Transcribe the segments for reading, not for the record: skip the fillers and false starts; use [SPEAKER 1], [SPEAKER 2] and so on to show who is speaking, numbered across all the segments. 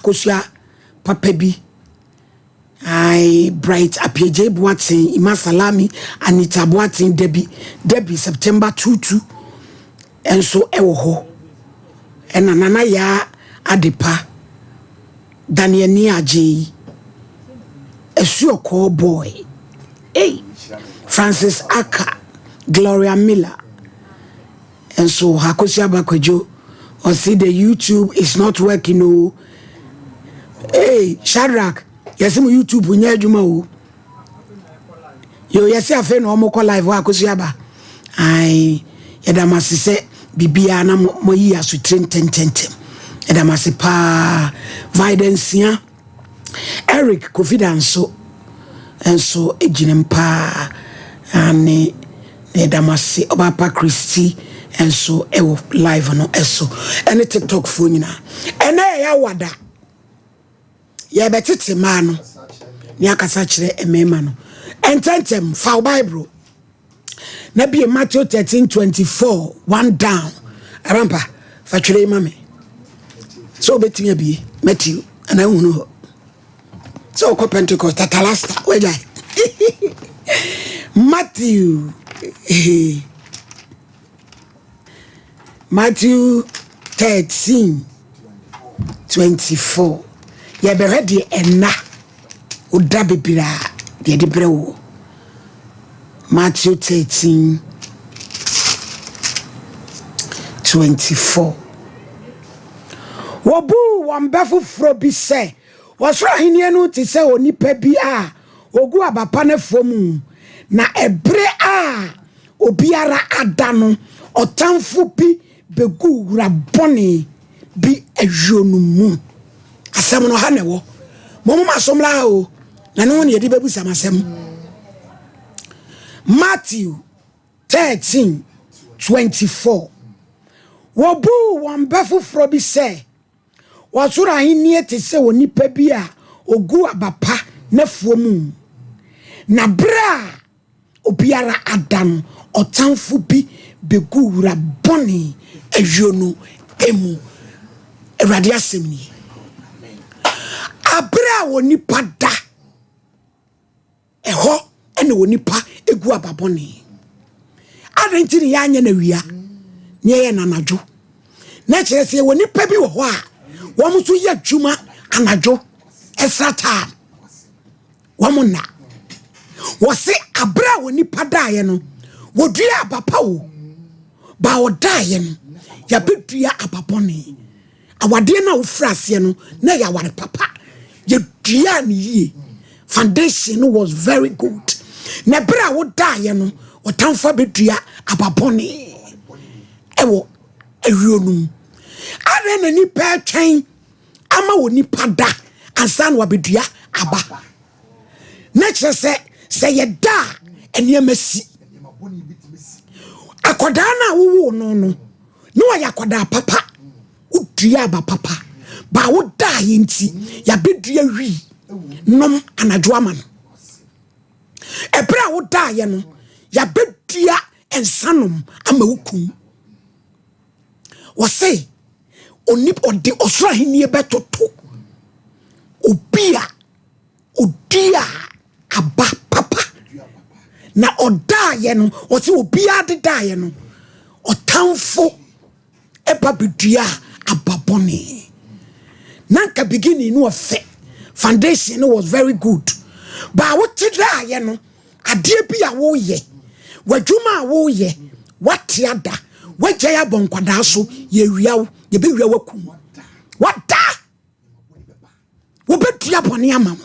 [SPEAKER 1] Kosua papa bi. Ae, Bright Appiagyei Boateng, Ima Salami, Anita Boateng, Debbie, Debbie September Tutu nso wɔ hɔ. Ɛna Nana Yaa Adepa, Daniel Niagyei, Asuokɔɔ Boy, ei, Francis Aka, Gloria Miller nso wɔ hɔ. Akosua Bakwadwo, ɔse the YouTube is not working o. Hey, Shadrach, yɛse mo YouTube nyɛ adwuma o. Yo, yɛse afei na wɔn kɔ live hɔ Akosua ba. Ae, yɛda mo ase sɛ biribiara na moayi asotire ntɛntɛntɛm. Yɛda mo ase paa. Vidensia, Eric Kofi Danso nso gyina mu paa. Ane, na yɛda mo ase. Ɔbaapa Christy nso wɔ live no so. Ɛne TikTok foɔ nyinaa. Ɛnɛ yɛ awada. Yɛbɛtete mmaa no ne akasa kyerɛ mmarima no. Ntɛntɛm, fa wo Bible na bie Matthew 13 24 one down. Arampa, fa twerɛ yi ma me. Sɛ wobɛtumi abie Matthew anaa wohunu hɔ. Sɛ wokɔ Pentecost, tatalasta, wagyae. Matthew. Matthew 13 24. Yɛbɛhwɛ deɛ ɛna woda bebree a deɛ de brɛ woɔ. Matthew 13 24. Wɔbuu wɔn bɛ foforɔ bi sɛ, ɔsoro ahennie no te sɛ onipa bi a ɔgu aba pa no afuo mu, na ɛberɛ a obiara ada no, ɔtamfo bi bɛgu wura bɔne bi ayuo no mu. Asɛm no ha na ɛwɔ. Momoma so mmra ha o, na ne ho ne yɛde bɛbusa m asɛm. Matthew 13 24. Wɔbuu wɔn bɛ foforɔ bi sɛ, ɔsoro ahennie te sɛ onipa bi a ɔgu aba pa n'afuo mu, na berɛ a obiara ada no, ɔtamfo bi bɛgu wura bɔne ayuo no mu. Awurade asɛm nie. Aberɛ a onipa da, ɛhɔ ɛna onipa egu aba bɔne. Adɛn nti ne yɛanyɛ no awia ne yɛyɛ no anadwo? Na kyerɛ sɛ yɛwɔ nipa bi wɔ hɔ a wɔn nso yɛ adwuma anadwo extra time. Wɔn nna. Wɔse aberɛ a onipa daeɛ no, wɔdua aba pa o. Ba ɔdaeɛ no, yɛabɛdua aba bɔne. Awadeɛ no a wofiri aseɛ no, na ɛyɛ aware papa. Yɛdua no yie. Foundation no was very good. Na berɛ a wodaeɛ no, ɔtamfo abɛdua aba bɔne ɛwɔ awio no mu. Adɛn na nipa atwɛn ama wɔ nipa da ansa na wabɛdua aba? Na kyerɛ sɛ sɛ yɛda a nneɛma si. Akwadaa no a wowoo no no, na ɔyɛ akwadaa papa. Wodua aba papa. Ba wodaeɛ nti, yɛabɛdua wii nom anadwo ama no. Ɛberɛ a wodaeɛ no, yɛabɛdua nsa nom ama wo kum. Wɔse ɔde ɔsoro ahennie bɛtoto obi a odua aba papa. Na ɔdaeɛ no, ɔse obiara de daeɛ no, ɔtamfo ɛba bɛdua aba bɔne. Na nka beginning no ɔfɛ. Foundation no was very good. Ba wote daeɛ no, adeɛ bi a woyɛ, w'adwuma a woyɛ, wate ada, wagyae abɔ nkwadaa so, yɛwia wo, yɛbɛwia wakum. Wada! Wobɛdua bɔne ama wo.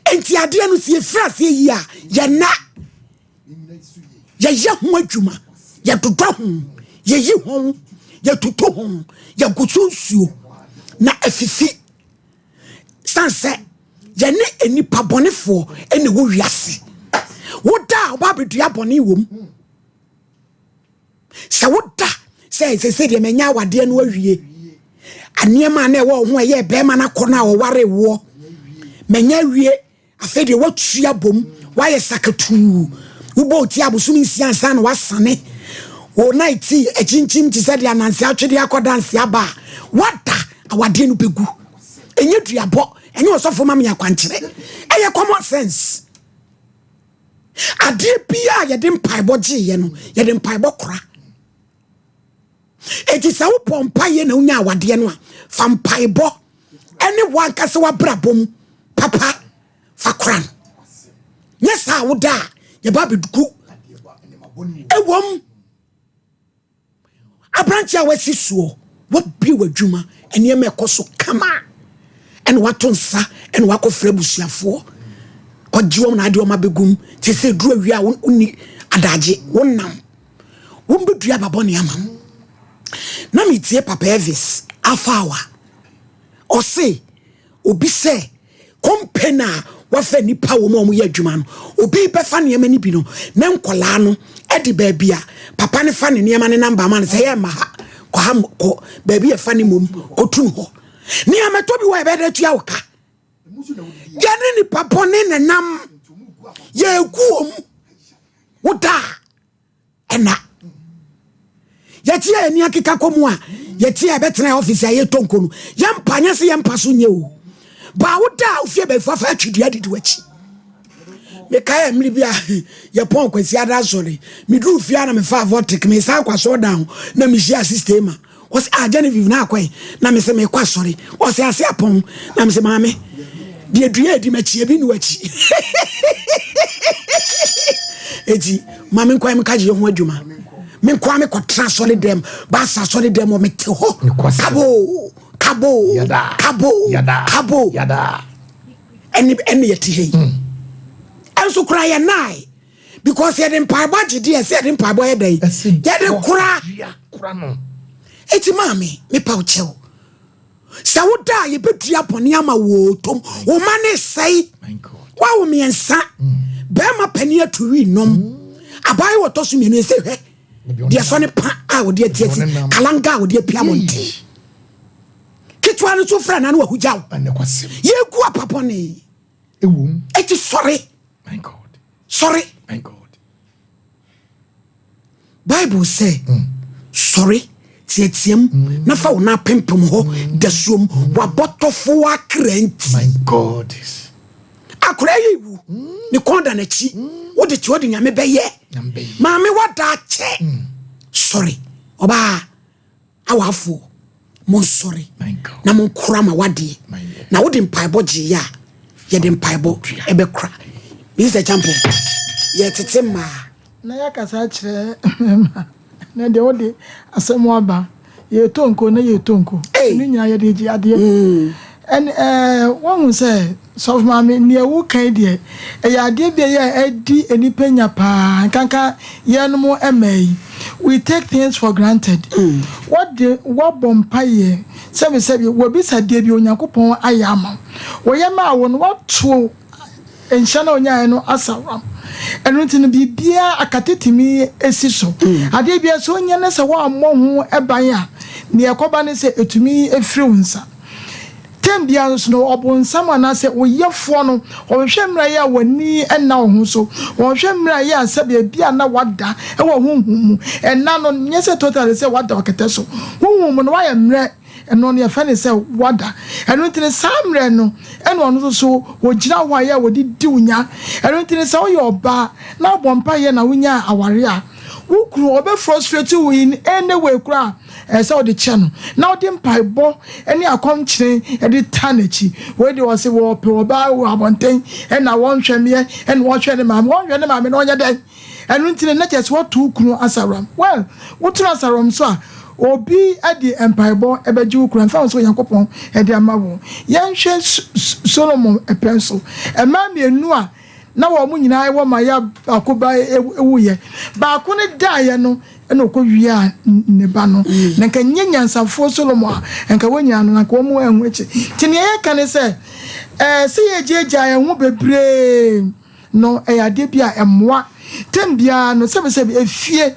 [SPEAKER 1] Enti adeɛ no sɛ yɛfiri aseɛ yi a, yɛna yɛyɛ ho adwuma, yɛdodɔ ho, yɛyi ho, yɛtutu ho, yɛgu so nsuo na afifi. San sɛ yɛne nnipa bɔnefoɔ ɛna ɛwɔ wiase. Woda a woba abɛdua bɔne wɔ mu. Sɛ woda sɛ sɛ deɛ manya awadeɛ no awie, nneɛma a na ɛwɔ wo ho ɛyɛ bɛrima no akɔ no a ɔware woɔ, manya awie, afei deɛ woatua bom, woayɛ sakatuu, wobɔ wo ti abosom 6 ansa na woasane wo night akyinkyim te sɛ deɛ ananse atwede akɔ danse aba a, wada. awadeɛ no bɛgu. Ɛnyɛ duabɔ, ɛnyɛ ɔsɔfo ma me akwankyerɛ, ɛyɛ common sense. Adeɛ biara a yɛde mpaebɔ gyeeɛ no, yɛde mpaebɔ kora. Enti sɛ wobɔ mpaeɛ na wonya awadeɛ no a, fa mpaebɔ ɛne wankasa w'abrabɔ mu papa fa kora no. Nyɛ saa woda a yɛba abɛgu ɛwom. Aberanteɛ a wasi soɔ, wabue w'adwuma, nneɛma ɛkɔ so kama, ɛna wato nsa ɛna wakɔfrɛ abusuafoɔ kɔgye wɔn na ade wɔn abɛgum te sɛ duru awia a wonni adagye wonam wɔmbɛdua aba bɔne ama wo. Na metie Papa Elvis Afawa, ɔse obi sɛ kɔmpani a wafa nnipa wɔ mu a wɔyɛ adwuma no, obi bɛfa nneɛma no bi no, ne nkɔlaa no de baabi a papa no fa ne nneɛma ne namba ama no sɛ yɛ mma ha, kɔ ha, kɔ baabi a ɛfa ne mmom kɔtu no hɔ. Nneɛma tɔ bi wɔ ɛbɛyɛ dɛ tua wo ka. Yɛne nipa bɔne na nam, yɛgu wɔ mu, woda a ɛna yɛte a ani akeka kɔ mu a yɛte a ɛbɛtena ɔfisi a yɛtɔ nko no, yɛmpa nyɛ sɛ yɛmpa so nyɛ o. Baa woda a wofie bɛfo afa atwidua didi w'akyi. Mekae mmere bi a yɛpɔn Kwasi ada asɔre, meduru fie a na mefa avɔtek mesan akɔ asɔre dan ho na mehyia Sister Emma. Ɔsɛ ah Genevieve na akɔe, na mese mekɔ asɔre. Ɔsɛ ase apɔn, na mese maame deɛ dua edi m'akyi ebi nu akyi. Eti maame nkwan mu kagye ho adwuma. Me nkwa me kɔtena asɔre dɛm, baasa asɔre dɛm wɔ mete hɔ. Kabo kabo kabo kabo. Ɛne ɛne yɛte ha yi. Ɛnso kora yɛ nae. Because yɛde mpaebɔ agye deɛ sɛ yɛde mpaebɔ yɛ dɛn? Yɛde kora. Eti maame mepa wo kyɛw. Sɛ woda a yɛbɛdua bɔne ama wo tom, wo ma ne sɛe. Woawo mmiɛnsa, bɛrima panin ato wi nom. Abaayewa ɔtɔ so mmienu ɛsɛ hwɛ. Deɛ sɔ ne pa a wɔde ati asi, kalanga a wɔde apia abɔnten. Ketewa no nso frɛ na no wahugya wo. Yɛgu apapɔne. Eti sɔre. Sɔre. Bible sɛ sɔre teateam na fa wo nan apempem hɔ dasuom wabɔtɔfo akra nti. Akora yi wu ne kɔn da n'akyi wode te ɔde Nyame bɛyɛ maame wada akyɛ. Sɔre ɔbaa awafoɔ monsɔre na monkora ma wadeɛ na wode mpaebɔ gyeeɛ a yɛde mpaebɔ ɛbɛkora. Mr. Champo yɛtete mmaa.
[SPEAKER 2] Na yɛakasa akyerɛ mmarima na deɛ wode asɛm aba yɛtɔ nko na yɛtɔ nko ne nyinaa yɛde gye adeɛ. Ɛne wɔhu sɛ sɔfo maame nea ɛwo kan deɛ ɛyɛ adeɛ bi a ɛyɛ a ɛdi nnipa nya paa nkanka yɛnom mmaa yi. We take things for granted. Wɔde wɔbɔ mpaeɛ sɛbisɛbi wɔbisa deɛ bi Onyankopɔn ayɛ ama wo. Wɔyɛ maa wo no wɔato nhyɛ na onyaeɛ no asaram. Ɛno nti no biribiara akatetumi esi so. Adeɛ biara sɛ onya ne sɛ wɔammɔ ho ban a nea ɛkɔba ne sɛ etumi efiri wo nsa. Tem biara nso no ɔbonsam anaasɛ oyɛfoɔ no ɔhwehwɛ mmerɛ yɛ a w'ani ɛnna wo ho so. Ɔhwehwɛ mmerɛ yɛ a sɛ baabi a na wada ɛwɔ honhom mu. Ɛnna no nyɛ sɛ totally sɛ wada ɔkɛtɛ so. Honhom mu no wayɛ mmerɛ ɛno no yɛfɛ ne sɛ wada. Ɛno nti no saa mmerɛ no ɛna ɔno nso so wɔgyina hɔ a yɛ a wɔde di wo nya. Ɛno nti no sɛ woyɛ ɔbaa na wobɔ mpaeɛ na wonya aware a wo kunu ɔbɛ frustrate wo in any way koraa ɛsɛ wode kyɛ no na wode mpaebɔ ne akɔmkyene ɛde ta n'akyi. Wei deɛ ɔse wɔpɛ ɔbaa wɔ abɔnten ɛna wɔnhwɛ meɛ ɛna wɔhwɛ ne maame wɔnhwɛ ne maame na ɔnyɛ dɛn. Ɛno nti no na kyerɛ sɛ wɔto wo kunu asaram. Well, woto no asaram so a obi de mpaebɔ ɛbɛgye wo kunu mfa wo sɛ Onyankopɔn ɛde ama wo. Yɛnhwɛ Solomon ɛpɛn so mmaa mmienu a na wɔn nyinaa wɔ ma yɛ baako ba ewuyɛ baako ne daeɛ no ɛna ɔkɔ wia ne ba no na nka nye nyansafoɔ Solomon a nka wɔn nyinaa no na nka wɔn ɛho akyi nti nea yɛka ne sɛ sɛ yɛgyaagyaa yɛn ho bebree no ɛyɛ adeɛ bi a ɛmmoa tem biara no sɛbisɛbi efie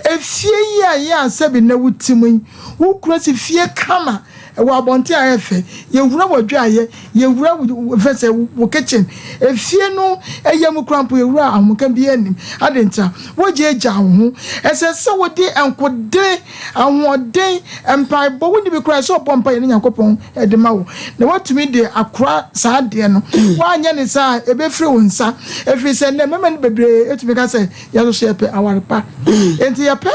[SPEAKER 2] efie yi a yɛ a sɛbi na wuti mu yi wokura si fie kama. Ɛwɔ abɔnten a ɛyɛ fɛ. Yɛwura w'adwaeɛ, yɛwura wo fɛ sɛ wo kitchen. Efie no ɛyɛ mu koraa mpo yɛwura a ahomka biara nnim. Adɛn ntia? Wogyaagyaa wo ho. Ɛsɛ sɛ wode nkodene, ahoɔden, mpaebɔ, wonni bi koraa ɛsɛ sɛ ɔbɔ mpaeɛ ne Nyankopɔn de ma wo na woatumi de akora saa adeɛ no. Woanyɛ ne saa a, ɛbɛfiri wo nsa. Ɛfiri sɛ nnɛ mmarima no bebree tumi ka sɛ yɛn nso so yɛpɛ aware pa. Enti yɛpɛ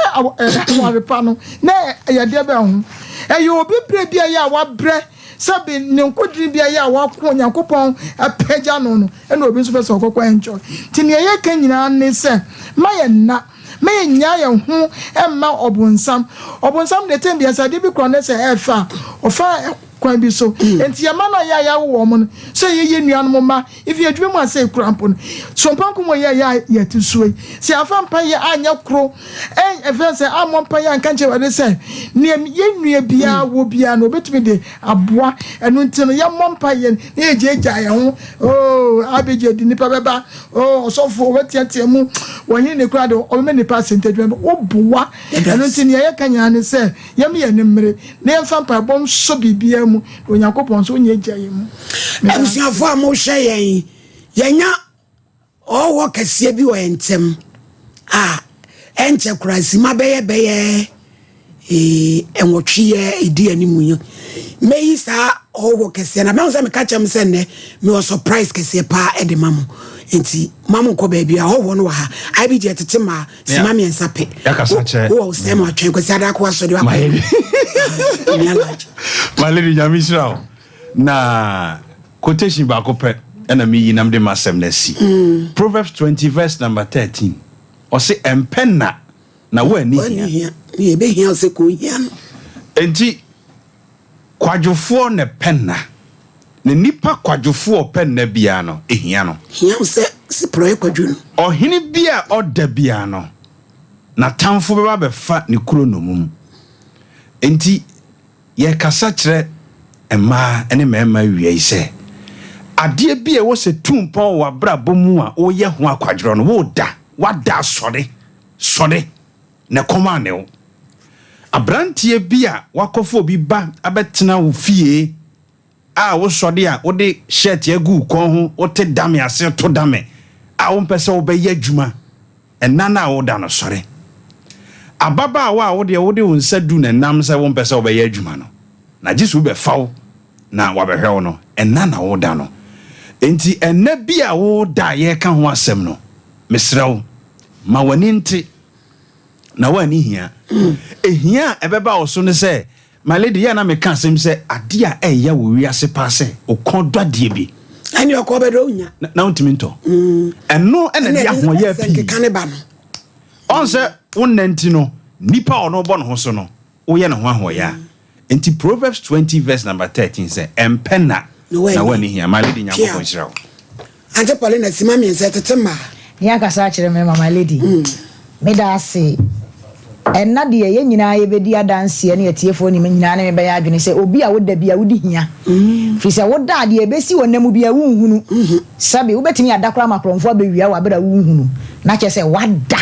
[SPEAKER 2] aware pa no na ɛyɛ adeɛ bɛn ho? Ɛyɛ obi berɛ bi a ɛyɛ a wabrɛ sɛ ne nkodene bi a ɛyɛ a wako Onyankopɔn apagya no no ɛna obi nso pɛ sɛ ɔkɔkɔ enjoy. Nti nea yɛka nyinaa ne sɛ ma yɛn nna, ma yɛnnyaa yɛn ho mma ɔbonsam. Ɔbonsam deɛ tɛm biara sɛ adeɛ bi kura no sɛ ɛɛfɛ a, ɔfa kwan bi so. Nti yɛn mma no a yɛ a yɛawo wɔn no, sɛ yɛyɛ yɛn nuanom mma, even adwuma mu a sɛ ekura mpo no, so mpa nko mu yɛ yɛ a yɛte suo yi. Sɛ yɛamfa mpaeɛ anyɛ koro, ɛfɛ sɛ ammɔ mpaeɛ anka nkyerɛ Awurade sɛ nea yɛn nua biara wɔ biara no obetumi de aboa. Ɛno nti no yɛmmɔ mpaeɛ na yɛgyaagyaa yɛn ho. Oh, Abigail de nipa bɛba. Oh, ɔsɔfo ɔbɛteatea mu. Wɔhene ne kura de ɔbɛma nipa ase nti adwuma woboa. Ɛno nti nea yɛka nyinaa ne sɛ yɛm yɛn ani mmere na yɛmfa mpaebɔ nsɔ biribiara mu na Onyankopɔn nso ɔnyɛ agya yɛn mu.
[SPEAKER 1] Abusuafo a mohwɛ yɛn, yɛnya ɔwɔ kɛseɛ bi wɔ yɛn ntɛm a ɛnkyɛ koraa sima bɛyɛ bɛyɛ nwɔtwe yɛ ɛdi anim yi. Mɛyi saa ɔwɔ kɛseɛ na mɛhu sɛ meka kyerɛ m sɛ nnɛ mewɔ surprise kɛseɛ paa ɛde ma mo. Nti ma mo nkɔ baabi a ɔwɔ no wɔ ha. IBG ɛtete maa sima mmiɛnsa pɛ. Wowɔ sɛ ma atwɛn Kwasi Adako asɔre
[SPEAKER 3] wakɔ. My lady Nyame nhyira wo. Na quotation baako pɛ ɛna meyi nam de m'asɛm no asi. Proverbs 20 verse number 13. Ɔse ɛmpɛ na na woanni hia.
[SPEAKER 1] Ɛbɛhia sɛ kɔhia no.
[SPEAKER 3] Enti kwadwofoɔ na ɛpɛ nna. Na nipa kwadwofoɔ ɔpɛ nna biara no ehia no.
[SPEAKER 1] Hia wo sɛ siprɔɛ kwadwo no.
[SPEAKER 3] Ɔhene bi a ɔda biara no, n'atamfo bɛba bɛfa ne kuro nnommum. Enti yɛkasa kyerɛ mmaa ne mmarima awia yi sɛ, adeɛ bi a ɛwɔ sɛ tu mpɔn wɔ w'abrabɔ mu a woyɛ ho akwadworɔ no, woda, wada asɔre, sɔre, na ɛkɔm anne wo. Aberanteɛ bi a wakɔfa obi ba abɛtena wo fie a wosɔre a wode shirt agu wo kɔn ho, wote dame ase to dame a wompɛ sɛ wobɛyɛ adwuma, ɛnna no a woda no sɔre. Ababaawa a wodeɛ wode wo nsa du n'anam sɛ wompɛ sɛ wobɛyɛ adwuma no, na gye sɛ wobɛfa wo na wabɛhwɛ wo no, ɛnna na woda no. Enti ɛnna bi a woda a yɛreka ho asɛm no, mesrɛ wo, ma w'ani nte na woanni hia. Ehia a ɛbɛba wo so ne sɛ, my lady, yɛ na meka asɛm sɛ adeɛ a ɛyɛ wɔ wiase paa sɛ wokɔn dɔ adeɛ bi.
[SPEAKER 1] Ɛne ɔkɔ bɛdɔ wonya.
[SPEAKER 3] Na wontumi ntɔ. Ɛno ɛna de ahoɔyɛ pii.
[SPEAKER 1] Nkeka ne ba no.
[SPEAKER 3] Ɔn sɛ wo nna nti no, nipa a ɔno bɔ ne ho so no, woyɛ ne ho ahoɔyɛ a. Nti Proverbs 20 verse number 13 sɛ, ɛmpɛ na na woanni hia. My lady, Nyankopɔn nhyira wo.
[SPEAKER 1] Auntie Paulina, sima mmiɛnsa tete mmaa.
[SPEAKER 4] Ne akasa akyerɛ me ma my lady. Meda ase. Ɛnna deɛ yɛn nyinaa yɛbɛdi adanseɛ ne atiefoɔ ne nyinaa ne mebɛyɛ adwene sɛ obi a woda bi a wodi hia. Firi sɛ woda a deɛ ɛbɛsi wɔ nna mu bi a wonhunu. Sɛbe wobɛtumi ada koraa ma korɔmfoɔ abɛwia wɔ abere a wonhunu. Na kyerɛ sɛ wada.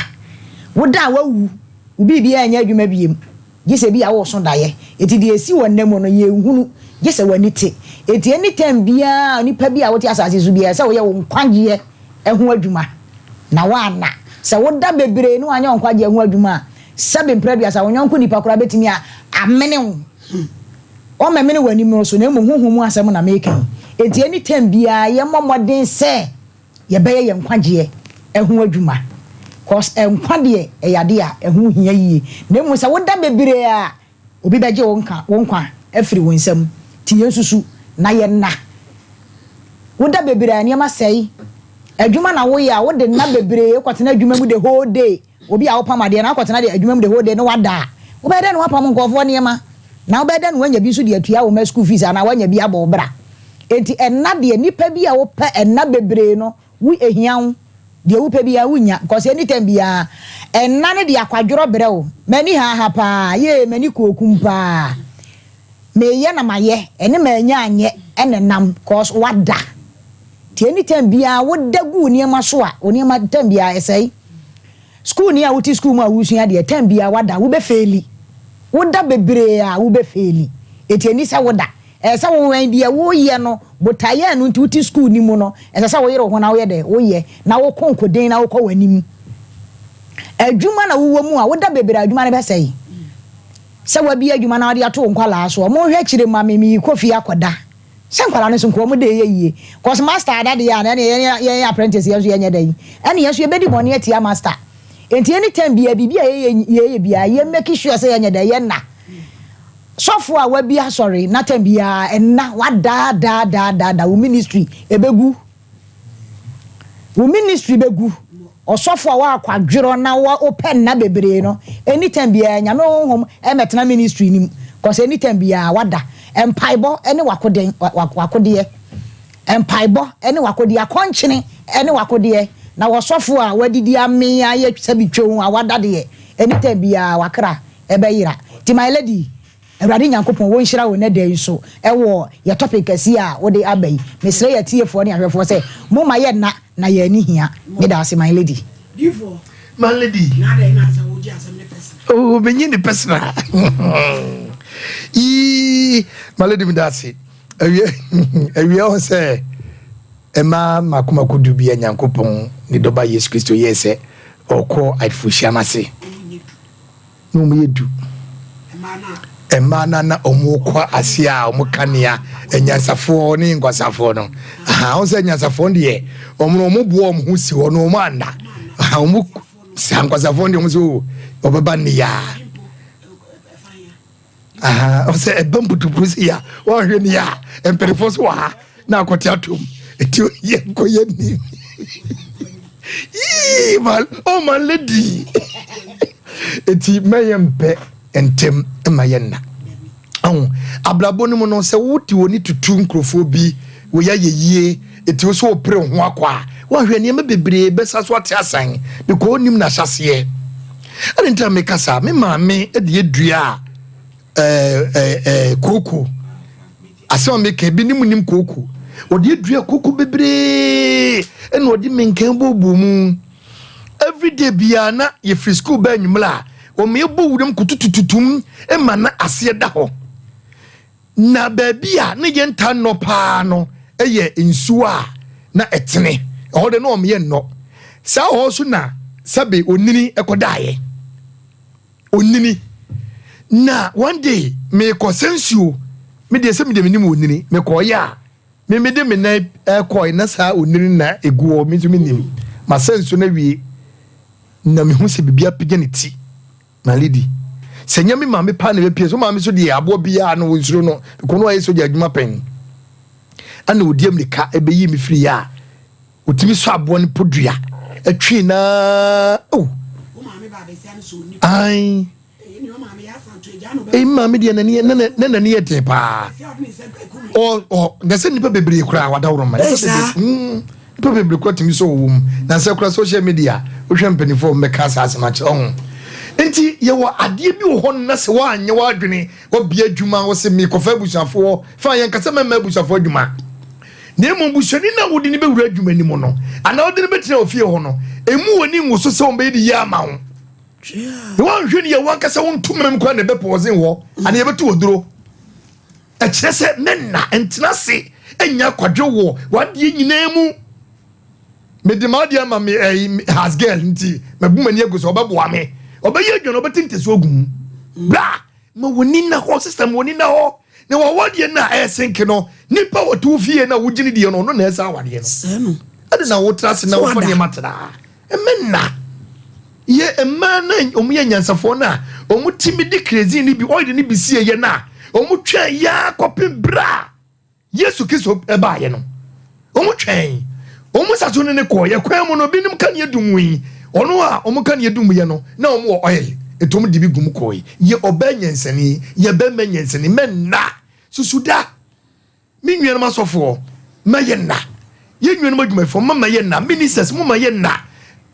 [SPEAKER 4] Woda a wawu. Wo biribiara nyɛ adwuma biem. Gye sɛ bi a woso daeɛ. Enti deɛ ɛsi wɔ nna mu no yɛnhunu. Gye sɛ w'ani te. Enti anytime biara nipa bi a wote asase so biara sɛ woyɛ wo nkwagyeɛ ho adwuma na woanna. Sɛ woda bebree na woanyɛ wo nkwagyeɛ ho adwuma a, sɛbe mprɛ aduasa wo yɔnko nipa koraa bɛtumi a amene wo. Ɔmmɛmene w'anim no so na mmom honhom mu asɛm na meka yi. Enti anytime biara yɛmmɔ mmɔden sɛ yɛbɛyɛ yɛn nkwagyeɛ ho adwuma. Cause nkwa deɛ ɛyɛ adeɛ a ɛho hia yie. Na mmom sɛ woda bebree a, obi bɛgye wo nka wo nkwa afiri wo nsam. Nti yɛnsusu na yɛnna. Woda bebree a nneɛma sɛe. Adwuma na woyɛ a wode nna bebree kɔtena adwuma mu the whole day. Obi a wopam adeɛ na akɔtena de adwuma mu the whole day na wada a, wobɛyɛ dɛn na woapam nkurɔfoɔ nneɛma? Na wobɛyɛ dɛn na woanya bi nso de atua wo mma school fees anaa woanya bi abɔ wo bra? Enti ɛnna deɛ nipa bi a wopɛ ɛnna bebree no, wo ehia wo. Deɛ wopɛ biara wonya because anytime biara ɛnna no de akwadworɔ brɛ wo. M'ani haaha paa, yee m'ani kookum paa. Meyɛ na mayɛ, ɛne manya anyɛ ɛna nam cause wada. Nti anytime biara woda gu wo nneɛma so a, wo nneɛma time biara ɛsɛe. School ni a wote school mu a wosua deɛ time biara wada wobɛfaili. Woda bebree a wobɛfaili. Enti ɛnni sɛ woda. Ɛsɛ sɛ wowɛn deɛ woreyɛ no, botaeɛ a ɛno nti wote sukuu no mu no, ɛsɛ sɛ woyere wo ho na woyɛ dɛn? Woyɛ, na woko nkoden na wokɔ w'anim. Adwuma na wowɔ mu a, woda bebree a adwuma no bɛsɛe. Sɛ woabue adwuma na wode ato wo nkwadaa so, wɔnhwɛ akyire ma me, merekɔ fie akɔda. Sɛ nkwadaa no nso nka wɔn de yɛ yie. Cause master ada deɛ a, na ɛneɛ yɛn yɛn apprentice yɛn nso yɛnyɛ dɛn? Ɛne yɛn nso yɛbɛdi bɔne atia master. Enti anytime biara biribi a yɛyɛ yɛyɛ biara yɛ make sure sɛ yɛnyɛ dɛn? Yɛnna. Sɔfo a wabi asɔre na time biara ɛnna wadaadaadaada wo ministry ɛbɛgu. Wo ministry bɛgu. Ɔsɔfo a woakwadworɔ na wopɛ nna bebree no, anytime biara Nyame honhom mmɛtena ministry no mu cause anytime biara wada. Mpaebɔ ne w'akoden, w'akodeɛ. Mpaebɔ ne w'akodeɛ, akɔnkyene ne w'akodeɛ. Na ɔsɔfo a wadidi amee ayɛ sɛbi twɛn a wada deɛ, anytime biara w'akra ɛbɛyera. Nti my lady, Awurade Nyankopɔn wɔnhyira wo nnɛ da yi nso wɔ yɛ topic kɛseɛ a wode aba yi. Mesrɛ yɛ atiefoɔ ne ahwɛfoɔ sɛ momma yɛ nna na yɛn ani hia. Meda ase my lady.
[SPEAKER 1] Difoɔ.
[SPEAKER 5] My lady.
[SPEAKER 1] Na adɛn na sɛ wogye asɛm ne personal.
[SPEAKER 5] Oh, menye ne personal. Yii, my lady meda ase. Awie awie ho sɛ ɛma mako mako du bi a Nyankopɔn ne dɔba Yesu Kristo yɛɛ sɛ ɔkɔ ayeforɔhyia no ase. Na wɔn yɛ du. Mmaa no na wɔn kɔ ase a wɔn ka nea anyansafoɔ ne nkwasafoɔ no. Aha, wɔn sɛ anyansafoɔ no deɛ wɔn no wɔn boa wɔn ho si hɔ no wɔn anna. Aha, wɔn saa nkwasafoɔ no deɛ wɔn sɛ o ɔbɛba ne yaa. Aha, ɔsɛ ɛba mputupuru si ya wɔnhwɛ ni a mpanimfoɔ so wɔ ha na akɔte atom eti yɛ nkɔ yɛ ni yii ma oh ma lady eti mɛyɛ mpɛ ntɛm ma yɛ nna ɔho abrabɔ no mu no sɛ wote wɔ ne tutu nkurɔfoɔ bi wɔyɛ ayɛ yie eti wo so wɔpere ho akɔ a wɔhwɛ nneɛma bebree bɛsa so ate asan because onim n'ahyɛseɛ ɛne nti a meka saa me maame de adua ɛɛ ɛɛ kooko asɛm a meka ebi nim nim kooko wɔde adua kooko bebree ɛna wɔde menkan bɔɔbɔ mu everyday biara na yɛfiri school bɛɛ anwummerɛ a wɔn yɛbɔ wuram kotutututum ma na aseɛ da hɔ Na baabi a ne yɛntaa nnɔ paa no yɛ nsuo a na ɛtene. Ɛhɔ de na wɔyɛ nnɔ. Saa hɔ nso na sɛbe onini kɔdaeɛ. Onini. Na one day merekɔsa nsuo. Me deɛ sɛ me deɛ menim onini. Mekɔeɛ a, me mede me nan kɔe na saa onini na ɛgu hɔ. Me nso menim. Masa nsuo no awie na mehu sɛ biribi apagya ne ti. Na Lydie, sɛ nyɛ me maame paa na ɛbɛpie so maame so deɛ aboɔ biara no ɔnsuro no because no ɔyɛ sogya adwuma pɛn ɛna ɔdi amirika ɛbɛyi me firi yɛ a ɔtumi sɔ aboɔ no podua ɛtwe naa oh ae Eyi maame deɛ n'ani na n'ani yɛ den paa ɔ ɔ na sɛ nipa bebree koraa wadaworo ma nipa bebree nipa bebree koraa tumi sɛ ɔwɔ mu na sɛ koraa social media wohwɛ mpanimfoɔ wɔn bɛka saa asɛm akyerɛ ɔho nti yɛwɔ adeɛ bi wɔ hɔ na sɛ wɔanyɛ w'adwene wɔbea adwuma wɔ sɛ mekɔfa abusuafoɔ fa yɛn kasa mɛma abusuafoɔ adwuma na mmom busuani no a wode no bɛwura adwuma no mu no anaa wode no bɛtena ofie hɔ no emu wɔ ne nwoso sɛ wɔn bɛyɛ de yie ama wo. Na woanhwɛ no yɛ wankasa wo ntoma mu koraa na ɛbɛpɔɔsen hɔ anaa yɛbɛto wɔ duro. Ɛkyerɛ sɛ ne nna ntena ase nya akwadwo wɔ w'adeɛ nyinaa mu. Mede m'adeɛ ama me ɛyi has girl nti mabu m'ani agu sɛ ɔbɛboa me. Ɔbɛyɛ adwuma na ɔbɛte ntɛsuo agu mu. Bra ma w'ani nna hɔ sister ma w'ani nna hɔ. Na w'awadeɛ no a ɛresenke no nipa a ɔte wo fie no a wogye ne deɛ no ɔno na ɛsɛ awadeɛ no. Ɛde na wotra ase na wofa nneɛma tra. Mme nna. Yɛ mmaa no a wɔn yɛ nyansafoɔ no a wɔn tumi de kerosene no bi oil no bi sie yɛ no a wɔn twɛn yɛ ara kɔpem berɛ a Yesu Kristo baayɛ no. Wɔn twɛn. Wɔn sa so ne ne kɔɔ yɛ kwan mu no binom kanea dum yi ɔno a wɔn kanea dum yɛ no na wɔn wɔ oil nti wɔn de bi gum kɔɔ yɛ ɔbaa nyansani yɛ bɛrima nyansani mɛ nna susu da. Me nuanom asɔfoɔ, mma yɛ nna. Yɛn nuanom adwumayɛfoɔ, momma yɛ nna. Ministers, momma yɛ nna.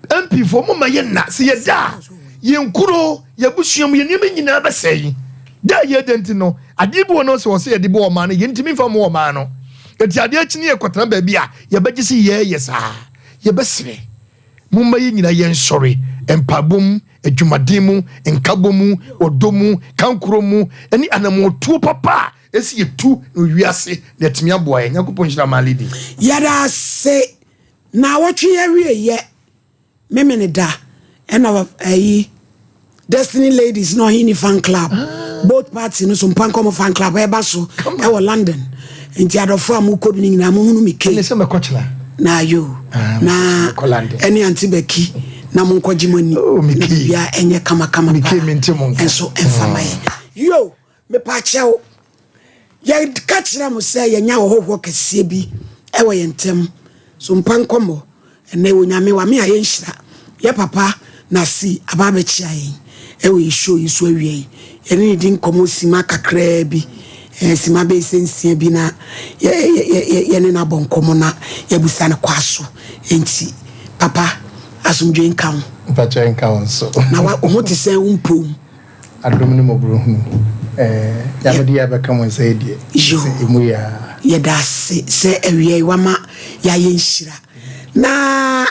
[SPEAKER 5] MP foɔ, momma yɛ nna. Sɛ yɛda a, yɛn kuro, yɛn abusua mu, yɛn nneɛma nyinaa bɛsɛe. Da a yɛda nti no, adeɛ bi wɔ no sɛ wɔsɛ yɛde bɔ ɔman no, yɛntumi mfa mmɔ ɔman no. Enti adeɛ akyi ne yɛkɔtena baabi a, yɛbɛgye sɛ yɛreyɛ saa. Yɛbɛsrɛ. Momma yɛn nyinaa yɛnsɔre mpaebɔ mu, adwumaden mu, nkabɔ mu, ɔdɔ mu, kankorɔ mu, ne anammɔntuo papa a. Ɛsi yɛtu no wiase na ɛtumi aboa yɛn. Nyankopɔn nhyira ma lady.
[SPEAKER 1] Yɛda ase. Naawɔtwe awieyɛ Memeneda ɛna ɛyi Destiny Ladies na Ɔhene fan club ah. both party no so Mpankɔmɔ fan club ɛba so ɛwɔ London nti adɔfo a mokɔ bi no nyinaa mohunu me kei na ayo ah, na ɛne ante bɛki na monkɔgye mo ani oh, na biribia ɛnyɛ kamakama paa ɛnso ɛmfa ma yɛ yo. Mepakyɛw, yɛka kyerɛ mo sɛ yɛanya ɔhɔhoɔ kɛseɛ bi wɔ yɛn ntam. So mpa nkɔmmɔ. Ɛnnɛ Onyame wame ayɛ nhyira. Yɛ papa Nasi aba abɛkyea yɛn wɔ yɛ show yi so awia yi. Yɛne no di nkɔmmɔ sima kakraa bi, eh, sima bɛyɛ sɛ nsia bi na yɛ, yɛ, yɛ, yɛne no abɔ nkɔmmɔ na yɛabusa no kwa so. Enti, papa, asomdwoe nka wo.
[SPEAKER 6] Mpakyɛ nka wo nso.
[SPEAKER 1] Na wa, wo ho te sɛn wo mpom?
[SPEAKER 6] Adom ne mmɔborɔhunu. Eh, Nyame de yɛ abɛka mo nsa yi deɛ, sɛ ɛmu yɛ a.
[SPEAKER 1] Yɛda ase sɛ awia yi wama yɛayɛ nhyira. Na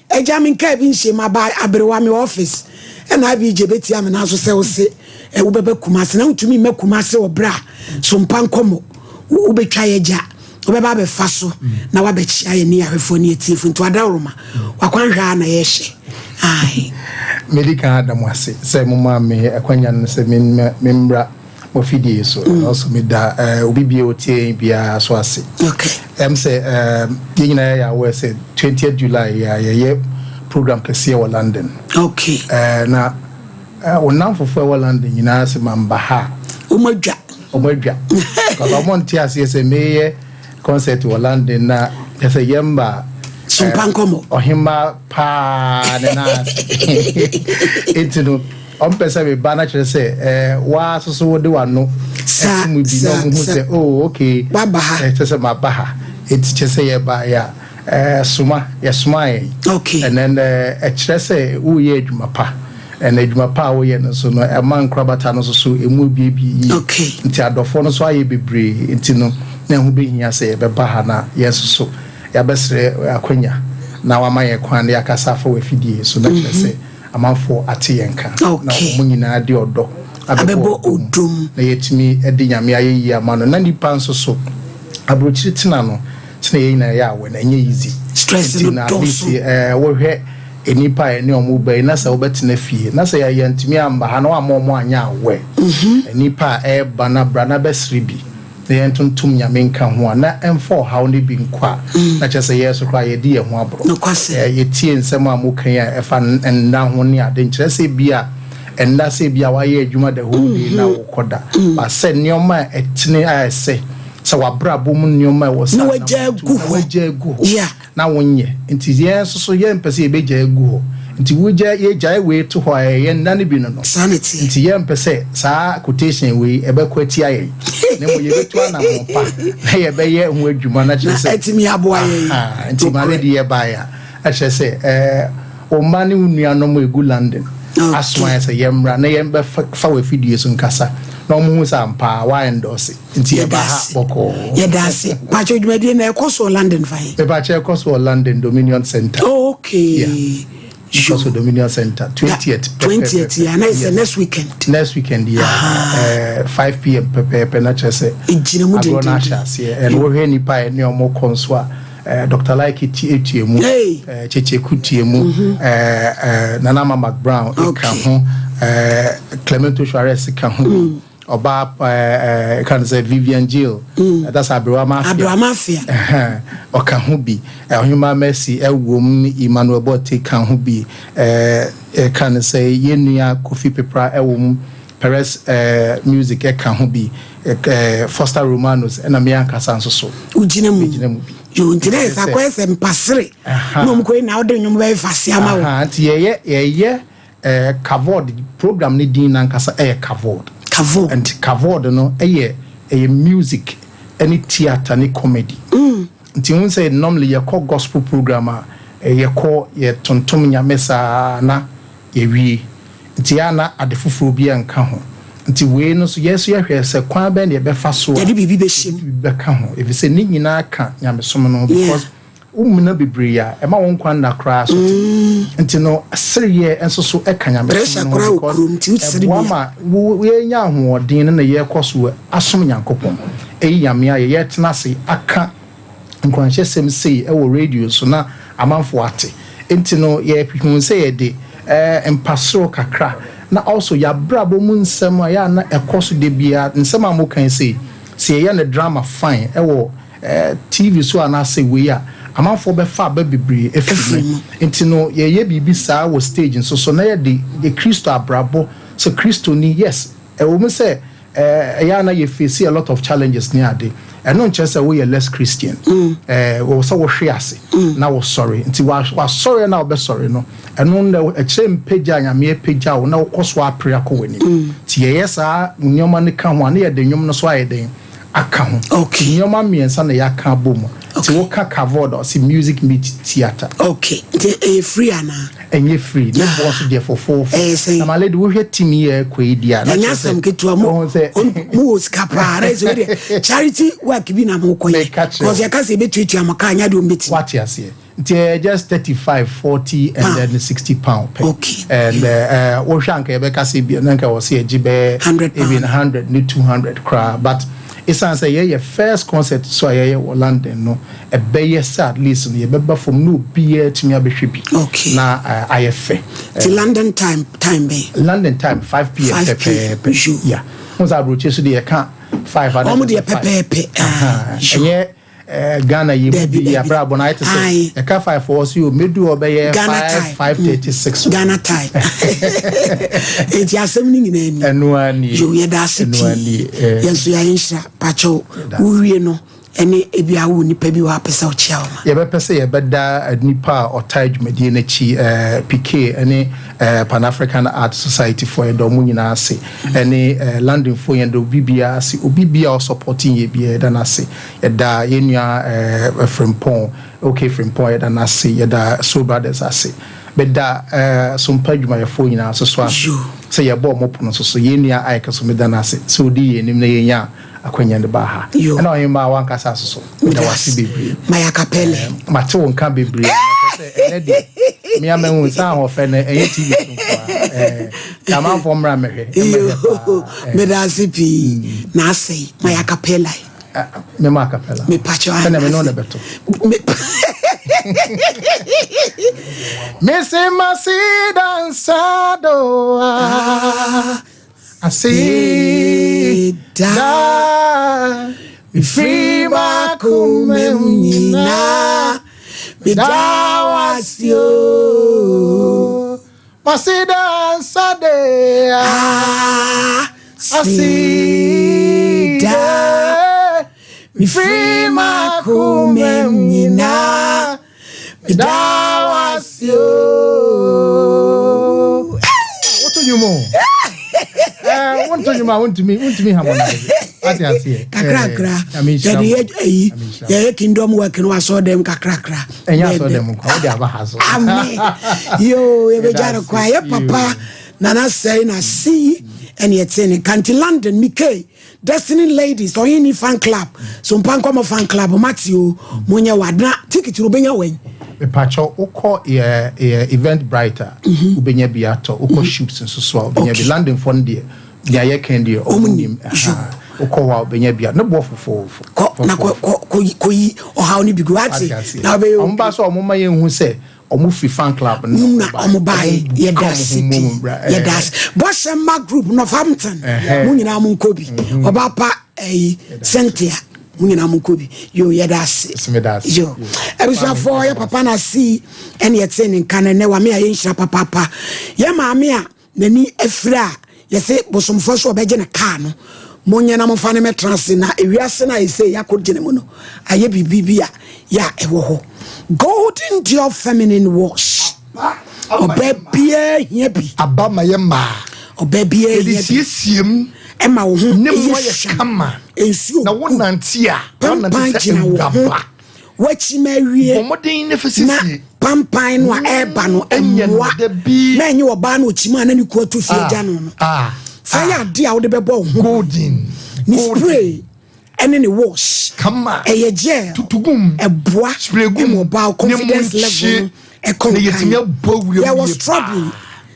[SPEAKER 1] agya me nkaa bi nhyɛ mu aba aberewa me office ɛna abigye bɛtia me nanso sɛ wo se wobɛba Kumase na wontumi mma Kumase wɔ berɛ a so mpa nkɔmmɔ wobɛtwa yɛ gya wobɛba abɛfa so na wabɛkyia yɛn ne yɛahwɛfoɔ ne yɛtiefo nti wadaworoma wakwanhwɛ a na yɛhyɛ ae.
[SPEAKER 6] Medi kan ada mo ase sɛ momaa me akwanya no sɛ memmra mo afidie yi so. Mm. Also meda uh, obi bia otie yɛn biara so ase.
[SPEAKER 1] Okay.
[SPEAKER 6] Ɛm sɛ uh, yɛn nyinaa yɛ aware sɛ 20th July yɛ yɛyɛ program kɛseɛ wɔ London.
[SPEAKER 1] Okay.
[SPEAKER 6] Uh, na uh, wo nnamfofoɔ ɛwɔ London nyinaa sɛ mamba ha.
[SPEAKER 1] Wɔn adwa.
[SPEAKER 6] Wɔn adwa. Because wɔn nte aseɛ sɛ meyɛ concert wɔ London na kyɛ sɛ yɛmba
[SPEAKER 1] Sompa nkɔmmɔ.
[SPEAKER 6] Ɔhemmaa paa ne nan ase. Enti no, ɔmpɛ sɛ meba na kyerɛ sɛ eh, waa soso wode w'ano ɛto mu bi na ɔmo hu sɛ oh okay
[SPEAKER 1] waba ha.
[SPEAKER 6] Ɛkyɛ sɛ maba ha. Enti kyerɛ sɛ yɛba yɛ a eh, soma yɛsomaa yɛn.
[SPEAKER 1] Okay.
[SPEAKER 6] And then ɛkyerɛ sɛ woyɛ adwuma pa. And adwuma pa a woyɛ no nso no ɛma nkorabata no nso so emu ebiebie yie.
[SPEAKER 1] Okay.
[SPEAKER 6] Nti adɔfoɔ no nso ayɛ bebree nti no na ɛho behia sɛ yɛbɛba ha na yɛn nso so Yɛabɛsrɛ akwanya na wama yɛn kwan na yɛakasa afa w'afidie so na kyerɛ sɛ amanfoɔ ate yɛn nka na wɔn nyinaa de ɔdɔ abɛbɔ ɔdɔ mu na yɛatumi de Nyame ayɛyie ama no na nipa nso so aburokyire tena no sɛnea yɛn nyinaa yɛ awɛ no ɛnyɛ easy
[SPEAKER 1] nti na at least
[SPEAKER 6] wohwɛ nnipa a ɛne wɔn ba yi na sɛ wobɛtena fie na sɛ yɛantumi amba ha na woamma wɔn anyɛ awɛ nnipa a ɛreba na bra na bɛsere bi na yɛntontom Nyame nka ho a, na ɛmfa ɔhaw no bi nkɔ a, na kyerɛ sɛ yɛn nso koraa yɛadi yɛn ho aborɔ. Yɛtie nsɛm a moka yi a ɛfa nna ho ne ade, nkyerɛ sɛ ebia nna sɛ ebia woayɛ adwuma the whole day na wokɔ da, but sɛ nneɛma a ɛtene a ɛsɛ sɛ w'abrabɔ mu nneɛma a ɛwɔ sɛ
[SPEAKER 1] na wagya agu
[SPEAKER 6] hɔ, na wagya agu hɔ. Na wonyɛ. Nti yɛn nso so yɛmpɛ sɛ yɛbɛgyae agu hɔ. Nti wogyae, yɛgyae wei to hɔ a, ɛyɛ yɛn nna no bi no no.
[SPEAKER 1] Saa na ɛteɛ.
[SPEAKER 6] Nti yɛmpɛ sɛ saa quotation wei ɛbɛkɔ atia yɛn. Na mmom yɛbɛtu anammɔn pa na yɛbɛyɛ ho adwuma na kyerɛ
[SPEAKER 1] sɛ. Na atumi aboa yɛn.
[SPEAKER 6] Aha, nti ma lady yɛ baeɛ a, na kyerɛ sɛ ɛɛ, wo mma ne wo nuanom a ɛgu London asoma yɛn sɛ yɛmmra na yɛmmɛfa w'afidie so nkasa na wɔhu sɛ ampa ara woaendorse. Nti yɛba ha bɔkɔɔ.
[SPEAKER 1] Yɛda ase. Pakyɛ dwumadie no ɛkɔ so wɔ London fa he?
[SPEAKER 6] Mepakyɛ ɛkɔ so wɔ London Dominion Centre.
[SPEAKER 1] Oh, okay.
[SPEAKER 6] Yeah. Ɛkɔ so Dominion Centre 20th.
[SPEAKER 1] 20th yeah. Na yɛ next weekend.
[SPEAKER 6] Next weekend yeah. Uh, 5 pm pɛpɛɛpɛ na kyerɛ sɛ.
[SPEAKER 1] Egyina mu
[SPEAKER 6] dendenden. Agorɔ no ahyɛ aseɛ. Ɛna wohwɛ nipa a ɛne ɔmo kɔ nso a. Uh, Dr. Like etua mu,
[SPEAKER 1] hey.
[SPEAKER 6] uh, Checheku tua mu, mm -hmm. uh, uh, Nana Ama McBrown okay. ka ho, uh, Clemento Suarez ka ho. Mm. Ɔbaa ɛɛ ɛka no sɛ Vivian Jill. Mm. That's Aberewa Mafia.
[SPEAKER 1] Aberewa Mafia.
[SPEAKER 6] Ɔka ho bi. Ɔhema Mercy ɛwom, Emmanuel Bote ka ho bi. Ɛɛ ɛka no sɛ yɛn nua Kofi Pepra ɛwɔ mu. Perez ɛɛ Music ɛka ho bi. Ɛɛ Foster Romanos ɛna me ankasa nso so.
[SPEAKER 1] Wogyina mu.
[SPEAKER 6] Megyina mu bi.
[SPEAKER 1] Yo nti na yɛ sɛ akɔyɛ sɛ mpasere. Na wɔn kɔ yi na ɔde nnwom bɛyɛ fase ama
[SPEAKER 6] wo. Nti yɛyɛ yɛyɛ. Eh, Kavod, program no din nankasa ɛyɛ Kavod.
[SPEAKER 1] Kavod.
[SPEAKER 6] And Kavod no ɛyɛ ɛyɛ music ɛne theatre ne comedy.
[SPEAKER 1] Mm.
[SPEAKER 6] Nti hun sɛ normally yɛkɔ gospel program a yɛkɔ yɛtontom Nyame saa na yɛwie. Nti a na ade foforɔ biara nka ho. Nti wei no so yɛn nso yɛhwɛ sɛ kwan bɛn na yɛbɛfa so a
[SPEAKER 1] yɛde biribi bɛhyɛ mu.
[SPEAKER 6] Yɛde biribi bɛka ho efisɛ ne nyinaa ka nyamesom no ho because.
[SPEAKER 1] Yeah.
[SPEAKER 6] Womuna bebree a, ɛma wo nkwa nna koraa so te. Nti no, sereɛ nso so ka
[SPEAKER 1] Pressure
[SPEAKER 6] nyamesom no
[SPEAKER 1] koraa
[SPEAKER 6] ho
[SPEAKER 1] wɔ
[SPEAKER 6] because
[SPEAKER 1] kurom nti wosere
[SPEAKER 6] ɛboa
[SPEAKER 1] bi a.
[SPEAKER 6] ma wo yɛnya ahoɔden no na yɛkɔ so asom Nyankopɔn. Ɛyi Nyame ayɛ, yɛtena ase aka nkuranhyɛsɛm sei wɔ radio so na amanfoɔ ate. Nti no, yɛhuu sɛ yɛde eh, mpasoro kakra na also yɛabrabɔ mu nsɛm a yɛ a na ɛkɔ so da biara, nsɛm a moka yi sei, sɛ yɛyɛ no drama fine wɔ TV so anaasɛ wei a, amanfoɔ bɛfa aba bebree afiri mu. Nti no, yɛyɛ biribi saa wɔ stage nso so na yɛde yɛ Kristo abrabɔ sɛ Kristoni, yes, ɛwɔ mu sɛ ɛyɛ a na yɛ face a lot of challenges ne ade, ɛno nkyerɛ sɛ woyɛ less Christian. Ɛwɔ sɛ wohwe ase na wosɔre. Nti w'asɔre no a wobɛsɔre no, ɛno na ɛkyerɛ mpagya a Nyame apagya wo na wokɔ so apere akɔ w'anim. Nti yɛyɛ saa nneɛma no ka ho a, na yɛde nnwom no so ayɛ dɛn? Aka ho.
[SPEAKER 1] Okay.
[SPEAKER 6] Nneɛma mmiɛnsa na yɛaka abɔ mu. Nti woka Kavod a, ɔse music meet theatre.
[SPEAKER 1] Okay. Nti ɛyɛ free anaa?
[SPEAKER 6] Ɛnyɛ free. Ne boɔ nso deɛ fofoofo.
[SPEAKER 1] Ɛyɛ sɛn?
[SPEAKER 6] Na my lady, wohwɛ team yi a ɛkɔ yi deɛ a, na
[SPEAKER 1] Ɛnyɛ
[SPEAKER 6] kyerɛ sɛ
[SPEAKER 1] asɛm ketewa. Mo,
[SPEAKER 6] wohu sɛ
[SPEAKER 1] mo wɔ sika paa. Na ɛsɛ wei deɛ charity work bi na mokɔyɛ.
[SPEAKER 6] Meka kyerɛ
[SPEAKER 1] Because
[SPEAKER 6] wo.
[SPEAKER 1] yɛka sɛ yɛbɛtuatua mo ka a, ɛnyɛ adeɛ wɔmbɛtumi.
[SPEAKER 6] Wate aseɛ. Nti ɛyɛ just 35, 40 and
[SPEAKER 1] Pound.
[SPEAKER 6] then 60 pound pɛ.
[SPEAKER 1] Okay.
[SPEAKER 6] And wohwɛ anka yɛbɛka sɛ bi na nka wɔ sɛ yɛgye bɛyɛ
[SPEAKER 1] 100 pound.
[SPEAKER 6] even 100 ne 200 koraa, but ɛsiane sɛ yɛyɛ first concert so a yɛyɛ wɔ London no, ɛbɛyɛ sɛ at least no yɛbɛba fam na obiara tumi abɛhwɛ bi.
[SPEAKER 1] Okay.
[SPEAKER 6] Na ayɛ fɛ.
[SPEAKER 1] Ti London time, time bɛn?
[SPEAKER 6] London time 5 p.m.
[SPEAKER 1] 5 p.m.
[SPEAKER 6] pɛpɛɛpɛ.
[SPEAKER 1] Yo.
[SPEAKER 6] Yeah. Wo sɛ aburokyi so deɛ yɛka 5 ada
[SPEAKER 1] Wɔn deɛ
[SPEAKER 6] kyerɛ sɛ 5.
[SPEAKER 1] pɛpɛɛpɛ.
[SPEAKER 6] Aha.
[SPEAKER 1] Yo.
[SPEAKER 6] Ɛnyɛ Ghana yi mu
[SPEAKER 1] Dabi,
[SPEAKER 6] bi
[SPEAKER 1] dabi.
[SPEAKER 6] abrabɔ no ayɛ te sɛ
[SPEAKER 1] Aye.
[SPEAKER 6] ɛka 5 wɔ so yi o, medu hɔ bɛyɛ
[SPEAKER 1] Ghana
[SPEAKER 6] 5
[SPEAKER 1] time.
[SPEAKER 6] 5:36.
[SPEAKER 1] Ghana time. Enti asɛm no nyinaa ni.
[SPEAKER 6] Ɛno ara nie.
[SPEAKER 1] Yo, yɛda ase
[SPEAKER 6] Ɛno ara
[SPEAKER 1] pii.
[SPEAKER 6] nie.
[SPEAKER 1] Yɛn nso yɛayɛ nhyira. Pakyɛw,
[SPEAKER 6] Yɛda ase.
[SPEAKER 1] wowie no, ɛne ebi a wowɔ nipa bi wɔ apɛ sɛ ɔkyea wo ma.
[SPEAKER 6] Yɛbɛpɛ sɛ yɛbɛda nipa a ɔtaa dwumadie no akyi, PK ne Pan African Art Society foɔ, yɛda ɔmo nyinaa ase, ɛne London foɔ, yɛda obi biara ase, obi biara a ɔsupporting yɛ biara yɛda no ase. Yɛda yɛn nua Frimpong, OK Frimpong, yɛda no ase, yɛda Soul Brothers ase. Meda Sompa adwumayɛfoɔ nyinaa nso so ase sɛ yɛbɔ ɔmo pono nso so. Yɛn nua Ike nso meda no ase sɛ ɔdi yɛn anim na yɛnya akwanya de baa ha. Ɛna ɔhemmaa wankasa nso so, meda wo ase bebree.
[SPEAKER 1] Maya Kapele.
[SPEAKER 6] Mate wo nka bebree. Na kyerɛ sɛ ɛnɛ deɛ, me a mahu sɛ ahoɔfɛ no ɛnyɛ TV so nko ara. Amanfoɔ mmra mmɛhwɛ. Mmɛhwɛ paa.
[SPEAKER 1] Meda ase pii. Na asɛe Maya Kapele.
[SPEAKER 6] Me ma acapella.
[SPEAKER 1] Me pacho.
[SPEAKER 6] Sɛnea me ne wo na ɛbɛto. Me se masi dansado asi da free makume nyina me da wasi o masi dansade asi da
[SPEAKER 1] me free makume nyina me da wasi o.
[SPEAKER 6] Woto nnwom o. Wonto nnwom a wontumi harmonize. Ate aseɛ.
[SPEAKER 1] Kakrakra.
[SPEAKER 6] Nyame nhyira
[SPEAKER 1] Yɛde
[SPEAKER 6] mo.
[SPEAKER 1] yɛ ayi,
[SPEAKER 6] Nyame nhyira mo.
[SPEAKER 1] yɛyɛ kingdom work no asɔ dɛm kakrakra.
[SPEAKER 6] Ɛnyɛ asɔ dɛm nko, wode aba ha so.
[SPEAKER 1] Amen. Yo, yɛbɛgya no
[SPEAKER 6] Yɛda
[SPEAKER 1] kwa.
[SPEAKER 6] ase.
[SPEAKER 1] Yɛ papa Nana Sɛe na si ɛne ɛte ne kanti London Mike Destiny Ladies Ɔhene fan club Sompa Nkɔmɔ fan club mate o monyɛ wadena ticket no wobɛnya wɛn.
[SPEAKER 6] Mepakyɛw wokɔ yɛ yɛ Eventbrite a wobɛnya bi atɔ, wokɔ Shoops nso so a wobɛnya bi.
[SPEAKER 1] Okay.
[SPEAKER 6] London foɔ no deɛ nea yɛka deɛ ɔmo
[SPEAKER 1] Ɔmo
[SPEAKER 6] nim.
[SPEAKER 1] nim.
[SPEAKER 6] Aha. Wokɔ hɔ a wobɛnya bi a ne boɔ fofoofo.
[SPEAKER 1] Kɔ na kɔ kɔ kɔ kɔyi ɔhaw no bi gu ate
[SPEAKER 6] Ate aseɛ.
[SPEAKER 1] na wobɛyɛ
[SPEAKER 6] Ɔmo ba so a ɔmo ma yɛnhu sɛ ɔmo firi fan club no
[SPEAKER 1] na ɔmo baeɛ.
[SPEAKER 6] Ɔmo
[SPEAKER 1] Yɛda
[SPEAKER 6] ka ɔmo
[SPEAKER 1] ase
[SPEAKER 6] ho
[SPEAKER 1] pii.
[SPEAKER 6] mmom bra.
[SPEAKER 1] Yɛda ase. Bɔhyɛ mma group Northampton mo nyinaa mo nkɔ bi. Ɔbaa pa ɛyi Cynthia mo nyinaa mo nkɔ bi. Yo yɛda ase.
[SPEAKER 6] Ɛsɛ meda ase.
[SPEAKER 1] Yo abusuafoɔ yɛ papa na si ɛne yɛte ne nka no ɛnɛ wame a yɛnhyira papaapa. Yɛ maame a n'ani afiri a yɛse bosomfoɔ so ɔbɛgye ne kaa no monyɛ na momfa no mɛtena ase na ewiase no a ɛsɛ yɛakɔ gyina mu no ayɛ biribi bi a yɛ a ɛwɔ hɔ. Golden Dior Feminine Wash ɔbaa biara hia bi.
[SPEAKER 5] Aba ma yɛ mmaa.
[SPEAKER 1] Ɔbaa biara
[SPEAKER 5] Yɛde
[SPEAKER 1] hia bi.
[SPEAKER 5] siesie mu.
[SPEAKER 1] Ɛma wo ho
[SPEAKER 5] Ne mu
[SPEAKER 1] ɛyɛ
[SPEAKER 5] ayɛ
[SPEAKER 1] hwam.
[SPEAKER 5] kama.
[SPEAKER 1] Nsuo
[SPEAKER 5] Na wo
[SPEAKER 1] gu.
[SPEAKER 5] nante a,
[SPEAKER 1] Pampan
[SPEAKER 5] woanante sɛ
[SPEAKER 1] gyina wo ho.
[SPEAKER 5] awuraba.
[SPEAKER 1] Wakyi ma awie.
[SPEAKER 5] Bɔ mmɔden ne fa
[SPEAKER 1] Na
[SPEAKER 5] siesie.
[SPEAKER 1] pampan no a ɛreba no
[SPEAKER 5] Ɛnyɛ
[SPEAKER 1] mmoa.
[SPEAKER 5] no da bi.
[SPEAKER 1] Na ɛnyɛ ɔbaa no ɔkyi mu a na ne kuo atu fie agya no no. Fa yɛ adeɛ a wode bɛbɔ wo ho.
[SPEAKER 5] Golden.
[SPEAKER 1] Ne
[SPEAKER 5] Golden.
[SPEAKER 1] spray. Ɛne ne wash.
[SPEAKER 5] Kama.
[SPEAKER 1] Ɛyɛ gel.
[SPEAKER 5] Tutugum.
[SPEAKER 1] Ɛboa.
[SPEAKER 5] Spray gum.
[SPEAKER 1] Ɛma ɔbaa confidence level no ɛkɔ
[SPEAKER 5] nkan. Na yɛtumi abɔ wura mu
[SPEAKER 1] Yɛwɔ strawberry,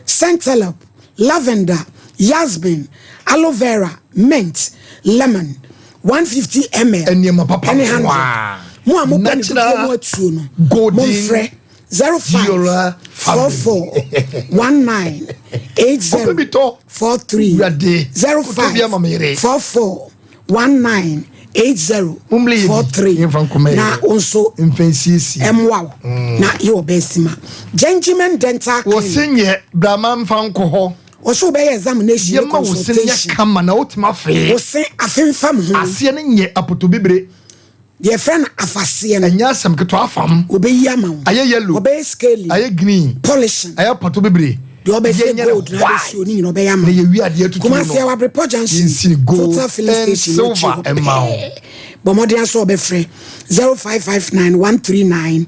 [SPEAKER 1] centellop, lavender, yasmin, aloe vera, mint, lemon, 150 ml.
[SPEAKER 5] Nneɛma papa
[SPEAKER 1] ɛne 100. Mo a mopɛ ne dodoɔ mu atuo no, momfrɛ 05 44 19 80 43 05 44 19 80 43 na wo nso ɛmmoa wo na yɛ ɔbaa sima. Gentleman Dental Clinic.
[SPEAKER 5] Wɔse nyɛ brama mfa nkɔ hɔ.
[SPEAKER 1] Wɔse wobɛyɛ examination ne
[SPEAKER 5] Yɛma wo se
[SPEAKER 1] consultation.
[SPEAKER 5] nyɛ kama na wotumi afee.
[SPEAKER 1] Wo se afemfam ho.
[SPEAKER 5] Aseɛ no nyɛ apotobibire.
[SPEAKER 1] Deɛ yɛfrɛ no afaseɛ no.
[SPEAKER 5] Ɛnyɛ asɛm ketewa afam.
[SPEAKER 1] Wɔbɛyi ama wo.
[SPEAKER 5] Ayɛ yellow.
[SPEAKER 1] Wɔbɛyɛ scaling.
[SPEAKER 5] Ayɛ green.
[SPEAKER 1] Polishing.
[SPEAKER 5] Ayɛ apotobibire.
[SPEAKER 1] Deɛ ɔbɛsɛ
[SPEAKER 5] Yɛnyɛ no
[SPEAKER 1] gold na
[SPEAKER 5] white.
[SPEAKER 1] abɛsi oni nyina ɔbɛyɛ ama
[SPEAKER 5] Na yɛwie adeɛ tutuo no.
[SPEAKER 1] Kumasi ɛwɔ Abrepɔ junction.
[SPEAKER 5] Yɛnsi no gold
[SPEAKER 1] Total filling
[SPEAKER 5] and
[SPEAKER 1] station no akyi
[SPEAKER 5] silver
[SPEAKER 1] hɔ
[SPEAKER 5] ɛma wo.
[SPEAKER 1] pɛɛ. Bɔ mmɔden asɛ ɔbɛfrɛ 0559 139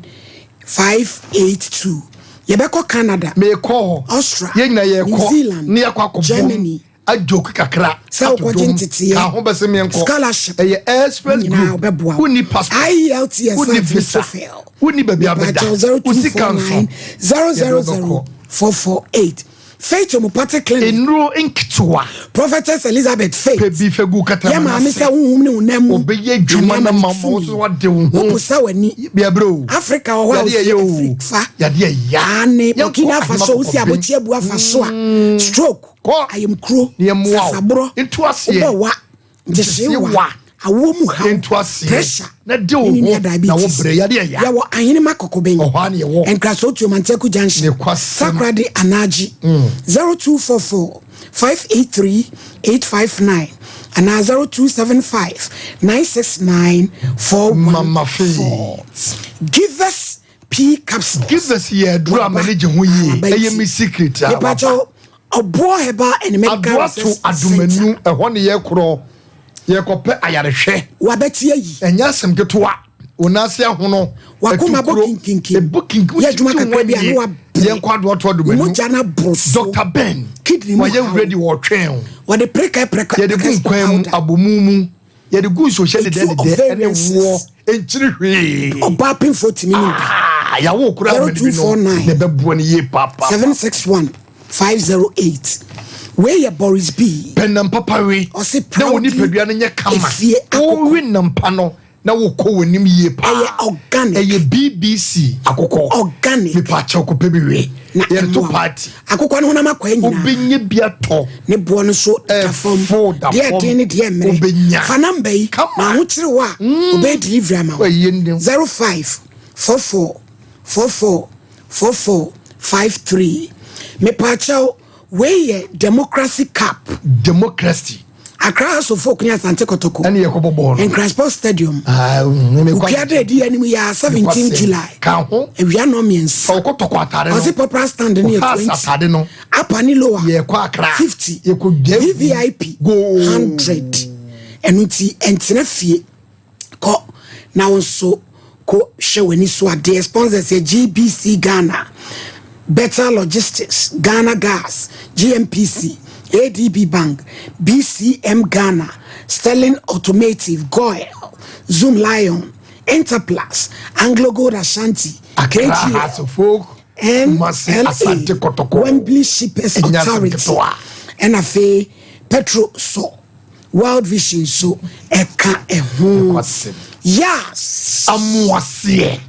[SPEAKER 1] 582. Yɛbɛkɔ Canada.
[SPEAKER 5] Meekɔ hɔ.
[SPEAKER 1] Austria.
[SPEAKER 5] Yɛn nyinaa yɛkɔ.
[SPEAKER 1] New Zealand.
[SPEAKER 5] Ne yɛakɔ akɔbom.
[SPEAKER 1] Germany.
[SPEAKER 5] Ajoke kakra.
[SPEAKER 1] Sɛ
[SPEAKER 5] Ato
[SPEAKER 1] wokɔgye
[SPEAKER 5] dwom.
[SPEAKER 1] nteteeɛ.
[SPEAKER 5] Ka ho bɛsɛ meɛnkɔ.
[SPEAKER 1] Scholarship.
[SPEAKER 5] Ɛyɛ Express
[SPEAKER 1] Nyinaa
[SPEAKER 5] Group.
[SPEAKER 1] ɔbɛboa wo.
[SPEAKER 5] Wonni passport.
[SPEAKER 1] IELTS
[SPEAKER 5] Wonni
[SPEAKER 1] a
[SPEAKER 5] visa.
[SPEAKER 1] TOEFL.
[SPEAKER 5] Wonni baabi abɛda.
[SPEAKER 1] Mepakyɛw
[SPEAKER 5] Wo sika nso.
[SPEAKER 1] 0249 000 448. Faith Homeopathic Clinic.
[SPEAKER 5] Nnuro nketewa.
[SPEAKER 1] Prophetess Elizabeth Faith.
[SPEAKER 5] Pɛ bi fɛ gu kata
[SPEAKER 1] Yɛ maame sɛ honhom ne honam mu.
[SPEAKER 5] Ɔbɛyɛ adwuma na ma ma wo so wade wo ho.
[SPEAKER 1] Woposa w'ani.
[SPEAKER 5] Biabrɛ o.
[SPEAKER 1] Africa wɔ hɔ a
[SPEAKER 5] Yadeɛ
[SPEAKER 1] wosi
[SPEAKER 5] yɛ o.
[SPEAKER 1] Afiri fa.
[SPEAKER 5] Yadeɛ ya.
[SPEAKER 1] Aane,
[SPEAKER 5] Yɛnkɔ
[SPEAKER 1] Burkina Faso
[SPEAKER 5] Ahema
[SPEAKER 1] wosi
[SPEAKER 5] Kɔkɔben.
[SPEAKER 1] Abɔkye Abu afa so a. Stroke.
[SPEAKER 5] Kɔ.
[SPEAKER 1] Ayamkuro.
[SPEAKER 5] Ne yɛmmoa wo.
[SPEAKER 1] Sasaborɔ.
[SPEAKER 5] Nto aseɛ.
[SPEAKER 1] Wobɔ wa. Nkyehyeewa.
[SPEAKER 5] Nkyehyeewa.
[SPEAKER 1] Awoɔ mu haw.
[SPEAKER 5] Nto aseɛ.
[SPEAKER 1] Pressure.
[SPEAKER 5] Na de wo
[SPEAKER 1] Ne
[SPEAKER 5] ho
[SPEAKER 1] ne diabetes.
[SPEAKER 5] na wo brɛ yadeɛ ya.
[SPEAKER 1] Yɛwɔ Ahenema Kɔkɔben.
[SPEAKER 5] Ɔhɔ a ne yɛwɔ.
[SPEAKER 1] Nkraso Tuomanteku Junction.
[SPEAKER 5] Ne kwasɛm.
[SPEAKER 1] Takoradi Anagye. 0244 583 859 anaa 0275 969
[SPEAKER 5] Mama
[SPEAKER 1] 414.
[SPEAKER 5] Faith.
[SPEAKER 1] Givers P capsules.
[SPEAKER 5] Givers yɛ aduro a m'ani gye ho yie. Ɛyɛ me secret a waba.
[SPEAKER 1] Mepakyɛw, Ɔboɔ Herbal and Medical
[SPEAKER 5] Adoa to
[SPEAKER 1] Research
[SPEAKER 5] Adomanu,
[SPEAKER 1] Center.
[SPEAKER 5] ɛhɔ ne yɛkorɔ, yɛkɔpɛ ayarehwɛ.
[SPEAKER 1] Wabɛte ayi.
[SPEAKER 5] Ɛnyɛ asɛm ketewa. Wo nan ase ahono.
[SPEAKER 1] Wakoma bɔ
[SPEAKER 5] atukuro,
[SPEAKER 1] kinkinkin.
[SPEAKER 5] Ɛbɔ kinkin.
[SPEAKER 1] Yɛ adwuma kakra bi a na wabrɛ.
[SPEAKER 5] Yɛnkɔ Adoa to Adomanu.
[SPEAKER 1] Mogya no aboro so.
[SPEAKER 5] Dr. Ben.
[SPEAKER 1] Kidney mu
[SPEAKER 5] Wayɛ
[SPEAKER 1] haw.
[SPEAKER 5] ready wɔtwɛn o.
[SPEAKER 1] Wɔde preka preka.
[SPEAKER 5] Yɛde gu nkwan mu, abomu mu. Yɛde gu nsuohyɛ
[SPEAKER 1] Etu
[SPEAKER 5] dedɛdedɛ ɛne
[SPEAKER 1] ovarian
[SPEAKER 5] woɔ.
[SPEAKER 1] cyst.
[SPEAKER 5] Ɛnkyiri hwee.
[SPEAKER 1] Ɔbaa pemfoɔ tumi nom bi.
[SPEAKER 5] Ah, yɛawo koraa ma no bi nom.
[SPEAKER 1] 0249
[SPEAKER 5] Na ɛbɛboa no yie paapaa.
[SPEAKER 1] 761 508. Wei yɛ Boris B.
[SPEAKER 5] Pɛ nam papa we.
[SPEAKER 1] Ɔse
[SPEAKER 5] Na wo
[SPEAKER 1] proudly
[SPEAKER 5] nipadua no nyɛ kama.
[SPEAKER 1] efie akokɔ.
[SPEAKER 5] Wowe nam pa no na wokɔ w'anim yie paa.
[SPEAKER 1] Ɛyɛ organic.
[SPEAKER 5] Ɛyɛ BBC akokɔ.
[SPEAKER 1] Organic.
[SPEAKER 5] Mepa kyɛw kɔpɛ bi we.
[SPEAKER 1] Na
[SPEAKER 5] Yɛde to
[SPEAKER 1] ɛmmoa wo.
[SPEAKER 5] party.
[SPEAKER 1] Akokɔ no honam akɔɛ nyinaa.
[SPEAKER 5] Wobɛnya bi atɔ.
[SPEAKER 1] Ne boɔ no so da fam.
[SPEAKER 5] Ɛfo da
[SPEAKER 1] Deɛ
[SPEAKER 5] fam.
[SPEAKER 1] ɛden ne deɛ mmerɛ.
[SPEAKER 5] Wobɛnya.
[SPEAKER 1] Fa namba yi.
[SPEAKER 5] Kama.
[SPEAKER 1] Na ahokyere wo a, ɔbɛyɛ delivery ama wo.
[SPEAKER 5] Ɛyɛ nni.
[SPEAKER 1] 05 44 44 44 53. Mepaakyɛw, wei yɛ Democracy Cup.
[SPEAKER 5] Democracy.
[SPEAKER 1] Accra House of Folk ne Asante Kotoko.
[SPEAKER 5] Ɛne yɛkɔbɔ bɔɔl no.
[SPEAKER 1] Nkran Sports Stadium.
[SPEAKER 5] Ah, mekɔ-
[SPEAKER 1] Okuada a ɛdi anim yɛ a 17
[SPEAKER 5] Mekɔ
[SPEAKER 1] July.
[SPEAKER 5] Ka ho.
[SPEAKER 1] Awia nnɔn mmiɛnsa.
[SPEAKER 5] Ɔkɔ tɔkɔ atare no.
[SPEAKER 1] Ɔse popular stand no yɛ
[SPEAKER 5] Ɔhaas
[SPEAKER 1] 20.
[SPEAKER 5] atade no.
[SPEAKER 1] Upper ne lower.
[SPEAKER 5] Yɛkɔ Accra.
[SPEAKER 1] 50.
[SPEAKER 5] Yɛkɔ dwa gu.
[SPEAKER 1] VVIP.
[SPEAKER 5] Goal.
[SPEAKER 1] 100. Ɛno nti ɛntena fie. Kɔ na wo nso kɔ hwɛ w'ani so adeɛ. Sponsors yɛ GBC Ghana, Better Logistics, Ghana Gas, GMPC, ADB Bank, BCM Ghana, Sterling Automotive, Goil, Zoom Lion, Interplus, Anglo Gold Ashanti,
[SPEAKER 5] Accra
[SPEAKER 1] KGL,
[SPEAKER 5] House of Folk, Kumasi Asante
[SPEAKER 1] NLA,
[SPEAKER 5] Kotoko.
[SPEAKER 1] Wembley Shippers
[SPEAKER 5] Ɛnyɛ asɛm
[SPEAKER 1] Authority,
[SPEAKER 5] ketewa.
[SPEAKER 1] ɛna afei Petro so World Vision so ɛka ɛho.
[SPEAKER 5] Ɛkwasɛm.
[SPEAKER 1] Yas.
[SPEAKER 5] Amoaseɛ.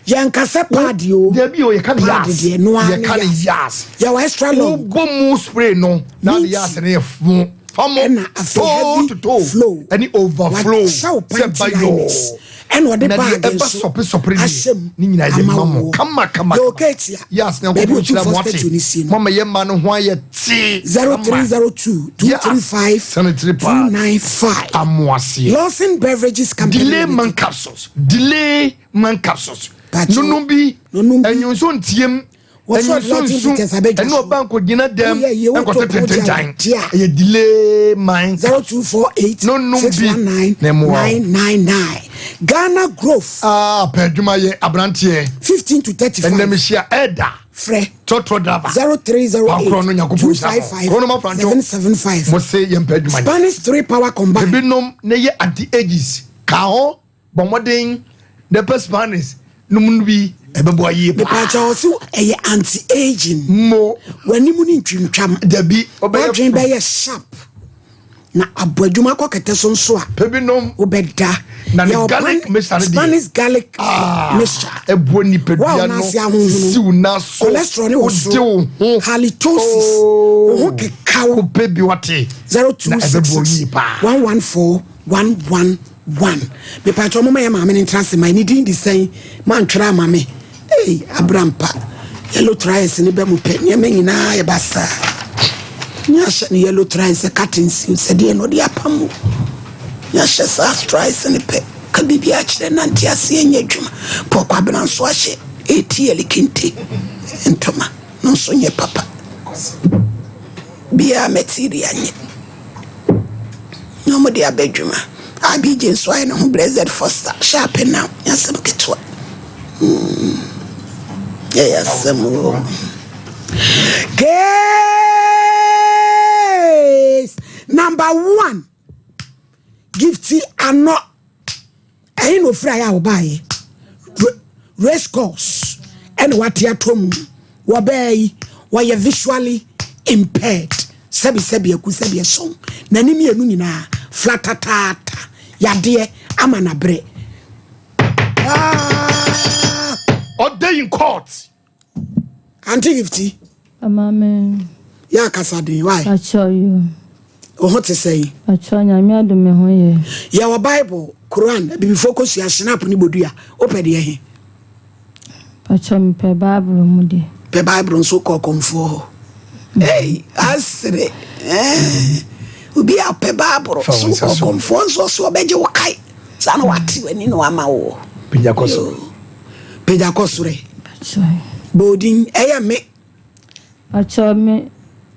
[SPEAKER 1] Yɛnkasɛ paadi o.
[SPEAKER 5] Dabi o, yɛka no
[SPEAKER 1] Paadi
[SPEAKER 5] yas.
[SPEAKER 1] deɛ noa ne
[SPEAKER 5] Yɛka no
[SPEAKER 1] yas.
[SPEAKER 5] yas.
[SPEAKER 1] Yɛwɔ extra long.
[SPEAKER 5] Wobɔ mu spray no na de
[SPEAKER 1] Minty.
[SPEAKER 5] yas no yɛ fo. Famo.
[SPEAKER 1] Ɛna afei
[SPEAKER 5] Toe
[SPEAKER 1] heavy
[SPEAKER 5] to toe.
[SPEAKER 1] flow.
[SPEAKER 5] Ɛne overflow.
[SPEAKER 1] Wakyɛ wo
[SPEAKER 5] Sɛ
[SPEAKER 1] panty
[SPEAKER 5] ba
[SPEAKER 1] liners.
[SPEAKER 5] yɔɔ.
[SPEAKER 1] Ɛna ɔde
[SPEAKER 5] Na deɛ
[SPEAKER 1] bag
[SPEAKER 5] ɛba
[SPEAKER 1] nso
[SPEAKER 5] sɔpesɔpere deɛ,
[SPEAKER 1] ahyɛ mu
[SPEAKER 5] ne nyinaa yɛ
[SPEAKER 1] ama
[SPEAKER 5] ma mo.
[SPEAKER 1] woɔ.
[SPEAKER 5] Kama, kama,
[SPEAKER 1] Yɛwɔ
[SPEAKER 5] kama.
[SPEAKER 1] Ketia.
[SPEAKER 5] Yas,
[SPEAKER 1] Baabi
[SPEAKER 5] Nyankopɔn
[SPEAKER 1] otu
[SPEAKER 5] nhyira mo
[SPEAKER 1] fɔ
[SPEAKER 5] ate.
[SPEAKER 1] statue no si no.
[SPEAKER 5] Mama yɛ mma no ho ayɛ tee.
[SPEAKER 1] 0302 235
[SPEAKER 5] Sanitary pad.
[SPEAKER 1] 295.
[SPEAKER 5] Amoaseɛ.
[SPEAKER 1] Lawson Beverages Company
[SPEAKER 5] Delay man
[SPEAKER 1] Limited.
[SPEAKER 5] capsules. Delay man capsules.
[SPEAKER 1] Pacho,
[SPEAKER 5] Nunum bi.
[SPEAKER 1] nunum bi.
[SPEAKER 5] Ɛnyonso ntiem.
[SPEAKER 1] Wɔsɔ
[SPEAKER 5] Ɛnyonso
[SPEAKER 1] Lawson
[SPEAKER 5] nsu.
[SPEAKER 1] Bitters abɛdwa
[SPEAKER 5] Ɛne
[SPEAKER 1] so.
[SPEAKER 5] ɔba nkɔgyina dɛm.
[SPEAKER 1] Woyɛ yie, wotɔ
[SPEAKER 5] Ɛnkɔtɔ
[SPEAKER 1] kogya
[SPEAKER 5] tentengyan.
[SPEAKER 1] gye a.
[SPEAKER 5] Ɛyɛ delay man.
[SPEAKER 1] 0248
[SPEAKER 5] Nunum bi.
[SPEAKER 1] 619
[SPEAKER 5] Na ɛmmoa wo.
[SPEAKER 1] 999. Ghana Growth.
[SPEAKER 5] Ah, pɛ adwuma yɛ aberanteɛ.
[SPEAKER 1] 15 to 35.
[SPEAKER 5] Ɛnna mehyia ɛda.
[SPEAKER 1] Frɛ.
[SPEAKER 5] Trɔtrɔ driver.
[SPEAKER 1] 0308
[SPEAKER 5] Pankorɔ no Nyankopɔn nhyira mo.
[SPEAKER 1] 255
[SPEAKER 5] Korɔ no ma franco.
[SPEAKER 1] 775.
[SPEAKER 5] Mo se yɛn pɛ adwuma nyɛ.
[SPEAKER 1] Spanish 3 power combine.
[SPEAKER 5] Ebinom ne yɛ anti ages ka ho bɔ mmɔden na pɛ Spanish nom no bi ɛbɛboa yie paa.
[SPEAKER 1] Mepaakyɛ ɔse ɛyɛ anti aging.
[SPEAKER 5] Mo.
[SPEAKER 1] W'anim ne ntwintwam.
[SPEAKER 5] Dabi ɔbɛyɛ.
[SPEAKER 1] W'adwene bɛyɛ sharp. Na abɔ adwuma kɔ kɛtɛ so nso a.
[SPEAKER 5] Pɛ bi nom.
[SPEAKER 1] Wobɛda.
[SPEAKER 5] Na ne garlic mixture no deɛ.
[SPEAKER 1] Spanish garlic
[SPEAKER 5] ah,
[SPEAKER 1] mixture.
[SPEAKER 5] Ɛboa nipadua no. Sisiw na so.
[SPEAKER 1] Cholesterol ne wɔ
[SPEAKER 5] soro. Wode wo ho.
[SPEAKER 1] Halitosis.
[SPEAKER 5] Oh.
[SPEAKER 1] Wo ho kekaw.
[SPEAKER 5] Wopɛ bi wate.
[SPEAKER 1] 0266 114 111. Mepatwa ɔmo ma yɛ maame ne ntra ase ma ne din de sɛn mantwerɛ ama me. Ei abrampa yellow trials ne bɛ mu pɛ nneɛma nyinaa yɛ basaa. Ne ahyɛ no yellow trials sɛ curtains sɛ deɛ na ɔde apam o. Ne ahyɛ saa trials ne pɛ ka biribi akyerɛ nante aseɛ nyɛ adwuma. Pɔkɔ abena nso ahyɛ ATL kente ntoma no nso nyɛ papa. Biara material nyɛ. Na wɔde aba adwuma. IBJ nso ayɛ ne ho Blessed Foster hyɛ apɛ now nyɛ asɛm ketewa. Mm. Ɛyɛ asɛm o. Case number one. Gifty Ano. Ɛhe na ofiri ayɛ a ɔbaeɛ? Race course ɛna wate atɔ mu. Wɔbɛɛ yi, wɔyɛ visually impaired. Sɛbi sɛbi aku sɛbi ɛsɔn. N'ani mmienu nyinaa flatataata. Yadeɛ ama n'abrɛ. Ah!
[SPEAKER 5] Ɔda in court.
[SPEAKER 1] Auntie Gifty.
[SPEAKER 7] Maame.
[SPEAKER 1] Yɛ akasa den why?
[SPEAKER 7] Pacho yo.
[SPEAKER 1] Wo ho te sɛn?
[SPEAKER 7] Pacho nyame adom me ho yɛ.
[SPEAKER 1] Yɛwɔ Bible, Quran, abibifo kosua, Schnapp ne bodua. Wopɛ deɛ he?
[SPEAKER 7] Pacho mepɛ Bible mu deɛ.
[SPEAKER 1] Pɛ Bible nso kɔ ɔkɔmfoɔ hɔ. Hey, asere. Eh, obi a ɔpɛ Bible so kɔ ɔkɔmfoɔ nso ɔso ɔbɛgye wo kae. Saa na wate w'ani na wama wo.
[SPEAKER 5] Pagya kɔ soro.
[SPEAKER 1] Pagya kɔ soro. Bɔ odin ɛyɛ me.
[SPEAKER 7] Pacho me.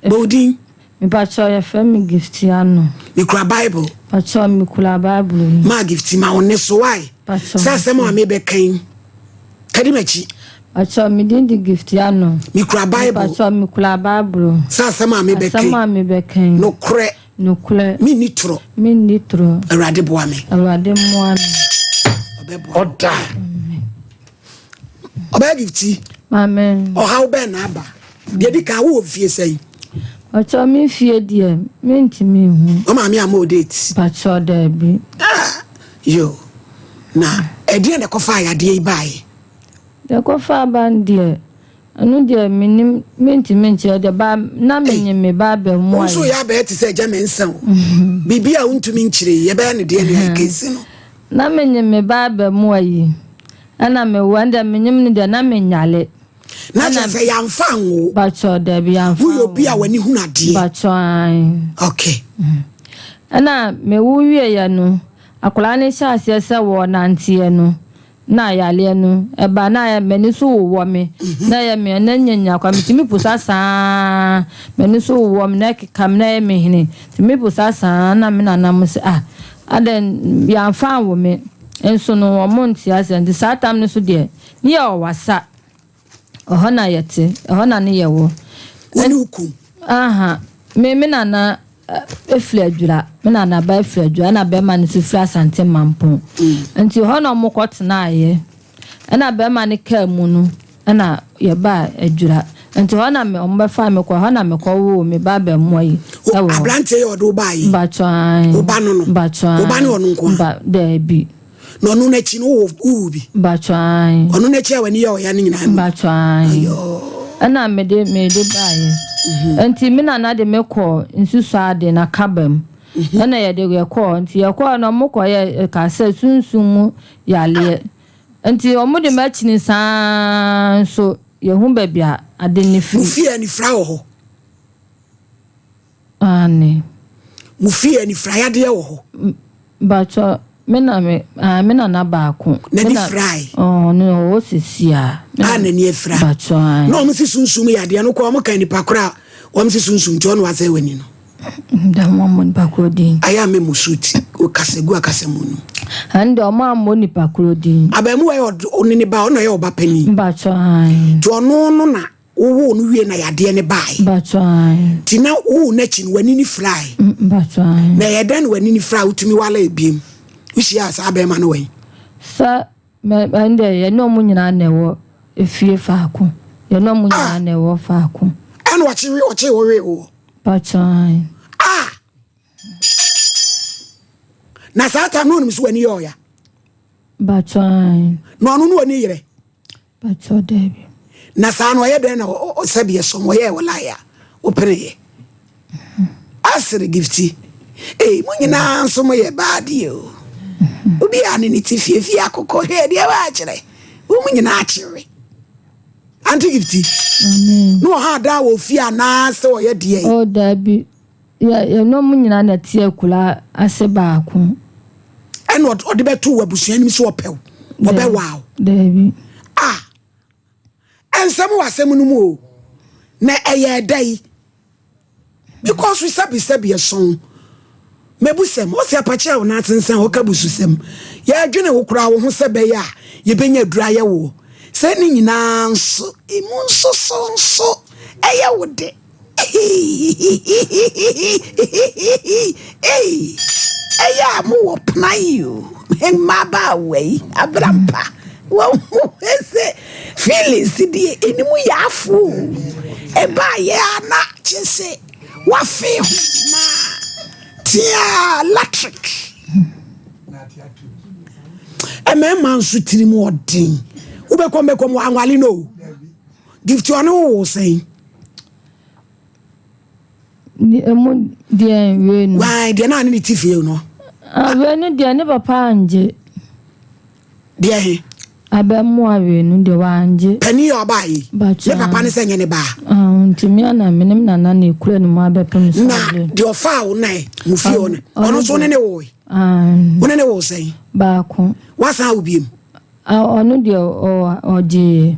[SPEAKER 1] Bɔ odin.
[SPEAKER 7] Mepacho yɛfrɛ me Giftiano.
[SPEAKER 1] Mekura Bible.
[SPEAKER 7] Pacho mekura Bible yi.
[SPEAKER 1] Maa Gifti ma wo ne so wae.
[SPEAKER 7] Pacho.
[SPEAKER 1] Sɛ asɛm a mebɛka yi. Kadi m'akyi.
[SPEAKER 7] Pacho me din de Giftiano.
[SPEAKER 1] Mekura Bible.
[SPEAKER 7] Pacho mekura Bible.
[SPEAKER 1] Sɛ asɛm a mebɛka yi.
[SPEAKER 7] Asɛm a mebɛka yi.
[SPEAKER 1] Nokorɛ.
[SPEAKER 7] Nokorɛ.
[SPEAKER 1] Menni torɔ.
[SPEAKER 7] Menni torɔ.
[SPEAKER 1] Awurade boa me.
[SPEAKER 7] Awurade mmoa me.
[SPEAKER 1] Ɔbɛboa.
[SPEAKER 5] Ɔda.
[SPEAKER 1] Ɔbɛyɛ Gifti.
[SPEAKER 7] Amen.
[SPEAKER 1] Ɔhaw bɛn na aba? Deɛ di kan wowɔ fie sɛn?
[SPEAKER 7] Pacho me fie deɛ mentumi nhu.
[SPEAKER 1] Wo maame ama o date?
[SPEAKER 7] Pacho daabi.
[SPEAKER 1] Ah, yo. Na ɛdeɛn na ɛkɔfaa yadeɛ yi baeɛ?
[SPEAKER 7] Deɛ ɛkɔfaa ba no deɛ, ɛno deɛ mennim, mentumi nkyerɛ deɛ ba na menyim me ba abɛmoa
[SPEAKER 1] Wo nso
[SPEAKER 7] yi.
[SPEAKER 1] yɛ abɛyɛ te sɛ agya Mensah o. Biribi a wontumi nkyerɛ yi, yɛbɛyɛ no deɛ ne ayɛ kɛsi no.
[SPEAKER 7] Na menyim me ba abɛmoa yi, ɛna mewɔ ɛnde menyim no deɛ na menyale.
[SPEAKER 1] Na kyerɛ sɛ yɛamfa anwo.
[SPEAKER 7] Bakyɛ dabi yɛamfa
[SPEAKER 1] Woyɛ obi a w'ani hunu adeɛ.
[SPEAKER 7] Bakyɛ ae.
[SPEAKER 1] Okay.
[SPEAKER 7] Ɛna mewo wieɛ no, akwadaa no hyɛ aseɛ sɛ wɔnanteɛ no, na yareɛ no ɛba na ayɛ m'ani so wowɔ me na ɛyɛ me na nyanya kwa metumi pusa saa m'ani so wowɔ me na ɛkeka me na ɛyɛ me hene tumi pusa saa na me nana mo sɛ ah adɛn yɛamfa anwo me nso no wɔn nte aseɛ nti saa tam no so deɛ ne yɛ ɔwasa ɛhɔ na yɛte ɛhɔ na ne yɛwɔ.
[SPEAKER 1] Wo ne wo kun?
[SPEAKER 7] Aha me me nana efiri adwira me nana ba efiri adwira ɛna bɛrima no nso firi Asante Mampong nti hɔ na wɔn kɔ tenaeɛ ɛna bɛrima no kaa mu no ɛna yɛba adwira nti hɔ na me wɔn bɛfa me kɔ hɔ na me kɔ woo me ba abɛmoa yi ɛwɔ hɔ.
[SPEAKER 1] Aberanteɛ yi ɔde wo baa yi?
[SPEAKER 7] Mbatɔ ae.
[SPEAKER 1] Wo ba no no?
[SPEAKER 7] Mbatɔ ae.
[SPEAKER 1] Wo ba ne ɔno nko a?
[SPEAKER 7] Mba daabi.
[SPEAKER 1] Na ɔno n'akyi no wowo wowo bi?
[SPEAKER 7] Mbatɔ ae.
[SPEAKER 1] Ɔno n'akyi a w'ani yɛ ɔya no nyinaa no?
[SPEAKER 7] Mbatɔ ae. Ɛna mede mede baeɛ. Nti me nana de me kɔɔ nsusuade na kaba mu. Ɛna yɛde yɛkɔɔ nti yɛkɔɔ no ɔmo kɔyɛ ɛka sɛ sunsum mu yareɛ. Nti ɔmo de m'akyini saa nso yɛhu baabi a ade ne firi.
[SPEAKER 1] Mo fie anifira wɔ hɔ?
[SPEAKER 7] Aane.
[SPEAKER 1] Mo fie anifirayadeɛ wɔ hɔ?
[SPEAKER 7] Mpakyɛ, me na me, ah, me nana baako.
[SPEAKER 1] N'ani firae?
[SPEAKER 7] Ɔɔ, no ɔwɔ sisi a.
[SPEAKER 1] A n'ani afira.
[SPEAKER 7] Mpakyɛ, ae.
[SPEAKER 1] Na wɔn si sunsum yadeɛ no kɔ wɔn ka nipa koro a wɔn si sunsum nti ɔno asɛe w'ani no.
[SPEAKER 7] Da wɔn ammɔ nipa koro din.
[SPEAKER 1] Ayɛ a memu so ti, okasa gu akasa mu no.
[SPEAKER 7] Ɛn deɛ wɔn ammɔ nipa koro din.
[SPEAKER 1] Abaamuwa yɛ ɔne ne ba, ɔno na ɔyɛ ɔba panin.
[SPEAKER 7] Mpakyɛ, ae.
[SPEAKER 1] Nti ɔno no na. Wowoo no wie na yadeɛ no baeɛ.
[SPEAKER 7] Mpakyɛ ae.
[SPEAKER 1] Nti na wowoo no akyi no w'ani no firae.
[SPEAKER 7] Mpakyɛ ae.
[SPEAKER 1] Na ɛyɛ dɛn na w'ani no firae wotumi walee biem? Wohyiaa saa bɛrima no wɛn?
[SPEAKER 7] Sɛ mɛ ɛnde yɛne ɔmo nyinaa na ɛwɔ efie faako. Yɛne ɔmo nyinaa na ɛwɔ faako.
[SPEAKER 1] Ɛna ɔkye we ɔkye wo wee woɔ?
[SPEAKER 7] Mpakyɛ ae.
[SPEAKER 1] Ah! Na saa time no onim so w'ani yɛ ɔya?
[SPEAKER 7] Mpakyɛ ae.
[SPEAKER 1] Na ɔno no ɔni yerɛ?
[SPEAKER 7] Pakyɛw daabi.
[SPEAKER 1] Na saa no ɔyɛ dɛn na sɛbi ɛsɔm ɔyɛɛ wo lie a wopeneeɛ? Asere Gifty ei mo nyinaa nso mo yɛ bad o. Obi a ne ne ti fiefie akokɔ hwɛ deɛ waakyerɛ wo mo nyinaa kyewe. Auntie Gifty na ɔha adaa wɔ fie anaasɛ ɔyɛ deɛ?
[SPEAKER 7] Oh daabi. Yɛ yɛne wɔn nyinaa na ɛte akuraa ase baako.
[SPEAKER 1] Ɛna ɔde bɛto wɔ abusua anim sɛ ɔpɛ wo, ɔbɛwaa wo.
[SPEAKER 7] Daabi.
[SPEAKER 1] A ɛnsɛm wɔ asɛm no mu o, na ɛyɛ ɛda yi because sɛbi sɛbi ɛsɔn mɛbusɛm ɔsi apakye a ɔnan asensan ɔka bususɛm yɛdwene wo koraa wo ho sɛ bɛyɛ a yɛbɛnya aduru ayɛ woɔ sɛ ne nyinaa nso emu nso so nso ɛyɛ wo de. Ei, ɛyɛ a mowɔ pena yi o, mmabaawa yi, abrampa. Wɔhu sɛ feelings deɛ ɛnim yɛ afo o. Ɛbaayɛ a na kye sɛ wafe ho na tea electric. Mmarima nso tirim ɔden. Wobɛkɔm bɛkɔm wanwale no o. Gift ɔne wo wo sɛn?
[SPEAKER 7] Emu deɛ wei no.
[SPEAKER 1] Wai deɛ naa ne ne ti fie no.
[SPEAKER 7] Ah, wei no deɛ ne papa angye.
[SPEAKER 1] Deɛ he?
[SPEAKER 7] Abɛmoa wei no deɛ wangye.
[SPEAKER 1] Panin yɛ ɔbaa yi. Ne papa ne sɛ nyɛ ne baa.
[SPEAKER 7] Ah, nti me ana me ne me nana na ekura ne mu abɛpem
[SPEAKER 1] so. Na deɛ ɔfaa wo nan mo fie hɔ no, ɔno nso ne ne woe. Wo ne ne wo sɛn?
[SPEAKER 7] Baako.
[SPEAKER 1] Wasan wo biem?
[SPEAKER 7] Ah, ɔno deɛ ɔ, ɔgyee.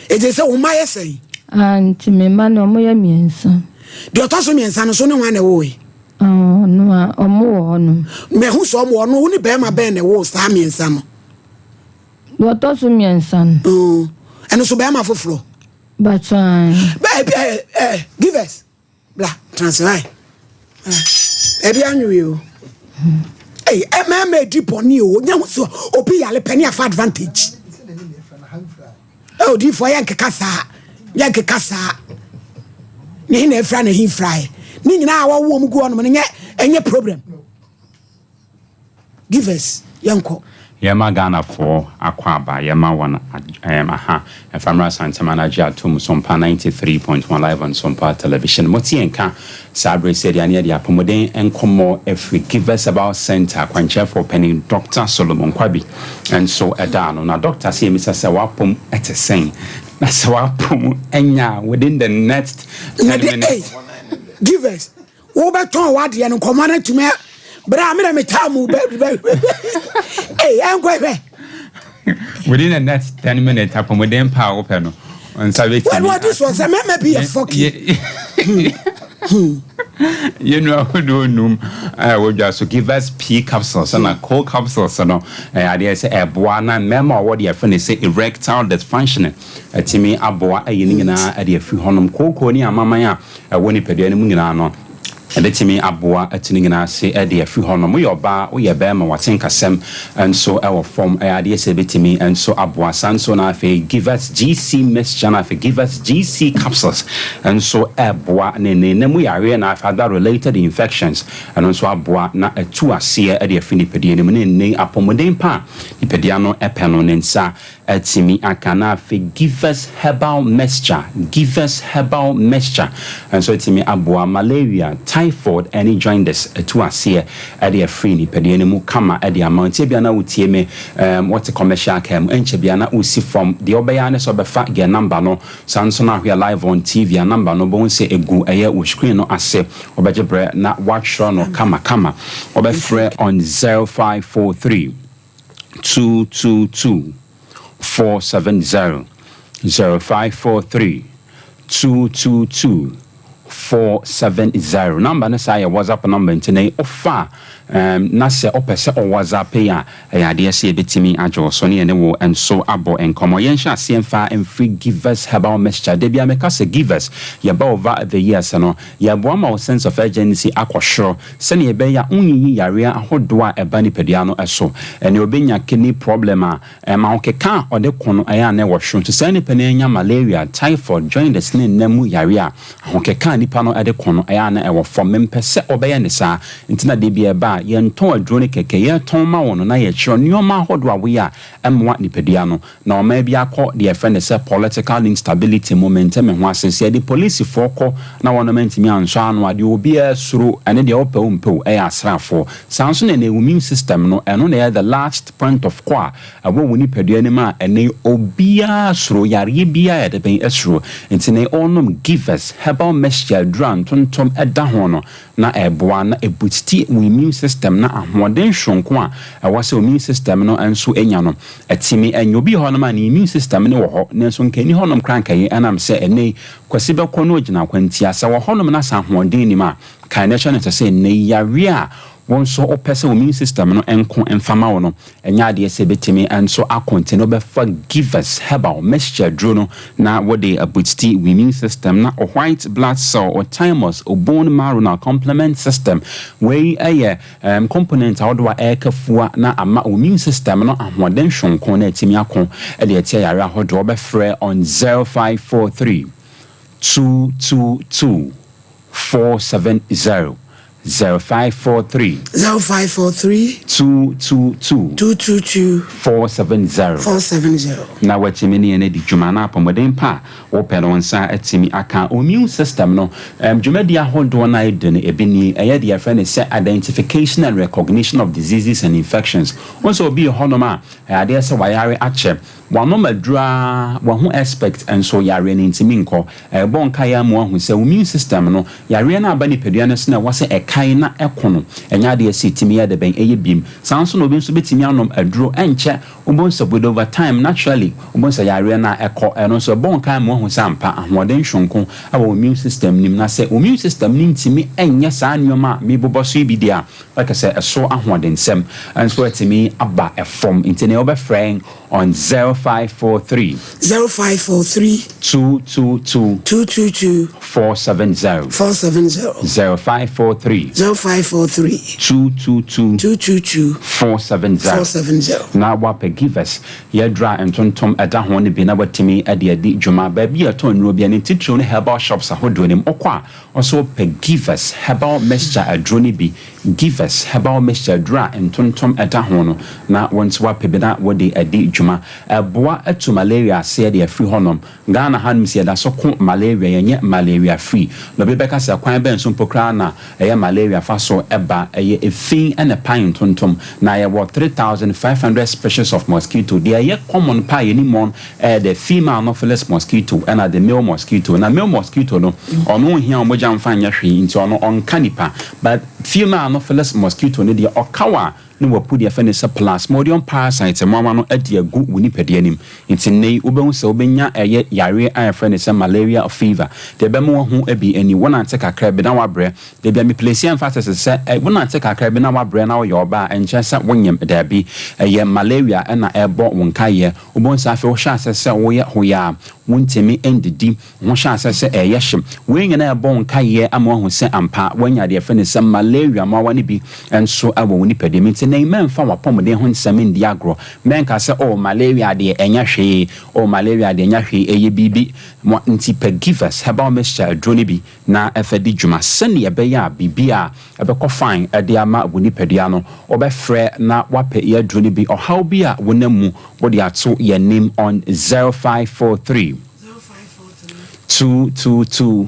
[SPEAKER 1] Enti sɛ wo mma yɛ sɛn?
[SPEAKER 7] Ah, nti me mma no, wɔyɛ mmiɛnsa.
[SPEAKER 1] Deɛ ɔtɔ so mmiɛnsa no nso ne hwan na ɛwoe?
[SPEAKER 7] Ah, ɔno a, wɔn wɔ hɔnom.
[SPEAKER 1] Mahu sɛ wɔn wɔ ɔno, wo ne barima bɛn na ɛwoo saa mmiɛnsa no?
[SPEAKER 7] Deɛ ɔtɔ so mmiɛnsa no.
[SPEAKER 1] Mm, ɛno nso barima foforɔ?
[SPEAKER 7] Bakyɛ, ae.
[SPEAKER 1] Bɛ, ɛ, ɛ, givers. Bla, transfer. Ɛbi anwe o. Hey, mmarima edi bɔne o. Nya ho so obi yale pɛ ne afa advantage. Ɛ odiifo yɛ nkeka saa. Yɛ nkeka saa. Ne he na efra ne he fra. Ne nyinaa wɔwo wɔn gu hɔ nom no nyɛ ɛnyɛ problem. Givers yɛnkɔ.
[SPEAKER 8] Yɛma Ghanafoɔ akwaaba, yɛma wɔn ɛɛm aha, ɛfa mmra Asantema no agye atom Sompa 93.1 live on Sompa Television. Mote yɛn nka saa berɛ yi sɛ deɛ ne yɛde apɔmuden nkɔmmɔ afiri Givers Herbal Centre akwankyerɛfoɔ panin Doctor Solomon Kwabi nso ɛda ano. Na Doctor sɛ yɛmmisa sɛ w'apom te sɛn? Na sɛ w'apom nya a within the next 10 minutes.
[SPEAKER 1] Givers, Wobɛtɔn w'adeɛ no nkɔmmɔ no atumi berɛ a merɛ metaa mu bɛ bɛ ei ɛnkɔ hwɛ.
[SPEAKER 8] Within the next 10 minutes apɔmuden pa a wopɛ no nsa bɛtumi.
[SPEAKER 1] Wɔn wɔde soɔ sɛ mɛma bi yɛ fɔki.
[SPEAKER 8] Yɛnu ahodoɔ num a ɛwɔ dwa so give us pea capsules ɛna cold capsules no ɛyɛ adeɛ sɛ ɛboa na mmarima a wɔwɔ deɛ yɛfrɛ no sɛ erectile dysfunction ɛtumi aboa ayi ne nyinaa ɛde afiri hɔnom kookoo ne amaman a ɛwɔ nipadua no mu nyinaa no, ɛbɛtumi aboa atu ne nyinaa ase de afiri hɔ nom. Woyɛ ɔbaa, woyɛ barima, w'atenkasɛm nso wɔ fam, ɛyɛ adeɛ sɛ ɛbɛtumi nso aboa. Saa nso na afei Givers GC mixture na afei Givers GC capsules nso ɛboa ne ne nna mu yareɛ na afei other related infections ɛno nso aboa na atu aseɛ de afiri nipadua no mu ne ne apɔmuden pa a nipadua no pɛ no ne nsa Atumi aka na afei Givers herbal mixture, Givers herbal mixture nso atumi aboa malaria, typhoid ɛne jaundice atu aseɛ de afiri nipadua no mu kama de ama wo. Nti ebia na wotie me ɛɛm wote commercial car mu ɛnkyɛ bia na wosi fam, deɛ wobɛyɛ ara ne sɛ wobɛfa gɛ number no, saa nso na ahwɛ live on TV a number no wobɛhu sɛ ɛgu ɛyɛ wo screen no ase, wobɛgye berɛ na woatwerɛ no kama kama, wobɛfrɛ on 0543. 222 470 0543 222 470 number no saa yɛ whatsapp number nti na wofa a Um, na sɛ ɔpɛ sɛ ɔ WhatsApp yi a, ɛyɛ adeɛ sɛ yɛbɛtumi agye wo so ne yɛne wo nso abɔ nkɔmmɔ. Yɛnhyɛ aseɛ mfa mfiri Givers Herbal Mixture. Da biara meka sɛ Givers, yɛba over the years no, yɛboa ma wo sense of urgency akɔ soro sɛdeɛ ɛbɛyɛ a wonyiyi yareɛ ahodoɔ a ɛba nipadua no so. Ɛnɛ obi nya kidney problem a, ɛma ahokeka a ɔde ko no ɛyɛ a na ɛwɔ soro. Nti saa nipa no anya malaria, typhoid, jaundice ne nna mu yareɛ a, ahokeka a nipa no de ko no ɛyɛ a na ɛwɔ fam. Mempɛ sɛ ɔbɛyɛ ne saa. Nti na da biara ɛba a, yɛntɔn aduro no kɛkɛ, yɛtɔn ma wo no na yɛkyerɛ nneɛma ahodoɔ a woyɛ a ɛmmoa nipadua no. Na ɔman bi akɔ deɛ yɛfrɛ no sɛ political instability mu, mente me ho ase. Sɛ yɛde polisifoɔ kɔ na wɔnom antumi ansɔ ano a, deɛ obiara suro, ɛne deɛ wopɛ wo mpɛ o, ɛyɛ asraafoɔ. Saa nso na ɛnɛ immune system no, ɛno na ɛyɛ the last point of call a ɛwɔ wo nipadua no mu a ɛnɛ obiara suro, yareɛ biara yɛde bɛn asuro. Nti na ɔnom Givers herbal mixture aduro a ntontom ɛda ho no, na ɛboa na ɛboosti wo immune system na ahoɔden soronko a ɛwɔ sɛ immune system no nso anya no ɛtumi ɛnyɛ. Obi hɔnom a ne immune system no wɔ hɔ, nanso nka ɛni hɔnom koraa nka yi ɛnam sɛ ɛnɛ Kwasi bɛkɔ no ogyina akwantia sɛ wɔ hɔnom na sɛ ahoɔden nim a, kae na ɛhyɛ no sɛ sɛ ɛnɛ yareɛ a wɔn nso wopɛ sɛ immune system no nko mfama wo no, ɛnyɛ adeɛ sɛ ɛbɛtumi nso ako. Nti no wobɛfa Givers Herbal Mixture duro no na wode aboosti wo immune system na white blood cell, o thymus, o bone marrow na complement system. Wei ɛyɛ component ahodoɔ a ɛreka fua na ama wo immune system no ahoɔden sononko na ɛtumi ako ɛde ɛtia yare ahodoɔ. Wobɛfrɛ on 0543 222 470, 0543
[SPEAKER 1] 0543
[SPEAKER 8] 222
[SPEAKER 1] 222
[SPEAKER 8] 470
[SPEAKER 1] 470.
[SPEAKER 8] Na watumi ne yɛn adi dwuma na apɔmuden pa a wopɛ no wo nsa atumi aka. Immune system no dwumadi ahodoɔ no a ɛdi no ebi ni. Ɛyɛ deɛ yɛfrɛ no sɛ identification and recognition of diseases and infections. Wɔn sɛ obi wɔ hɔnom a ɛyɛ adeɛ sɛ wayare akyɛ, wanom aduro a wahu expect nso yareɛ no ntumi nkɔ. Ɛbɔ nkaeɛ ama wahu sɛ immune system no, yareɛ no aba nipadua no so na ɛwɔ sɛ ɛkae na ɛko no, ɛnyɛ adeɛ sɛ ɛtumi yɛ de bɛn ɛyɛ biem. Saa nso na obi nso bɛtumi anom aduro, ɛnkyɛ wobɛhu sɛ with over time naturally wobɛhu sɛ yareɛ no a ɛkɔ. Ɛno nso ɛbɔ nkaeɛ ama wahu sɛ ampa ahoɔden sononko ɛwɔ immune system nim. Na sɛ immune system no ntumi ɛnyɛ saa nneɛma a mebobɔ so yi bi deɛ a, bɛka sɛ ɛso ahoɔdensɛm nso atumi aba ɛfam. Nti nea wobɛfrɛ on 0543
[SPEAKER 1] 0543
[SPEAKER 8] 222
[SPEAKER 1] 222
[SPEAKER 8] 470
[SPEAKER 1] 470.
[SPEAKER 8] 0543
[SPEAKER 1] 0543
[SPEAKER 8] 222
[SPEAKER 1] 222
[SPEAKER 8] 470
[SPEAKER 1] 470.
[SPEAKER 8] Na wapɛ Givers yɛdura ntontom ɛda ho no bi na watumi de adi dwuma. Baabi a ɛtɔn nnuro bi ne titiriw ne herbal shops ahodoɔ no mu, wokɔ a ɔso pɛ Givers Herbal Mixture aduro no bi, Givers Herbal Mixture aduro a ntontom ɛda ho no, na wɔn nso wapɛ bi na wɔde adi dwuma. Ɛboa atu malaria aseɛ de afiri hɔnom. Ghana hanom si yɛda so ko malaria, yɛnyɛ malaria free. Na obi bɛka sɛ kwan bɛn so mpo koraa na ɛyɛ malaria fa so ɛba? Ɛyɛ efi ɛna pan ntontom. Na yɛwɔ 3500 species of mosquito. Deɛ ɛyɛ common pa yɛnim wɔn ɛyɛ the female Anopheles mosquito ɛna the male mosquito. Na male mosquito no, ɔno nhia ɔmogya mfa nyɛ hwee, nti ɔno ɔnka nipa. But female Anopheles mosquito no deɛ, ɔka wa na wapu deɛ fɛ ne sɛ plasmodium parasite mmoawa no adi agu wo nipadua anim. Nti nnɛ yi wobɛhu sɛ wobɛnya ɛyɛ yareɛ a yɛfrɛ no sɛ malaria fever. Deɛ ɛbɛma wahu bi ani, wonante kakra bi na wabrɛ. Dabi a meplace emphasis sɛ wonante kakra bi na wabrɛ na woyɛ ɔbaa a, ɛnkyerɛ sɛ wonyem. Daabi, ɛyɛ malaria ɛna ɛbɔ wo nkaeɛ. Wobɛhu sɛ afei wohyɛ aseɛ sɛ woyɛ hoyɛ a wontumi ndidi, ho hyɛ aseɛ sɛ ɛyɛ hye. Wei nyinaa ɛbɔ wo nkaeɛ ama wahu sɛ ampa woanya deɛ yɛfrɛ no sɛ malaria mmoawa no bi nso wɔ wo nipadua mu. Nti nnɛ yi mɛmfa w'apɔmuden ho nsɛm ndi agorɔ. Mɛnka sɛ, oh, malaria deɛ ɛnyɛ hwee, oh, malaria deɛ ɛnyɛ hwee, ɛyɛ biribi. Nti pɛ Givers Herbal Mixture aduro no bi na ɛfa di dwuma sɛnea ɛbɛyɛ a biribi a ɛbɛkɔ fine ɛde ama wo nipadua no. Wobɛfrɛ na wapɛ yɛ aduro no bi. Ɔhaw bi a wonam mu, wode ato yɛn anim on 0543 222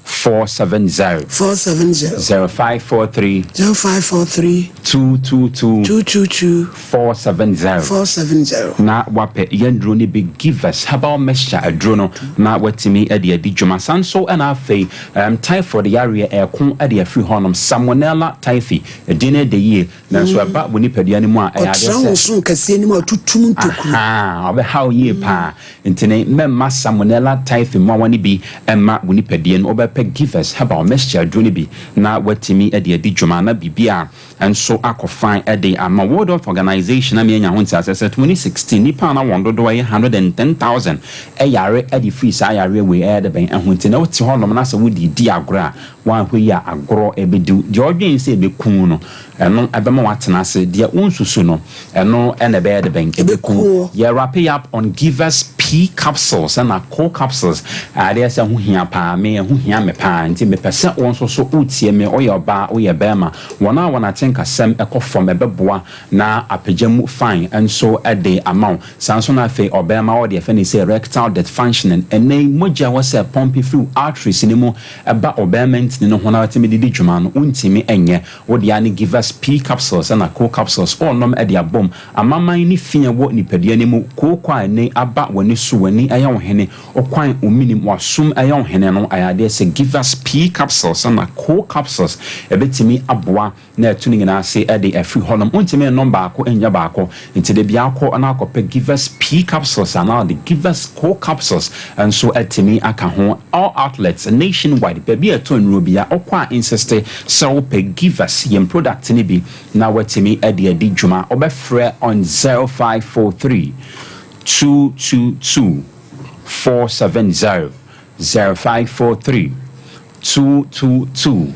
[SPEAKER 8] 470.
[SPEAKER 1] 470.
[SPEAKER 8] 0543
[SPEAKER 1] 0543
[SPEAKER 8] 222
[SPEAKER 1] 222
[SPEAKER 8] 470.
[SPEAKER 1] 470.
[SPEAKER 8] Na wapɛ yɛn duro no bi, Givers Herbal Mixture aduro no, na watumi de adi dwuma. San so ɛna afei typhoid yareɛ ɛko de afiri hɔnom. Salmonella typhi ɛdin no ɛda yie, nanso ɛba wɔ nipadua no mu a, ɛyɛ adeɛ
[SPEAKER 1] ɔtena
[SPEAKER 8] sɛ
[SPEAKER 1] wo so kɛseɛ no mu a ɔtutum ntokuro.
[SPEAKER 8] Aha, ɔbɛhaw yie paa. Nti ne mɛmma Salmonella typhi mmoawa no bi ɛmma wo nipadua no. Wobɛpɛ akɔpɛ Givers Herbal Mixture aduro no bi na woatumi de adi dwuma na biribi a nso akɔ fann de ama. World Health Organization ama yɛanya ho nteaseɛ sɛ 2016 nnipa a na wɔn dodoɔ yɛ 110,000 yare de firi saa yareɛ wei ɛyɛ de bɛn ho nti na wote hɔnom na sɛ wode redi agorɔ a woanhwɛ yie a agorɔ bɛdi wo. Deɛ ɔdwen sɛ ɛbɛku wo no ɛno ɛbɛma woatena ase, deɛ wonsusu no ɛno na ɛbɛyɛ de bɛn ɛbɛku wo. Yɛ wrap up on Givers P capsules ɛna Co capsules adeɛ sɛ ɛho hia paa me ɛho hia me paa nti mepɛ sɛ wo nso so wotie me woyɛ ɔbaa woyɛ bɛrima Wɔn a wɔn atenkasɛm kɔ fam, ɛbɛboa na apagya mu fann nso de ama wo. Saa nso na afei ɔbarima wɔ deɛ yɛfrɛ no sɛ erectile dysfunctioning. Ɛnnɛ yi, mogya a ɛwɔ sɛ ɛpɔmpe firi wo arteries no mu ba ɔbarima ntini no ho na watumi de di dwuma no, wontumi nyɛ. Wo deɛ ara ne Givers P capsules ɛna Co capsules worenom de abom. Amaman ne fi a ɛwɔ nipadua no mu, kooko a ɛnnɛ yi aba w'ani so, w'ani ayɛ wo hene, Ɔkwan ominim w'asom ɛyɛ wo hene no ayɛ adeɛ sɛ Givers P capsules ɛna Co capsules ɛbɛtumi aboa na atu ne nyinaa ase de afiri hɔ nom. Wontumi nnom baako nnya baako nti da biara kɔ na akɔpɛ Givers P capsules anaa ɔde Givers Co capsules nso atumi aka ho. All outlets nationwide baabi a ɛtɔ nnuro biara wokɔ a insiste sɛ wopɛ Givers yɛn product no bi na woatumi de adi dwuma. Wobɛfrɛ on 0543 222 470 0543 222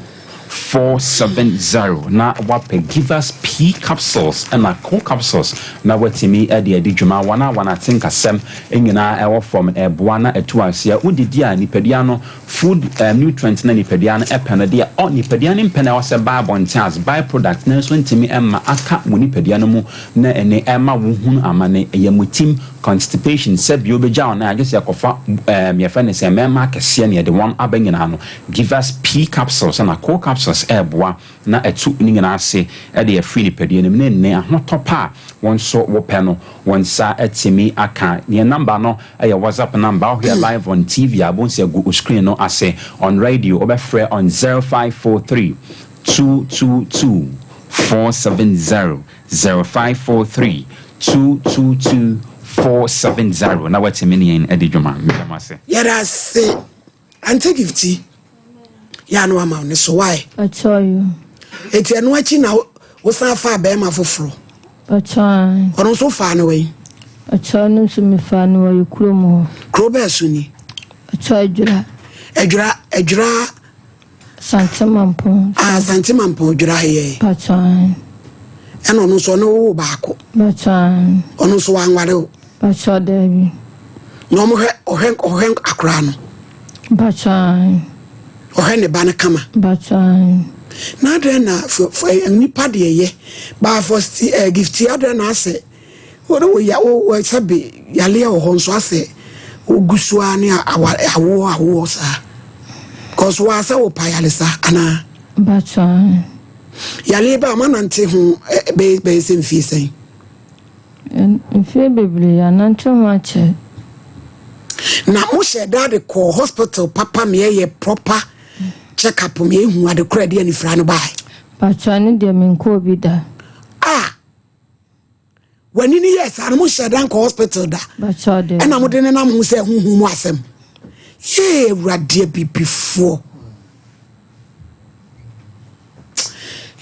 [SPEAKER 8] 470 na wapɛ Givers P capsules ɛna Co capsules na watumi de adi dwuma. Wɔn a wɔn atenkasɛm nyinaa ɛwɔ fam ɛboa na ɛtu aseɛ. Wodidi a nipadua no food um, nutrient na nipadua no ɛpɛ no deɛ ɔ nipadua no mpɛ na ɛwɔ sɛ ba abɔnten as by product nanso ntumi ɛmma aka wɔ nipadua no mu na ɛne ɛma wo hunu amane ɛyɛ mutim Constipation, sɛ bio bɛgya wo nan a gye sɛ yɛkɔfa ɛɛm yɛfrɛ no sɛ mmarima akɛseɛ na yɛde wɔn aba nyinaa no, Givers P capsules ɛna Co capsules ɛɛboa na ɛtu ne nyinaa ase ɛde afiri nipadua no mu ne nne ahotɔ pa a wo nso wopɛ no wo nsa atumi aka. Yɛn number no ɛyɛ WhatsApp number, wohwɛ live on TV a wobɛhu sɛ ɛgu wo screen no ase, on radio wobɛfrɛ on 0543 222 470. 0543 222 470 na watumi ne yɛn adi dwuma. Meda mo ase.
[SPEAKER 1] Yɛda ase Auntie Gifty. Yɛ ano ama wo ne so why?
[SPEAKER 7] Ɔkyɔyo.
[SPEAKER 1] Eti ɛno akyi na wosan faa bɛrima foforɔ.
[SPEAKER 7] Ɔkyɔn.
[SPEAKER 1] Ɔno nso faa no wɛn?
[SPEAKER 7] Ɔkyɔn no nso mefaa no wɔ yɛ kurom hɔ.
[SPEAKER 1] Kuro bɛɛ so ni?
[SPEAKER 7] Ɔkyɔ Adwira.
[SPEAKER 1] Adwira Adwira.
[SPEAKER 7] Asante Mampong.
[SPEAKER 1] Ah, Asante Mampong Dwira yɛ.
[SPEAKER 7] Patwan.
[SPEAKER 1] Ɛna ɔno nso ɔne wo baako.
[SPEAKER 7] Patwan.
[SPEAKER 1] Ɔno nso wanware o.
[SPEAKER 7] Patwa daabi.
[SPEAKER 1] Na ɔmo hwɛ ɔhwɛ ɔhwɛ akora no.
[SPEAKER 7] Patwan.
[SPEAKER 1] Ɔhwɛ ne ba no kama.
[SPEAKER 7] Patwan.
[SPEAKER 1] Na adɛn na eh, nipa deɛ yɛ baafɔ sti eh, gifti adɛn na asɛ Wo ne wo ya wo wo sɛbe yaleɛ wɔ hɔ nso asɛ wogu so ara ne awa awoɔ awoɔ saa cause waa sɛ wo pa yalesa anaa.
[SPEAKER 7] Mpakyɛ.
[SPEAKER 1] Yaleɛ ba a moanante ho bɛyɛ bɛyɛ sɛ mfie sɛn?
[SPEAKER 7] Mfie bebree yɛanante ho akyɛ.
[SPEAKER 1] Na mo hyɛ da de kɔɔ hospital papa meɛyɛ proper check up meɛhu ade korɔ ɛde anifira no bae.
[SPEAKER 7] Mpakyɛ ne deɛ menkɔɔ bi da.
[SPEAKER 1] Ah! W'ani no yɛɛ saa no mo nhyɛ da nkɔ hospital da ɛna mo de ne nam ho sɛ huhu mu asɛm yee awurade abibifoɔ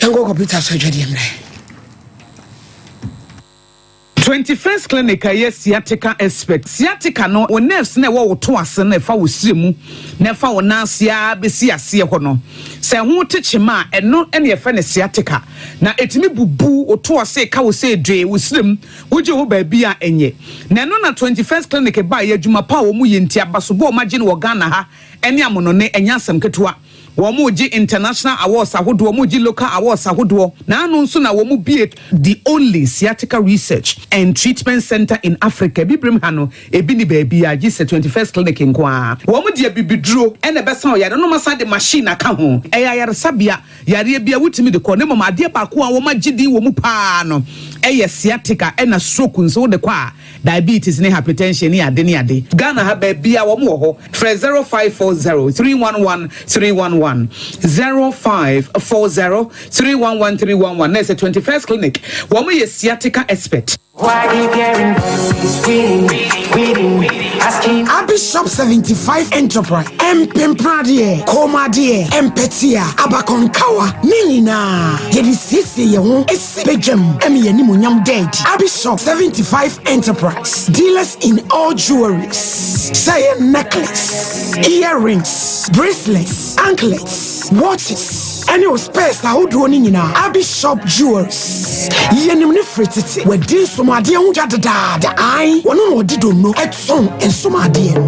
[SPEAKER 1] yɛnkɔ kɔmputa so adwadeɛ mmerɛ.
[SPEAKER 9] 21st Clinic a ɛyɛ sciatica expert. Sciatica no, wo nerves no a ɛwɔ wo to ase no ɛfa wo srɛ mu na ɛfa wo nan ase ara bɛsi aseɛ hɔ no, sɛ ɛho te kyema a, ɛno na yɛfrɛ no sciatica. Na ɛtumi bubu wo to ase, ka wo sɛ dwee, wo srɛ mu, wogye wo baabi a ɛnyɛ. Na ɛno na 21st Clinic baeɛ, adwuma pa a wɔyɛ nti, abasobɔ a wɔagye no wɔ Ghana ha ne amonɔne, ɛnyɛ asɛm ketewa. Wɔregye international awards ahodoɔ, wɔregye local awards ahodoɔ. Na ano nso na wɔbue the only sciatica research and treatment centre in Africa. Abibirem ha no, ebi nni baabiara gye sɛ 21st Clinic nko ara. Wɔde abibiduro na ɛbɛsa ɔyare no na wɔasan de machine aka ho. Ɛyɛ ayaresabea, yareɛ biara wotumi de kɔ. Na mmom adeɛ baako a wɔagye din wɔ mu pa ara no yɛ sciatica ɛna stroke nso wode kɔ a, Diabetes ne hypertension ne ade ne ade. Ghana ha baabiaa wɔn wɔ hɔ. Frɛ 0540 311 311, 0540 311 311 na ɛsɛ 21st Clinic. Wɔn yɛ sciatica expert.
[SPEAKER 1] Abi. Abishop 75 Enterprise, Mpempradeɛ, kɔnmuadeɛ, mpɛtea, abakɔnkawa, ne nyinaa yɛde siesie yɛn ho si badwam ma yɛn animuonyam da adi. Abishop 75 Enterprise, dealers in all jewelries, sɛ ɛyɛ necklace, earrings, bracelets, anklets, watches, ɛne wo spares ahodoɔ no nyinaa. Abishop Jewelries, yɛnim no firi tete, wadi nsomadeɛ ho dwa dedaada, ae, wɔno na ɔde donno tɔn nsomadeɛ no.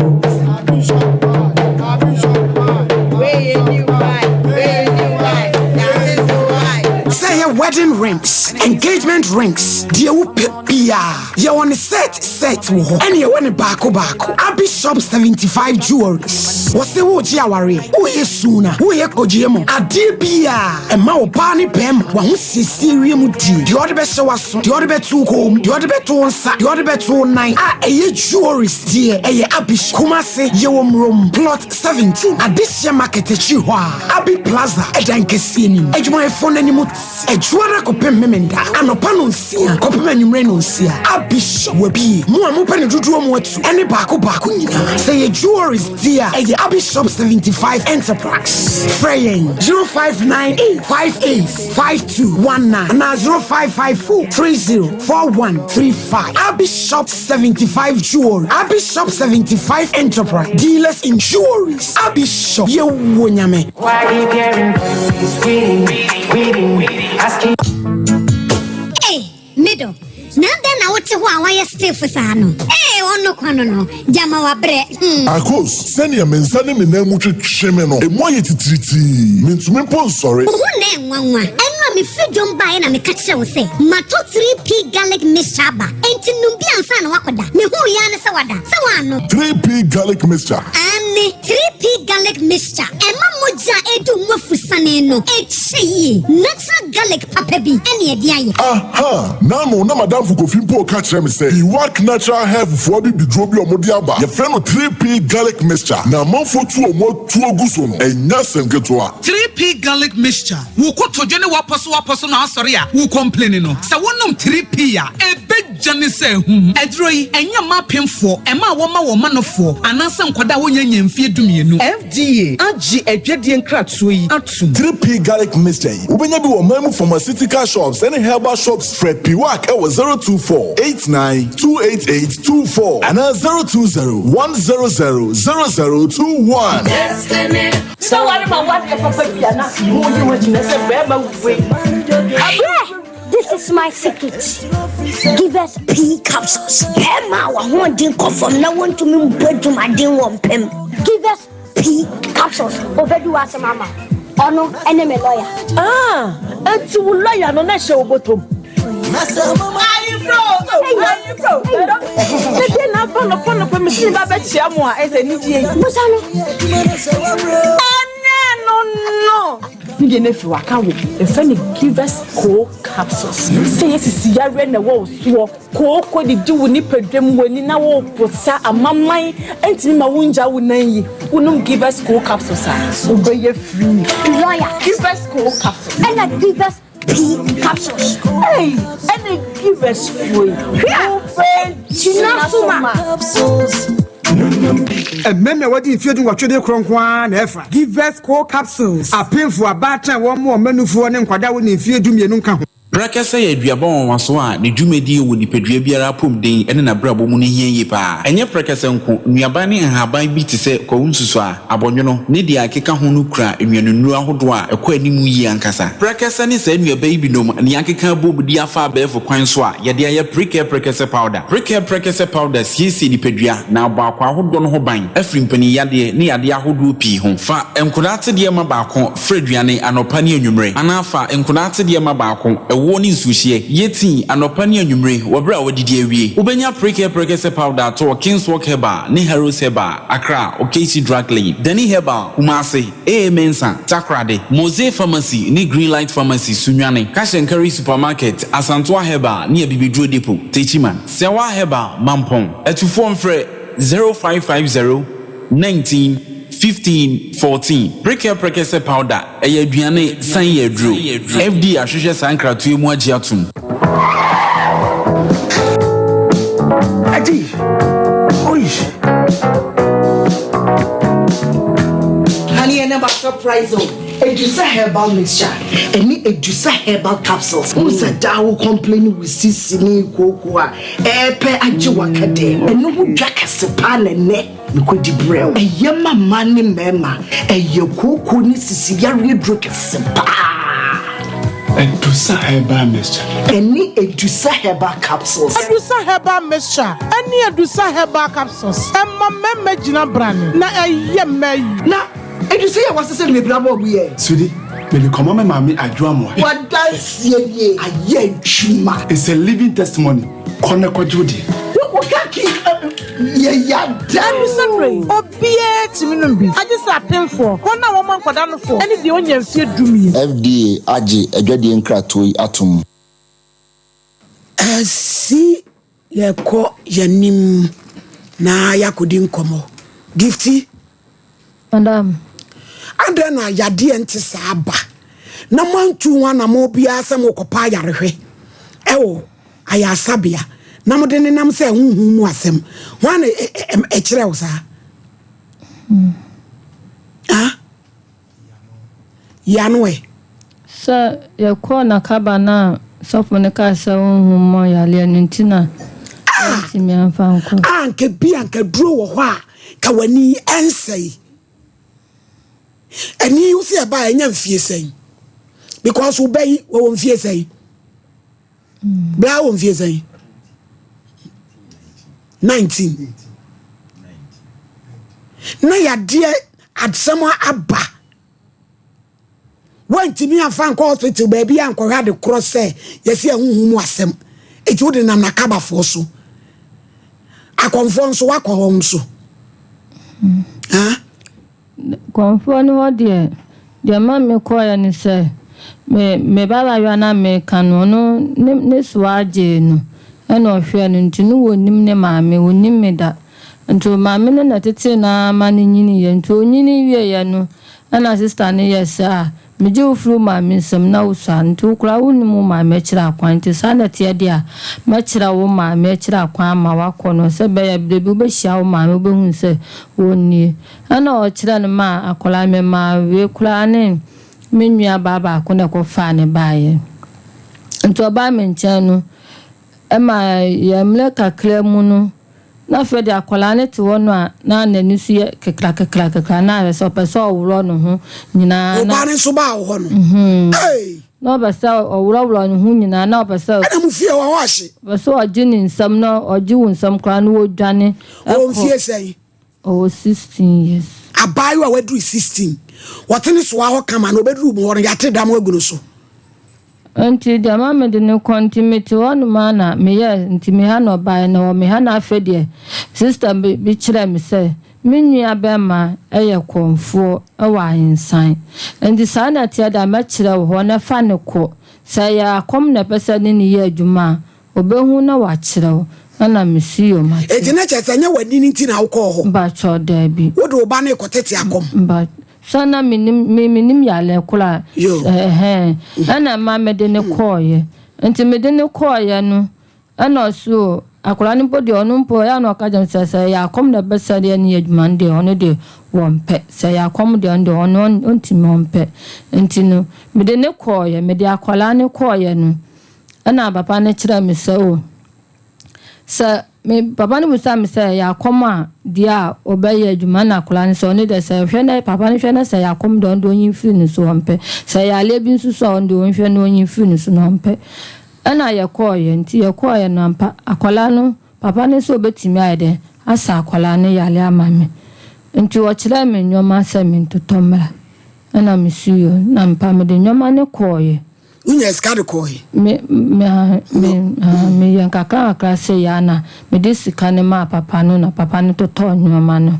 [SPEAKER 1] Sɛ ɛyɛ wedding rings, engagement rings, deɛ wopɛ biara, yɛwɔ ne set set wɔ hɔ, ɛne yɛwɔ ne baako baako. Abi Shop 75 Jewelries, wɔse woregye awareɛ, woyɛ suna, woyɛ kogyeɛ mu, adeɛ biara ɛma ɔbaa ne bɛrima w'ahosiesie wiem die, deɛ ɔde bɛhyɛ w'aso, Deɛ ɔde bɛto wo kɔn mu, deɛ ɔde bɛto wo nsa, deɛ ɔde bɛto wo nan a ɛyɛ jewelries deɛ ɛyɛ Abish. Kumasi yɛwɔ Murom plot 17 Adehyeɛ market akyiri hɔ a Abi Plaza ɛdan kɛseɛ no mu. Adwumayɛfoɔ no anim te Adwuada kɔpem Memenda anɔpa nonsia kɔpem anwummerɛ nonsia. Abish wabie. Mo a mopɛ no dodoɔ mu atu ɛne baako baako nyinaa. Sɛ ɛyɛ jewelries deɛ a ɛyɛ Abi Shop 75 Enterprise. Frɛ yɛn 0598 58 5219 anaa 0554 30 4135. Abi Shop 75 Jewelry, Abi Shop 75 Enterprise, dealers in jewelries. Abi Shop, yɛwɔ Nyame.
[SPEAKER 10] Hey, middle. Na adɛn na wote hɔ a woayɛ stiff saa no? Ee, ɔno kwa no no, gyama wabrɛ, hmm.
[SPEAKER 11] Akos, sɛnea me nsa ne me nan mu twetwe me no, emu ayɛ titiritii. Mintumi mpo nsɔre.
[SPEAKER 10] Wo ho nnɛ nwanwa. Ɛno a mefiri dwom baeɛ na meka kyerɛɛ wo sɛ matɔ 3P garlic mixture aba, enti nom bi ansa na woakɔda. Mehuu yi ara ne sɛ wada. Sɛ woannom?
[SPEAKER 11] 3P garlic mixture.
[SPEAKER 10] Aane, 3P garlic mixture. Ɛma mogya a ɛredi wo mu afusane no kyɛ yie. Natural garlic papa bi ne ɛde ayɛ.
[SPEAKER 11] Aha! N'ano na m'adamfo Kofi mpo reka kyerɛ me sɛ Iwak Natural Health foɔ abibiduro bi a wɔde aba, yɛfrɛ no 3P Garlic Mixture, na amanfoɔ tu wɔn atuo gu so no, ɛnyɛ asɛm ketewa.
[SPEAKER 9] 3P Garlic Mixture, Wo kotodwe ne w'apɔsowapɔso na asɔre a wo complaini no, sɛ wonom 3P a, ɛbɛgya ne sɛ ahum. Aduro yi, ɛnyɛ mma apemfoɔ, mmaa a wɔma wɔn manofoɔ, anaasɛ nkwadaa a wɔnnya nnya mfeɛ dumienu.
[SPEAKER 12] FDA agye adwadie nkratoɔ yi atom.
[SPEAKER 11] 3P Garlic Mixture yi, wobɛnya bi wɔ ɔman mu pharmaceutical shops ne herbal shops. Frɛ Piwak wɔ 024 89 288 24 anaa 020 100 0021.
[SPEAKER 13] Sɛ ware ma wadeɛ papa bi a na mo yi ho agyina sɛ bɛrima wei.
[SPEAKER 10] Abrɛ! This is my secret. Give us pea capsules. Bɛrima a wahoɔden kɔ fam na wɔntumi mbɔ adwumaden wɔ mpam. Give us Pii capsules obedi w'asɛm ama ɔno ɛne me lawyer.
[SPEAKER 13] Ah, enti wo lawyer no na ɛhyɛ wo bɔtɔm. Ayefro, ayefro. Sɛdeɛ na aba nɔpɔ nɔpɔ mesi ne ba bɛkyia mo a ɛsɛ anigyeɛ yi.
[SPEAKER 10] Musa no.
[SPEAKER 13] Ɛnɛ no no. Ne deɛ no afiri waka wo. Yɛfrɛ no Givers Co capsules. Sɛ yɛ sisi yareɛ na ɛwɔ wo soɔ. Kooko didi wo nipadua mu, w'ani na woreposa, amaman ntumi ma wongya wo nan yi. Wonom Givers Cold Capsules a, wobɛyɛ free.
[SPEAKER 10] Lawyer.
[SPEAKER 13] Givers Cold Capsules.
[SPEAKER 10] Ɛna Givers P Capsules.
[SPEAKER 13] Ei, ɛna Givers foɔ yi.
[SPEAKER 10] Wobɛgyina so ma.
[SPEAKER 14] Mmarima a wɔadi mfeɛ dunwɔtwe de korɔ nko ara na ɛfa Givers Cold Capsules. Apemfoɔ, abaatan a wɔmmoa wɔn mmanufoɔ ne nkwadaa a wɔnni mfeɛ dumienu nka ho.
[SPEAKER 3] Prɛkɛsɛ yɛ aduaba nwanwaso a ne dwumadi wɔ nipadua biara apɔmuden ne n'abrabɔ mu no hia yie pa ara. Ɛnyɛ prɛkɛsɛ nko, nnuaban ne nhaban bi te sɛ kwawu nsusuaa, abɔnwono, ne deɛ ɛkeka ho no kura nnuanennuro ahodoɔ a ɛkɔ anim yie ankasa. Prɛkɛsɛ ne saa nnuaba yi binom na yɛakeka abom de afa abɛɛfo kwan so a yɛde ayɛ Prekɛ Prɛkɛsɛ Powder. Prekɛ Prɛkɛsɛ Powder siesie nipadua na abɔ akwaa ahodoɔ no ho ban afiri mpaninyadeɛ ne yadeɛ ahodoɔ pii ho. Fa nkodaa atedeɛ ma baako Fra aduane anɔpa ne anwummere, anaa fa nkwadaa atedeɛ ma baako, ɛwoɔ ne nsuohyeɛ. Yɛ tii anɔpa ne anwummere wɔ berɛ a woadidi awie. Wobɛnya Prekɛ Prɛkɛsɛ Powder atɔ wɔ Kingswalk Herbal ne Harrods Herbal, Accra, Okaishie Drug Lane, Dani Herbal, Kumasi, AA Mensah, Takoradi, Mose Pharmacy ne Greenlight Pharmacy, Sunyani, Cash and Carry Supermarket, Asantoa Herbal ne Abibiduro Depot, Techiman, Sɛwa Herbal, Mampong. Atufoɔ mfrɛ 0550 19 15 14. Prekɛ prɛkɛsɛ powder, ɛyɛ aduane san yɛ aduro. FDA ahwehwɛ saa nkratoɔ yi mu agye atom.
[SPEAKER 14] Adi! Oish!
[SPEAKER 15] surprise o. Edusa herbal mixture ɛne Edusa herbal capsules. Wohu sɛ daa wo complain wo sisi ne kooko a ɛɛpɛ agye waka dɛm. Ɛno ho dwa kɛse paa na ɛnɛ mekɔdi brɛ wo. Ɛyɛ ma mmaa ne mmarima. Ɛyɛ kooko ne sisi yareɛ duro kɛse paa.
[SPEAKER 16] Edusa herbal mixture.
[SPEAKER 15] Ɛne Edusa herbal capsules.
[SPEAKER 9] Edusa herbal mixture ɛne Edusa herbal capsules ɛma mmarima gyina brane na ɛyɛ mmaa yi.
[SPEAKER 15] Na Edusa yi a wɔasesa no bebree abɔ ɔmo yɛ.
[SPEAKER 16] Sweetie, mede kɔma me maame Adwo Amoah.
[SPEAKER 15] W'adanseɛ nie, ayɛ adwuma.
[SPEAKER 16] It's a living testimony, kɔ na kɔgye wo deɛ.
[SPEAKER 15] Wo ka ki yɛ yada o.
[SPEAKER 9] Ɛno sɛ yi, obiara tumi nom bi, agye sɛ apemfoɔ, wɔn a wɔma nkwadaa nofoɔ, ne deɛ ɔnnya mfeɛ dumien.
[SPEAKER 17] FDA agye adwadie nkratoɔ yi atom.
[SPEAKER 1] Asi yɛkɔ yɛnim na yɛakɔdi nkɔmmɔ. Gifty.
[SPEAKER 7] Madam.
[SPEAKER 1] Adɛn na yadeɛ nte saa ba na moantu ho anammɔn biara sɛ morekɔpɛ ayarehwɛ ɛwɔ ayaresabea na mode nenam sɛ honhom mu asɛm? Hwan na ɛkyerɛ wo saa? Ah? Yano ɛ?
[SPEAKER 7] Sɛ yɛkɔɔ n'akaba no a sɔfo no kaa sɛ honhom mu yareɛ no nti na yɛantumi amfa ankɔ.
[SPEAKER 1] A anka bi anka duro wɔ hɔ a ka w'ani ɛnsɛe. Ɛni wo sɛ ɛbaa ɛnya mfie sɛn? Because wo bɛ yi wɔwɔ mfie sɛn? Bla wɔ mfie sɛn? 19. Na yadeɛ asɛm aba. Woantumi amfa ankɔ hospital baabi ankɔhwɛ ade korɔ sɛ yɛsi ɛhuhu mu asɛm. Eti wode nam n'akabafoɔ so. Akɔmfoɔ nso wakɔ hɔ nso.
[SPEAKER 7] Kɔmfoɔ no hɔ deɛ, deɛ ma mekɔeɛ ne sɛ, me me ba bayewa no a meka no, ɔno ne ne soa gyee no ɛna ɔhwɛɛ no nti no wɔnnim ne maame, wɔnnim me da. Nti maame no na ɛtetee no ara ma no nyiniiɛ. Nti ɔnyini wieeɛ no, ɛna sista no yɛɛ sɛ, ah, megye wo firi wo maame nsam na wosua nti wo koraa wonnim wo maame akyiri akwan nti saa na ɛteɛ deɛ a, mɛkyerɛ wo maame akyiri akwan ama woakɔ no sɛ ɛbɛyɛ a berɛ bi wobɛhyia wo maame wobɛhunu sɛ wɔnnie. Ɛna ɔkyerɛɛ no maa akwadaa no, memaa wei koraa ne me nua baa baako na ɛkɔfaa no baeɛ. Nti ɔbaa me nkyɛn no, ɛma yɛn mmerɛ kakra mu no, na afei deɛ akwadaa no te hɔ no a, na n'ani so yɛ kekra kekra kekra, na ayɛ sɛ ɔpɛ sɛ ɔworɔ ne ho nyinaa.
[SPEAKER 1] Wo ba no nso baa wo hɔ no? Hey!
[SPEAKER 7] Na ɔpɛ sɛ ɔworɔworɔ ne ho nyinaa, na ɔpɛ sɛ.
[SPEAKER 1] Ɛna mo fie hɔ hɔ ahye?
[SPEAKER 7] Ɔpɛ sɛ ɔgye ne nsam, na ɔgye wo nsam koraa na ɔdwane
[SPEAKER 1] Ɔwɔ
[SPEAKER 7] kɔ.
[SPEAKER 1] mfie sɛn?
[SPEAKER 7] Ɔwɔ 16 years.
[SPEAKER 1] Abaayewa a waduru 16, ɔte ne soa hɔ kama na ɔbɛduru mu hɔ no, yɛate dam agu no so.
[SPEAKER 7] Nti deɛ ma mede no kɔ nti mete hɔ nom ara na meyɛ nti me ha na ɔbaeɛ na ɔwɔ me ha na afei deɛ sister bi bi kyerɛɛ me sɛ me nua bɛrima yɛ kɔmfoɔ wɔ ahensan nti saa na ɛteɛ deɛ a mɛkyerɛ wo hɔ na fa no kɔ sɛ ɛyɛ akɔm na ɛpɛ sɛ ne no yɛ adwuma a Obehu na wakyerɛ wo. Ɛna mesi yo mate.
[SPEAKER 1] Enti na kyerɛ sɛ ɛnyɛ w'ani no nti na wokɔɔ hɔ?
[SPEAKER 7] Mpakyɛw, daabi.
[SPEAKER 1] Wode wo ba no rekɔtete akɔm?
[SPEAKER 7] Mpa, sɛ na mennim, me mennim yareɛ korɔ a,
[SPEAKER 1] Yo.
[SPEAKER 7] ɛhɛn, ɛna ɛma mede no kɔeɛ. Nti mede no kɔeɛ no, ɛna ɔse o, akwadaa no mpo deɛ ɔno mpo ɛyɛ a na ɔka kyerɛ me sɛ, sɛ ɛyɛ akɔm na ɛbɛsɛ deɛ ne yɛ adwuma no deɛ, ɔno deɛ wɔmpɛ. Sɛ ɛyɛ akɔm deɛ ɔno deɛ ɔno ɔntumi ɔmpɛ. Nti no, mede no kɔeɛ, mede akwadaa no kɔeɛ no, Ɛnna papa no kyerɛɛ me sɛ, O, sɛ me papa no bisaa me sɛ ɛyɛ akɔm a deɛ a ɔbɛyɛ adwuma na akwadaa no sɛ ɔno deɛ sɛ ɔhwɛ na papa no hwɛ na sɛ ɛyɛ akɔm deɛ ɔno deɛ ɔnyi mfiri ne so ɔmpɛ sɛ ɛyɛ adeɛ bi nso so a ɔno deɛ ɔnhwɛ na ɔnyi mfiri ne so na ɔmpɛ ɛna yɛkɔɔeɛ nti yɛkɔɔeɛ no ampa akwadaa no papa no sɛ ɔbɛtumi ayɛ dɛn asa akwadaa no yare ama me nti ɔkyerɛɛ me nneɛma sɛ mentotɔ mmra ɛna mesuiɛ na ampa mede nneɛma no kɔɔeɛ.
[SPEAKER 1] Wonyaa sika de kɔɔ he?
[SPEAKER 7] Me, me, ah, me, ah, meyɛ nkakrankakra sei ara na mede sika no maa papa no na papa no totɔɔ nnoɔma no.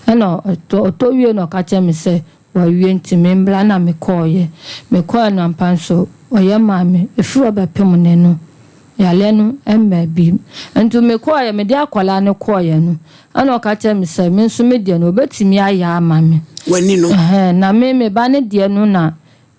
[SPEAKER 7] Ɛna ɔtɔ, ɔtɔ wie na ɔka kyerɛɛ me sɛ wawie nti membra na mekɔeɛ. Mekɔeɛ no ampa nso ɔyɛ maa me. Ɛfiri hɔ bɛpem nnɛ no, yareɛ no mmaa bio. Nti mekɔeɛ, mede akwadaa no kɔeɛ no, ɛna ɔka kyerɛɛ me sɛ me nso me deɛ no ɔbɛtumi ayɛ ama me.
[SPEAKER 1] W'ani no?
[SPEAKER 7] Ɛhɛn, na me, me ba no deɛ no na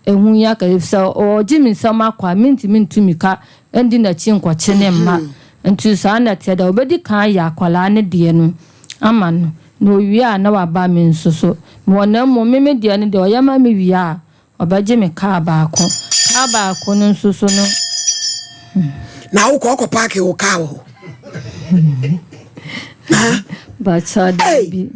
[SPEAKER 7] Ehu yi aka, efisɛ ɔregye me nsam akɔ a, mintumi ntu mmirika ndi n'akyi nkɔkye ne mma. Nti saa na ɛteɛ da. Obedi kan ayɛ akwadaa no deɛ no ama no. Na owie a na waba me nso so. Mewɔ na mmom me me deɛ no deɛ ɔyɛ ma me wie a, ɔbɛgye me kaa baako. Kaa baako no nso so no.
[SPEAKER 1] Na wokɔ ɔkɔ paake wo kaa wɔ hɔ.
[SPEAKER 7] Bakyɛ daabi.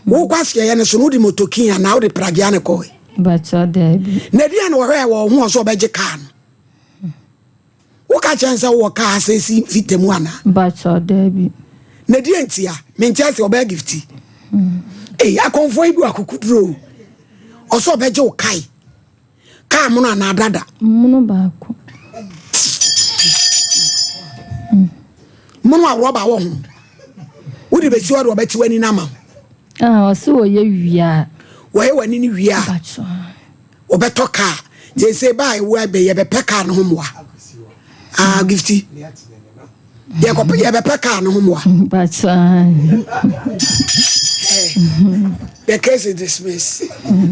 [SPEAKER 1] Wokɔ aseɛyɛ no so no wode motokin anaa wode pragea ne kɔe?
[SPEAKER 7] Bakyɛ daabi.
[SPEAKER 1] Na ɛdeɛn na wɔhwɛɛ wɔ wo ho ɔsɛ ɔbɛgye kaa no? Woka kyerɛ no sɛ wowɔ kaa sɛ si fita mu anaa?
[SPEAKER 7] Bakyɛ daabi.
[SPEAKER 1] Na ɛdeɛn ntia? Mente ase ɔbɛyɛ gifti. Ei akɔmfoɔ yi bi wɔ akokoduro o. Ɔsɛ ɔbɛgye wo kae. Kaa mono anaa dada?
[SPEAKER 7] Mono baako.
[SPEAKER 1] Mono a rɔba wɔ ho. Wode bɛsi hɔ de wɔbɛte w'ani no ama wo.
[SPEAKER 7] Ah, ɔse wɔyɛ wie a.
[SPEAKER 1] Wɔyɛ w'ani no wie a. Wɔbɛtɔ kaa. Sese ba a ɛwɔ ɛbɛ yɛbɛpɛ kaa no ho mmoa. Ah, gifti. Yɛkɔpɛ yɛbɛpɛ kaa no ho mmoa. The case is dismissed.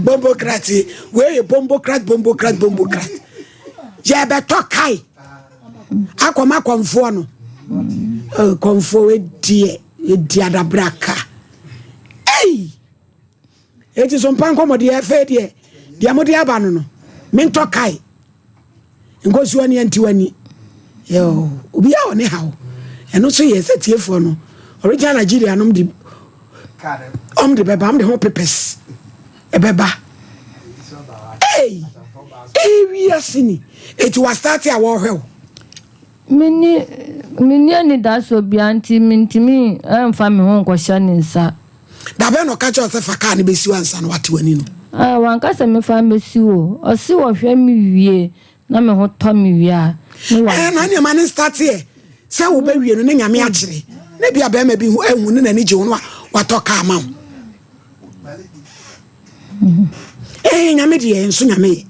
[SPEAKER 1] Bombocrat wei yɛ bombocrat bombocrat bombocrat. Yɛbɛtɔ kae akɔma kɔnfoɔ no. Kɔnfoɔ ediɛ edi adabraka. Ei! Eti so mpa nkɔmɔ deɛ afei deɛ deɛ mo de aba no no mentɔ kae nkosuo ne anti wani yoo obi a ɔne haw ɛno nso yɛ sɛ tiefoɔ no original Nigeria nom de ɔm de bɛba ɔm de ho papers ɛbɛba ei ei wiase ni eti wa start a wɔhwɛ wo.
[SPEAKER 7] Menni menni anidasoɔ biara nti mentumi mfa me ho nkɔhyɛ ne nsa.
[SPEAKER 1] Da bɛn na ɔka kyerɛɛ wo sɛ fa kaa no bɛsi hɔ ansa na wate w'ani no?
[SPEAKER 7] Ah, wanka sɛ memfa mmɛsi hɔ o. Ɔse ɔhwɛ me wie na me ho tɔ me wie a, ne wa.
[SPEAKER 1] Ɛɛ, na nneɛma no nstateɛ sɛ wobɛwie no na Nyame akyere. Na ebia barima bi ho ahu ne n'ani gye ho no watɔ kaa ma wo. Ee, Nyame deɛ nso Nyame yɛ.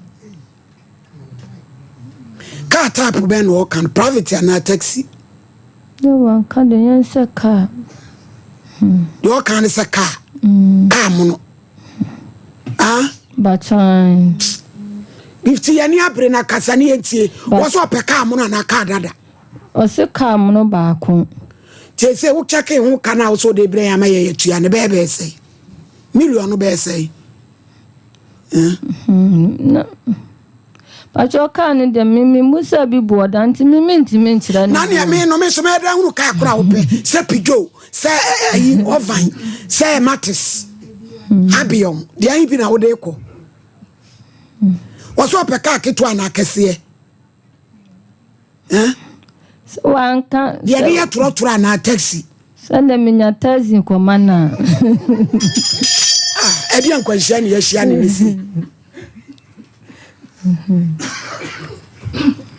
[SPEAKER 1] Car type bɛn na ɔka no private anaa taxi?
[SPEAKER 7] Deɛ wanka deɛ yɛn sɛ car.
[SPEAKER 1] Hmm. Deɛ ɔka ne sɛ car. Mm. Car mono. Ah?
[SPEAKER 7] Batan.
[SPEAKER 1] Gifti yɛn ni abere na kasa ne yɛn tie. Wɔ sɛ ɔpɛ car mono anaa car dada?
[SPEAKER 7] Ɔsɛ car mono baako.
[SPEAKER 1] Tie sɛ wo kyɛke ho ka na wosɛ wode brɛ yɛn ama yɛ yɛtua ne bɛyɛ bɛyɛ sɛn? Million no bɛyɛ sɛn?
[SPEAKER 7] Pakyɛ kaa no deɛ me me musa bi bu ɔda nti me me ntumi nkyerɛ no.
[SPEAKER 1] Na nea me no me nso mɛda hunu kaa koro a wopɛ sɛ Peugeot sɛ ɛyi Ovan sɛ Matis Abion deɛ ayi bi na wode kɔ. Wɔsɛ ɔpɛ kaa ketewa anaa kɛseɛ.
[SPEAKER 7] Sɛ wanka.
[SPEAKER 1] Deɛ de yɛ torɔtorɔ anaa taxi.
[SPEAKER 7] Sɛ menya taxi kɔma no a.
[SPEAKER 1] Ah, ɛdeɛ nkwanhyia ne yɛahyia ne ne si.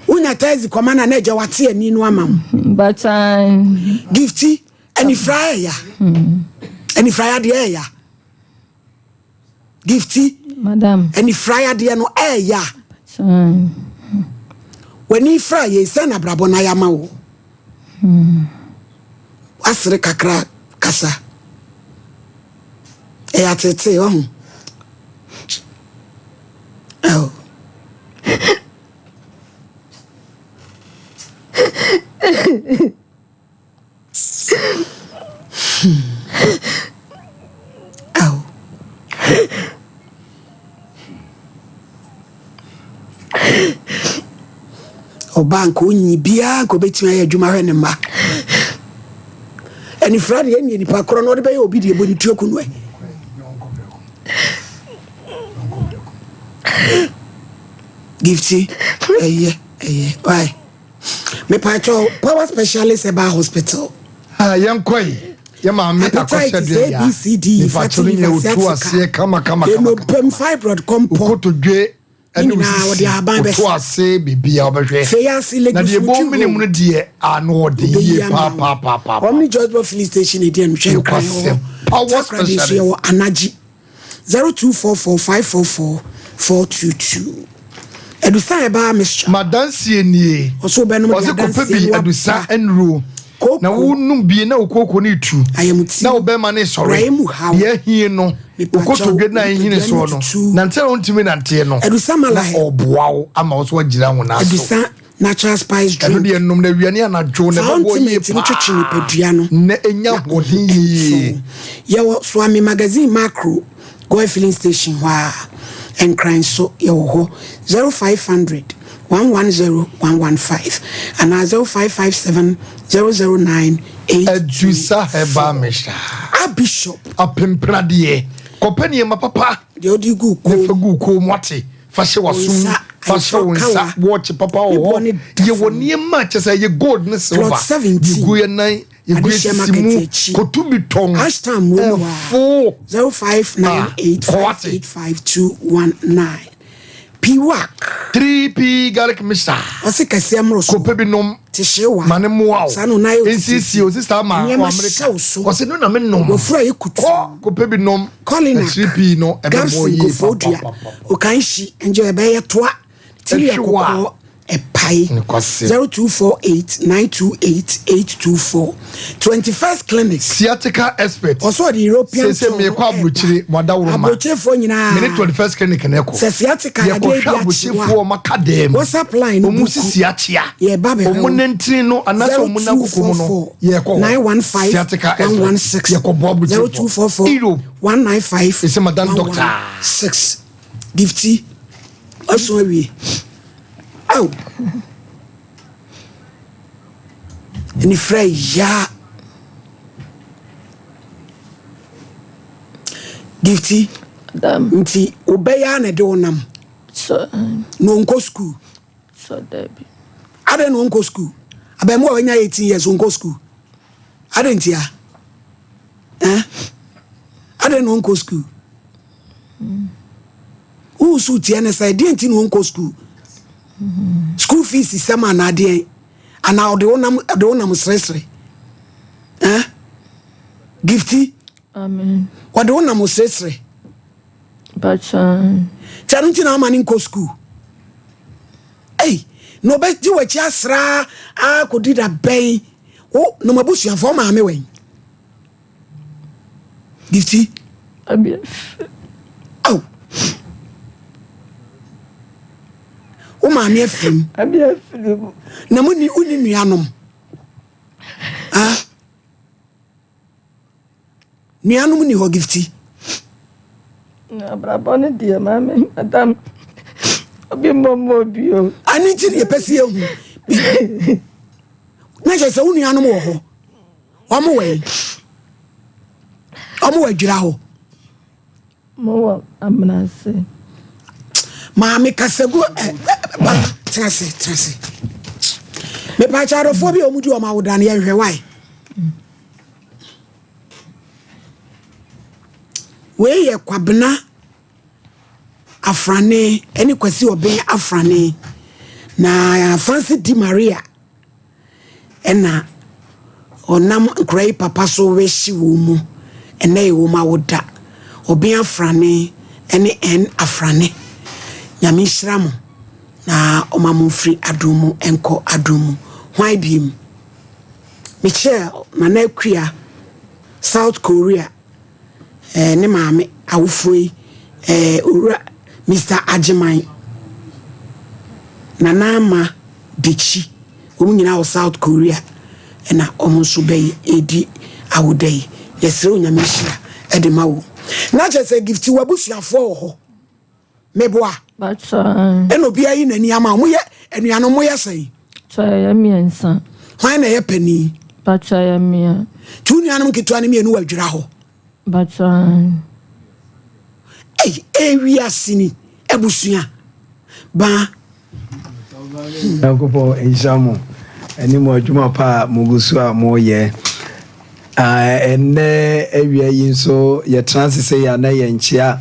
[SPEAKER 1] Wonya taxi kɔma no a na agya wate ani no ama wo.
[SPEAKER 7] Batan.
[SPEAKER 1] Gifti, anifra ɛya. Anifra yadeɛ ɛya. Gifti.
[SPEAKER 7] Madam.
[SPEAKER 1] Anifra yadeɛ no ɛya. W'ani fra yei sɛ na abrabɔ no ayɛ ama wo. Wasere kakra kasa. Ɛyɛ atetee wahu. Oh. Oh. Ɔbaa nka ɔnyi biara nka ɔbɛtumi ayɛ adwuma hwɛ ne mma. Anifira deɛ ɛnyɛ nipa korɔ na ɔde bɛyɛ obi deɛ bɔ ne tuo ku no ɛ. Gifti ɛyɛ ɛyɛ why? Mepatwɔ power specialist ɛbaa hospital.
[SPEAKER 5] Ah, yɛn kɔ yi yɛ maame akɔhyɛ deɛ ya mepatwɔ no nyɛ otu aseɛ kama kama kama
[SPEAKER 1] kama fibroid kɔmpɔ
[SPEAKER 5] okotodwe ɛne osisi otu ase biribi a ɔbɛhwɛ na deɛ ɛbɔ mene mu no deɛ ano ɔde yie paapaapaa.
[SPEAKER 1] Wɔn ne Joyce Bɔ filling station edi ɛnu hwɛ nkran wɔ
[SPEAKER 5] power specialist
[SPEAKER 1] yɛ wɔ anagye. 0244 544 422 Adusa herbal mixture.
[SPEAKER 5] M'adanseɛ nie.
[SPEAKER 1] Ɔsɛ wobɛnom de
[SPEAKER 5] Ɔse kɔpɛ
[SPEAKER 1] adanseɛ
[SPEAKER 5] bi
[SPEAKER 1] no
[SPEAKER 5] adusa
[SPEAKER 1] aba.
[SPEAKER 5] nnuro
[SPEAKER 1] Kooko.
[SPEAKER 5] na wonom bie na wo kooko no retu
[SPEAKER 1] Ayamti.
[SPEAKER 5] na wo bɛrima no resɔre.
[SPEAKER 1] Praeɛ mu haw.
[SPEAKER 5] Deɛ ahie no, wo
[SPEAKER 1] Mepakyɛw,
[SPEAKER 5] kotodwe no a
[SPEAKER 1] nipadua
[SPEAKER 5] ahini
[SPEAKER 1] no
[SPEAKER 5] soɔ no,
[SPEAKER 1] tutu.
[SPEAKER 5] nante a wontumi nanteɛ no,
[SPEAKER 1] Adusa
[SPEAKER 5] na
[SPEAKER 1] malahɛ.
[SPEAKER 5] ɔreboa wo ama wo so woagyina wo nan so.
[SPEAKER 1] Adusa. Natural spice drink.
[SPEAKER 5] Ɛno deɛ nom no awia ne anadwo na
[SPEAKER 1] Fa
[SPEAKER 5] ɛbɛboa yie
[SPEAKER 1] ointment no twetwe nipadua no.
[SPEAKER 5] Na ɛnya ahoɔden yie.
[SPEAKER 1] Yɛwɔ Suame Magazine Macro Goil Filling Station hɔ ara. Nkran nso yɛwɔ hɔ 0500 110 115 anaa 0557 009
[SPEAKER 5] Adusa Herbal Mixture.
[SPEAKER 1] Abishop.
[SPEAKER 5] Apempradeɛ. Kɔpɛ nneɛma papa.
[SPEAKER 1] Deɛ wode gu kɔn
[SPEAKER 5] mu. Fa gu kɔn mu ate. Fa hyɛ w'asom. Fa hyɛ wo nsa. Wɔɔkye papa wɔ hɔ. Yɛwɔ nneɛma a kyɛ sɛ ɛyɛ gold ne silver.
[SPEAKER 1] Plot 17.
[SPEAKER 5] Yɛgu yɛn nan. Yɛgu yɛn sisi mu. Kɔtu bi tɔn.
[SPEAKER 1] Ashtown mu
[SPEAKER 5] Ɛfo.
[SPEAKER 1] 0598 585219. Piwak.
[SPEAKER 5] 3P garlic mixture.
[SPEAKER 1] Ɔse kɛseɛ mmoro so.
[SPEAKER 5] Kɔpɛ bi nom.
[SPEAKER 1] Te hyewa.
[SPEAKER 5] Ma ne mmoa wo.
[SPEAKER 1] Saa na ɔnan yɛ otititi.
[SPEAKER 5] Nsiesie o sista ama
[SPEAKER 1] Nneɛma
[SPEAKER 5] wɔ Amerika.
[SPEAKER 1] hyɛ wo so.
[SPEAKER 5] Ɔse no na me nom.
[SPEAKER 1] Wafura yɛ kutu.
[SPEAKER 5] Kɔ kɔpɛ bi nom.
[SPEAKER 1] Kolinak.
[SPEAKER 5] 3P no ɛbɛboa
[SPEAKER 1] Gabson
[SPEAKER 5] yie
[SPEAKER 1] Koforidua.
[SPEAKER 5] papapapa.
[SPEAKER 1] Okanhyi nje ɛbɛyɛ toa. Tiri yɛ
[SPEAKER 5] Ɛhwe wo a.
[SPEAKER 1] kɔkɔɔ. Ɛpae.
[SPEAKER 5] Nokwasɛm.
[SPEAKER 1] 0248 928 824. 21st Clinic.
[SPEAKER 5] Sciatica expert.
[SPEAKER 1] Ɔsɛ ɔde European
[SPEAKER 5] Seesei
[SPEAKER 1] tour no
[SPEAKER 5] meekɔ aburokyire, mo adaworo ma.
[SPEAKER 1] Aburokyirefoɔ nyinaa.
[SPEAKER 5] Me ne 21st Clinic na ɛkɔ.
[SPEAKER 1] Sɛ sciatica yadeɛ
[SPEAKER 5] Yɛkɔhwɛ
[SPEAKER 1] bi akye wo a.
[SPEAKER 5] aburokyirefoɔ ɔmo aka dɛm.
[SPEAKER 1] WhatsApp line no
[SPEAKER 5] Ɔmo
[SPEAKER 1] buku.
[SPEAKER 5] sisi akyea.
[SPEAKER 1] Yɛba bɛhwɛ
[SPEAKER 5] Ɔmo
[SPEAKER 1] wo.
[SPEAKER 5] nantini no anaasɛ ɔmo nan koko mu no.
[SPEAKER 1] 0244
[SPEAKER 5] Yɛkɔ hɔ.
[SPEAKER 1] 915
[SPEAKER 5] Sciatica expert.
[SPEAKER 1] 116.
[SPEAKER 5] Yɛkɔboa aburokyirefoɔ.
[SPEAKER 1] 0244
[SPEAKER 5] Europe.
[SPEAKER 1] 195
[SPEAKER 5] Ɛsɛ madam doctor.
[SPEAKER 1] 116. Gifty. Ɔso awie. Aw. Anifira ya. Gifty. Nti wobɛyɛ a na ɛde wo nam. Na ɔnkɔ sukuu. Adɛn na ɔnkɔ sukuu? Abɛɛmoa a wanya 18 years ɔnkɔ sukuu. Adɛn ntia? Eh? Adɛn na ɔnkɔ sukuu? Wosu tiɛ ne sɛ deɛ nti na ɔnkɔ sukuu? School fees sɛm anaa deɛn? Anaa ɔde wo nam ɔde wo nam seresere? Eh? Gifty?
[SPEAKER 7] Amen.
[SPEAKER 1] Ɔde wo nam seresere?
[SPEAKER 7] Bachan.
[SPEAKER 1] Kyɛ no nti na ama ne nkɔ sukuu. Ei, na ɔbɛgye w'akyi asraa akɔdi da bɛn? Wo na mo abusuafoɔ maame wɛn? Gifty. Aw. Wo maame afiri mu. Na mo ni wonni nuanom. Ah. Nuanom ni hɔ Gifty.
[SPEAKER 7] Abrabɔ no deɛ maame madam obi mmɔ mmɔ obi o.
[SPEAKER 1] Ani nti na yɛpɛ sɛ yɛhu. Na kyerɛ sɛ wo nuanom wɔ hɔ. Wɔn wɔ yi. Wɔn wɔ adwira hɔ.
[SPEAKER 7] Mo wɔ Amenase.
[SPEAKER 1] Maame kasagu ɛ ɛ ba tena ase tena ase. Mepaakyɛ adɔfoɔ bi a wɔn di wɔn awoda no yɛnhwɛ wae. Wei yɛ Kwabena Afrane ne Kwasi Ɔben Afrane na Francis Di Maria. Ɛna ɔnam nkora yi papa so rehye wɔn mu. Ɛnɛ yɛ wɔn awoda. Ɔben Afrane ne Ɛn Afrane. Nyame nhyira mo na ɔma mo mfiri adom mu nkɔ adom mu. Hwan biem? Michelle Nana Akua, South Korea. eh, ne maame awofoɔ yi eh, owura Mr. Agyeman, Nana Ama Dekyi, wɔn nyinaa wɔ South Korea ɛna wɔn nso bɛyi ɛdi awoda yi. Yɛsrɛ Onyame nhyira ɛde ma wo. Na kyerɛ sɛ Gifty w'abusuafoɔ wɔ hɔ. Meboa. Ɛna obiara yi n'ani ama wo. Moyɛ anuanom moyɛ sɛn?
[SPEAKER 7] Kyɛ yɛyɛ mmiɛnsa.
[SPEAKER 1] Hwan na ɛyɛ panin?
[SPEAKER 7] Bakyɛ yɛ mmea.
[SPEAKER 1] Nti wo nuanom nketewa no mmienu wɔ adwira hɔ?
[SPEAKER 7] Bakyɛ.
[SPEAKER 1] Ei, ewiase ni abusua baa.
[SPEAKER 18] Nyankopɔn nhyira mo ɛne mo adwuma pa a mogu so a moyɛ. Ɛnnɛ awia yi nso yɛtena ase sɛ yɛ na yɛ nkyea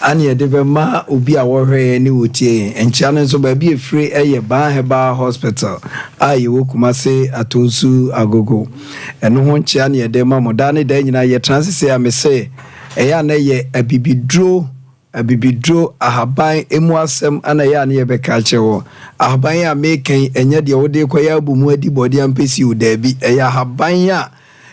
[SPEAKER 18] ane yɛde bɛma obi a wɔhwɛ yɛn ne wɔtie yɛn. Nkyea no nso baabi efiri ɛyɛ Ban Herbal Hospital a yɛwɔ Kumase Atonsu Agogo. Ɛno ho nkyea ne yɛde ma mo. Daa ne daa nyinaa yɛtena ase sɛ a mese ɛyɛ a na ɛyɛ abibiduro Abibiduro ahaban mu asɛm na ɛyɛ a ne yɛbɛka akyerɛ wo. Ahaban a mereka yi, ɛnyɛ deɛ wode rekɔyɛ abomu adi bɔde ampesi o, daabi. Ɛyɛ ahaban a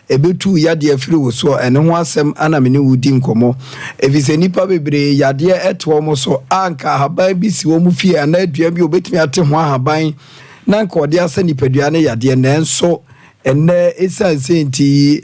[SPEAKER 18] ɛbɛtu wo yadeɛ afiri wo soɔ. Ɛno ho asɛm na me ne wo redi nkɔmmɔ. Ɛfiri sɛ nnipa bebree, yadeɛ te wɔn so a anka ahaban bi si wɔn fie anaa dua bi a wɔbɛtumi ate ho ahaban. na anka ɔde asa nipadua no yadeɛ nanso ɛnnɛ ɛsiane sɛ nti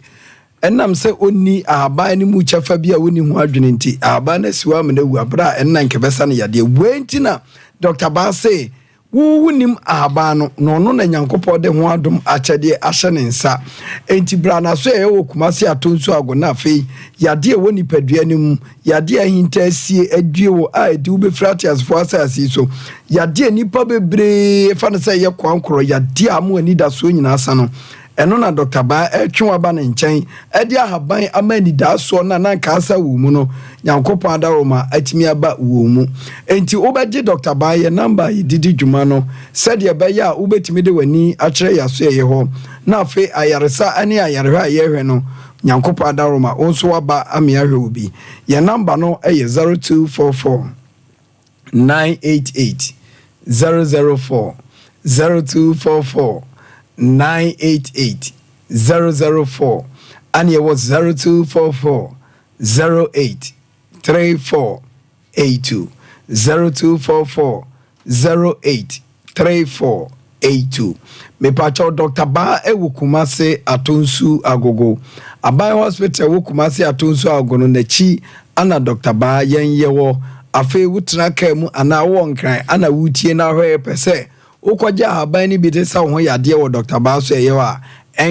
[SPEAKER 18] ɛnam sɛ ɔnni ahaban no mu kyɛfa bi a ɔnni ho adwene nti ahaban no asi hɔ ama no awu aberɛ a ɛno na anka ɛbɛsa no yadeɛ. Wei nti na Dɔkta Baa se Wo wonnim ahaban no, na ɔno na Nyankopɔn de ho adom akyɛdeɛ ahyɛ ne nsa. Enti bra n'asoɛeɛ wɔ Kumasi Atonsu Ago na afei yadeɛ a ɛwɔ nipadua no mu, yadeɛ a ahinta asie adue wo a ɛde wo bɛfiri ateasefoɔ asase yi so, yadeɛ a nnipa bebree fa no sɛ ɛyɛ koankorɔ, yadeɛ a ama anidasoɔ nyinaa sa no, Ɛno na Dɔkta Baa retwe wo aba ne nkyɛn de ahaban ama anidaasoɔ no a na anka asa wo mu no, Nyankopɔn adaworoma atumi aba wo mu. Enti wobɛgye Dɔkta Baa yɛn namba a yɛde di dwuma no sɛdeɛ ɛbɛyɛ a wobɛtumi de w'ani akyerɛ yɛn asoɛeɛ hɔ, na afei ayaresa ne ayarehwɛ a yɛrehwɛ no, Nyankopɔn adaworoma wo nso woaba ame ahwɛ wo bi. Yɛn namba no yɛ 0244. 988 004 0244 988 004 ɛne ɛwɔ 0244 08 34 82 0244 08 34 82. Mepakyɛw Doctor Baa ɛwɔ Kumase Atonsu Agogo. Aban Hospital ɛwɔ Kumase Atonsu Agogo no nakyi ana Doctor Baa yɛn yɛwɔ. Afei wo tena kaa mu anaa wowɔ Nkran ana woretie na ahwɛ pɛ sɛ wokɔgye ahaban no bi de sa wo ho yadeɛ wɔ Doctor Baa so ɛyɛ hɔ a,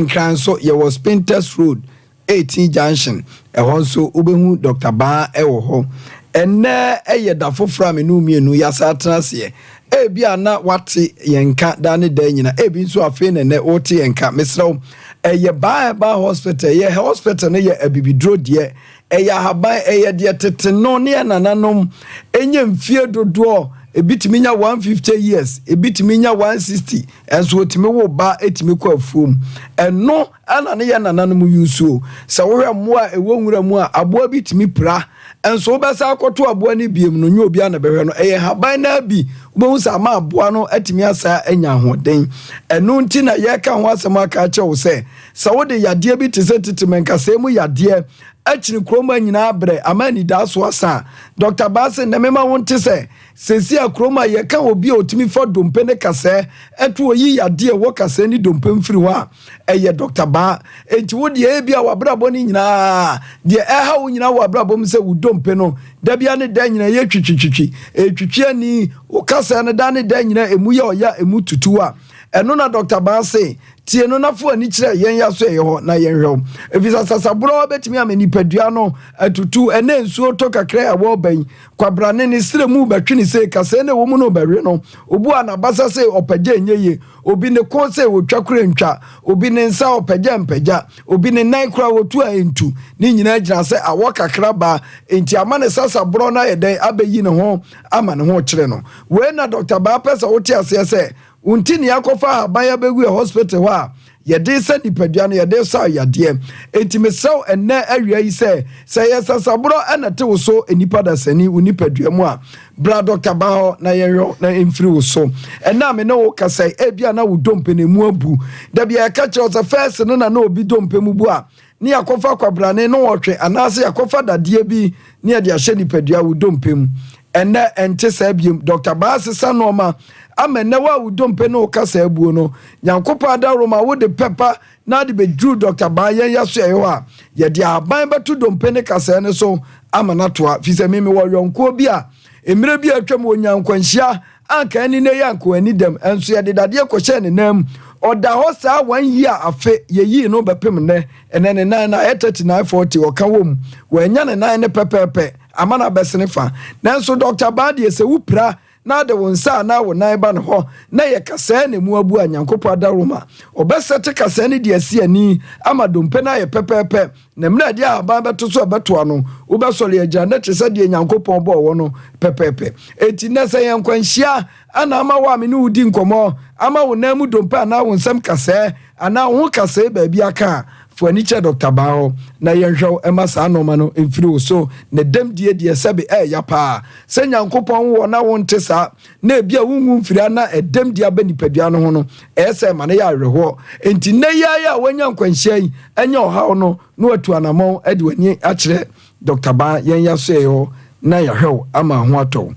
[SPEAKER 18] Nkran nso yɛwɔ Spintex Road 18 junction, ɛhɔ nso wobɛhu Dɔkta Baa wɔ hɔ. Ɛnnɛ yɛ da foforɔ a me ne wo mmienu yɛasan atena aseɛ. Ebia na woate yɛn nka daa ne daa nyina, ebi nso afei na ɛnnɛ wote yɛn nka. Mesrɛ wo, ɛyɛ Baa Herbal Hospital. Yɛ hospital no yɛ abibiduro deɛ, ɛyɛ ahaban, ɛyɛ deɛ tete no ne yɛn nananom nya mfie dodoɔ, ebi tumi nya 150 years, ebi tumi nya 160, ɛnso wɔtumi wo ba tumi kɔ afuom. Ɛno Ɛna ne yɛn nananom use o. Sɛ wohwɛ mmoa a ɛwɔ nwura mu a, aboa bi tumi pira. Nso wobɛsan akɔto aboa no biom no, nyɛ obiara na ɛbɛhwɛ no. Ɛyɛ nhaban no ara bi. Wobɛhu sɛ ama aboa no atumi asan anya ahoɔden. Ɛno nti na yɛreka ho asɛm aka akyerɛ wo sɛ, sɛ wode yadeɛ bi te sɛ titiriw nkasɛɛ mu yadeɛ akyini kurom ha nyinaa brɛ ama anidaaso asa a, Dɔkta Baase, nnɛ mema wonte sɛ Seesei a kurom a yɛka obi a otumi fa dompe ne kasɛɛ to oyi yadeɛ a ɛwɔ kasɛɛ ne dompe mu firi hɔ a, ɛyɛ Dɔkta Baa. Enti wo deɛ ebia w'abrabɔ no nyinaa, deɛ ɛha wo nyinaa wɔ abrabɔ mu sɛ wo dompe no, da biara ne da nyinaa ɛyɛ twitwitwitwi, ɛretwitwi ani, wo kasɛɛ no da ne da nyinaa ɛmu yɛ ɔya, ɛmu tutu a, ɛno na Dɔkta Baa se, tie no na fa w'ani kyerɛ yɛn asoɛeɛ hɔ na yɛnhwɛ wo. Ɛfiri sɛ asasaborɔ bɛtumi ama nipadua no atutu, ɛnɛ nsuo tɔ kakra a wɔreba yi, Kwabrane ne serɛ mu bɛtwe ne sei, kasɛɛ na ɛwɔ mu no bɛwe no. Obu a n'abasa sei ɔpɛgya ɛnyɛ yie, obi ne kɔn sei ɔtwa kora ɛntwa, obi ne nsa ɔpɛgya ɛmpɛgya, obi ne nan koraa ɔtu a ɛntu. Ne nyinaa gyina sɛ awɔ kakra ba nti ama ne sasaborɔ no ayɛ dɛn abɛyi ne ho ama ne ho kyere no. Wei na Dɔkta Baa pɛ sɛ wote aseɛ sɛ wo nti ne yɛakɔfa ahaban abɛgu yɛ hospital hɔ a Yɛde sa nipadua no, yɛde sa yadeɛ. Enti mesrɛ wo ɛnnɛ awia yi sɛ, sɛ ɛyɛ sasaborɔ na ɛte wo so nnipa dasani, wo nipadua mu a, bra Dɔkta Ba hɔ na yɛnhwɛ wo na ɛmfiri wo so. Ɛnnɛ a me ne wo kasa yi, ebia na wo dompe no emu abu. Da biara yɛka kyerɛ wo sɛ fɛɛse no na na obi dompe mu bu a, ne yɛakɔfa kwabrane ne ɔtwe anaasɛ yɛakɔfa dadeɛ bi ne yɛde ahyɛ nipadua wo dompe mu. Ɛnnɛ ɛnte saa biom. Dɔkta Baa asesa nnoɔma ama ɛnnɛ wo a wo dompe ne wo kasa abuo no, Nyankopɔn adaworoma wode pɛpa na ade bɛduru Dɔkta Baa yɛn yasoɛeɛ hɔ a, yɛde ahaban bɛto dompe ne kasɛɛ no so ama no atoa. Firi sɛ me mewɔ yɔnkoɔ bi a mmerɛ bi a atwam ɔnyaa nkwanhyia Anka ɛne nnɛ yi anka wanni dɛm, nso yɛde dadeɛ kɔhyɛɛ ne nan mu. Ɔda hɔ saa one year afe, yɛyii no bɛpem nnɛ. Ɛnnɛ ne nan no ayɛ 39, 40, ɔka wɔ mu. Wannya ne nan no pɛpɛɛpɛ, ama no abɛsene fa. Nanso Dɔkta Baa deɛ sɛ wopira na ade wo nsa anaa wo nan ba ne hɔ na ɛyɛ kasɛɛ na ɛmu abu a, Nyankopɔn adaworoma, ɔbɛsɛte kasɛɛ no de asi ani ama dompe no ayɛ pɛpɛɛpɛ. Na mmerɛ a ɛde ahaban bɛto so a ɛbɛto ano, wobɛsɔre agyina nnɛ te sɛ deɛ Nyankopɔn bɔɔ wɔ no pɛpɛɛpɛ. Enti nnɛ sɛ yɛn nkwanhyia ana ama wo a me ne wo di nkɔmmɔ, ama wo nan mu dompe anaa wo nsam kasɛɛ anaa wo ho kasɛe baabi aka a, fa w'ani kyerɛ Dɔkta Baa hɔ na yɛnhwɛ wo mma saa nnoɔma no mfiri wo so. Ne dɛm die deɛ sɛbe ɛɛya paa. Sɛ Nyankopɔn wo hɔ na wonte saa, na ebia wonwu mfiri a na ɛdɛm die aba nipadua no ho no, ɛyɛ sɛ ɛma no yɛ awerɛhoɔ. Enti nnɛ yi ara yi a woanya nkwanhyia yi, anya ɔhaw no, na watu anammɔn de w'ani akyerɛ Dɔkta Baa yɛn yasoɛeɛ hɔ na yɛahwɛ wo ama ho atɔ wo.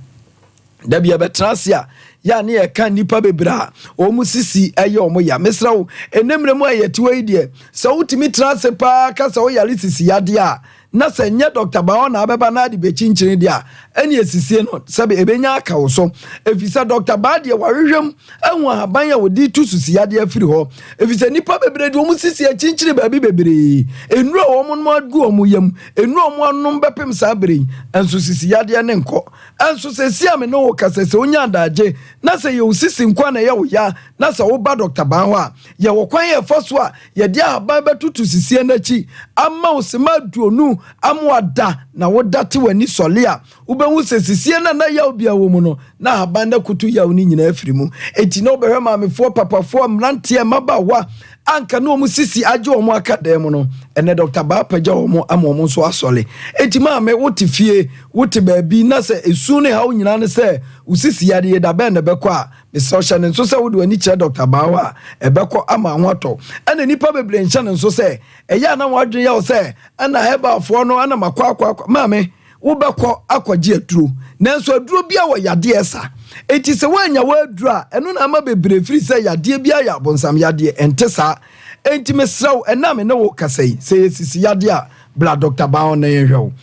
[SPEAKER 18] Da bi yɛbɛtena ase a, Yɛ a ne yɛka nnipa bebree a wɔn sisi yɛ wɔn ya. Mesrɛ wo, ɛnnɛ mmerɛ mu a yɛte hɔ yi deɛ, sɛ wotumi tena ase paa ka sɛ woyare sisi yadeɛ a, na sɛ nyɛ Dɔkta Baɔ na abɛba na ade bɛkyinkyini deɛ a, ɛnneɛ sisie no, sɛbe ɛbɛnya aka wo so. Ɛfiri sɛ Dɔkta Baa deɛ wahwehwɛ mu ahu ahaban a wɔde tu sisi yadeɛ afiri hɔ. Ɛfiri sɛ nnipa bebree de wɔn sisi akyinkyini baabi bebree. Nnuro a wɔnom agu wɔn yam, nnuro a wɔanom bɛpem saa berɛ yi, nso sisi yadeɛ no nkɔ. Nso seesei a me ne wo rekasa yi, sɛ wonya adagye na sɛ ɛyɛ wo sisi nko ara na ɛyɛ wo ya na sɛ woba Dɔkta Baa hɔ a, yɛwɔ kwan a yɛfa so a yɛde ahaban bɛtoto sisie no akyi ama wo sima aduonu ama wada na woda te w'ani sɔle a, wobɛhu sɛ sisie no a na yaw biara wɔ mu no, na ahaban no akoto yaw no nyinaa afiri mu. Enti na wobɛhwɛ maamefoɔ, papafoɔ, mmeranteɛ, mmabaawa a anka na wɔn sisi agye wɔn aka dan mu no, ɛnɛ Dɔkta Baa apagya wɔn ama wɔn nso asɔle. Enti maame, wote fie, wote baabi na sɛ esu ne haw nyinaa ne sɛ wo sisi yadeɛ da bɛn na ɛbɛkɔ a, Mesrɛ wo, hyɛ no nso sɛ wode w'ani kyerɛ Dɔkta Baa hɔ a, ɛbɛkɔ ama ho atɔ wo. Ɛna nnipa bebree nhyɛ no nso sɛ, ɛyɛ a na wɔn adwene yɛ wo sɛ, ɛna herbalfoɔ no, ɛna makɔ akɔ akɔ. Maame, wobɛkɔ akɔgye aduro. Nanso aduro biara wɔ yadeɛ sa. Enti sɛ woannya w'aduro a, ɛno na ama bebree firi sɛ yadeɛ biara yɛ abonsam yadeɛ. Ɛnte saa. Enti mesrɛ wo, ɛnnɛ a me ne wo rekasa yi, sɛ ɛyɛ sisi yadeɛ a, bra Dɔkta Baa hɔ na yɛnhwɛ wo.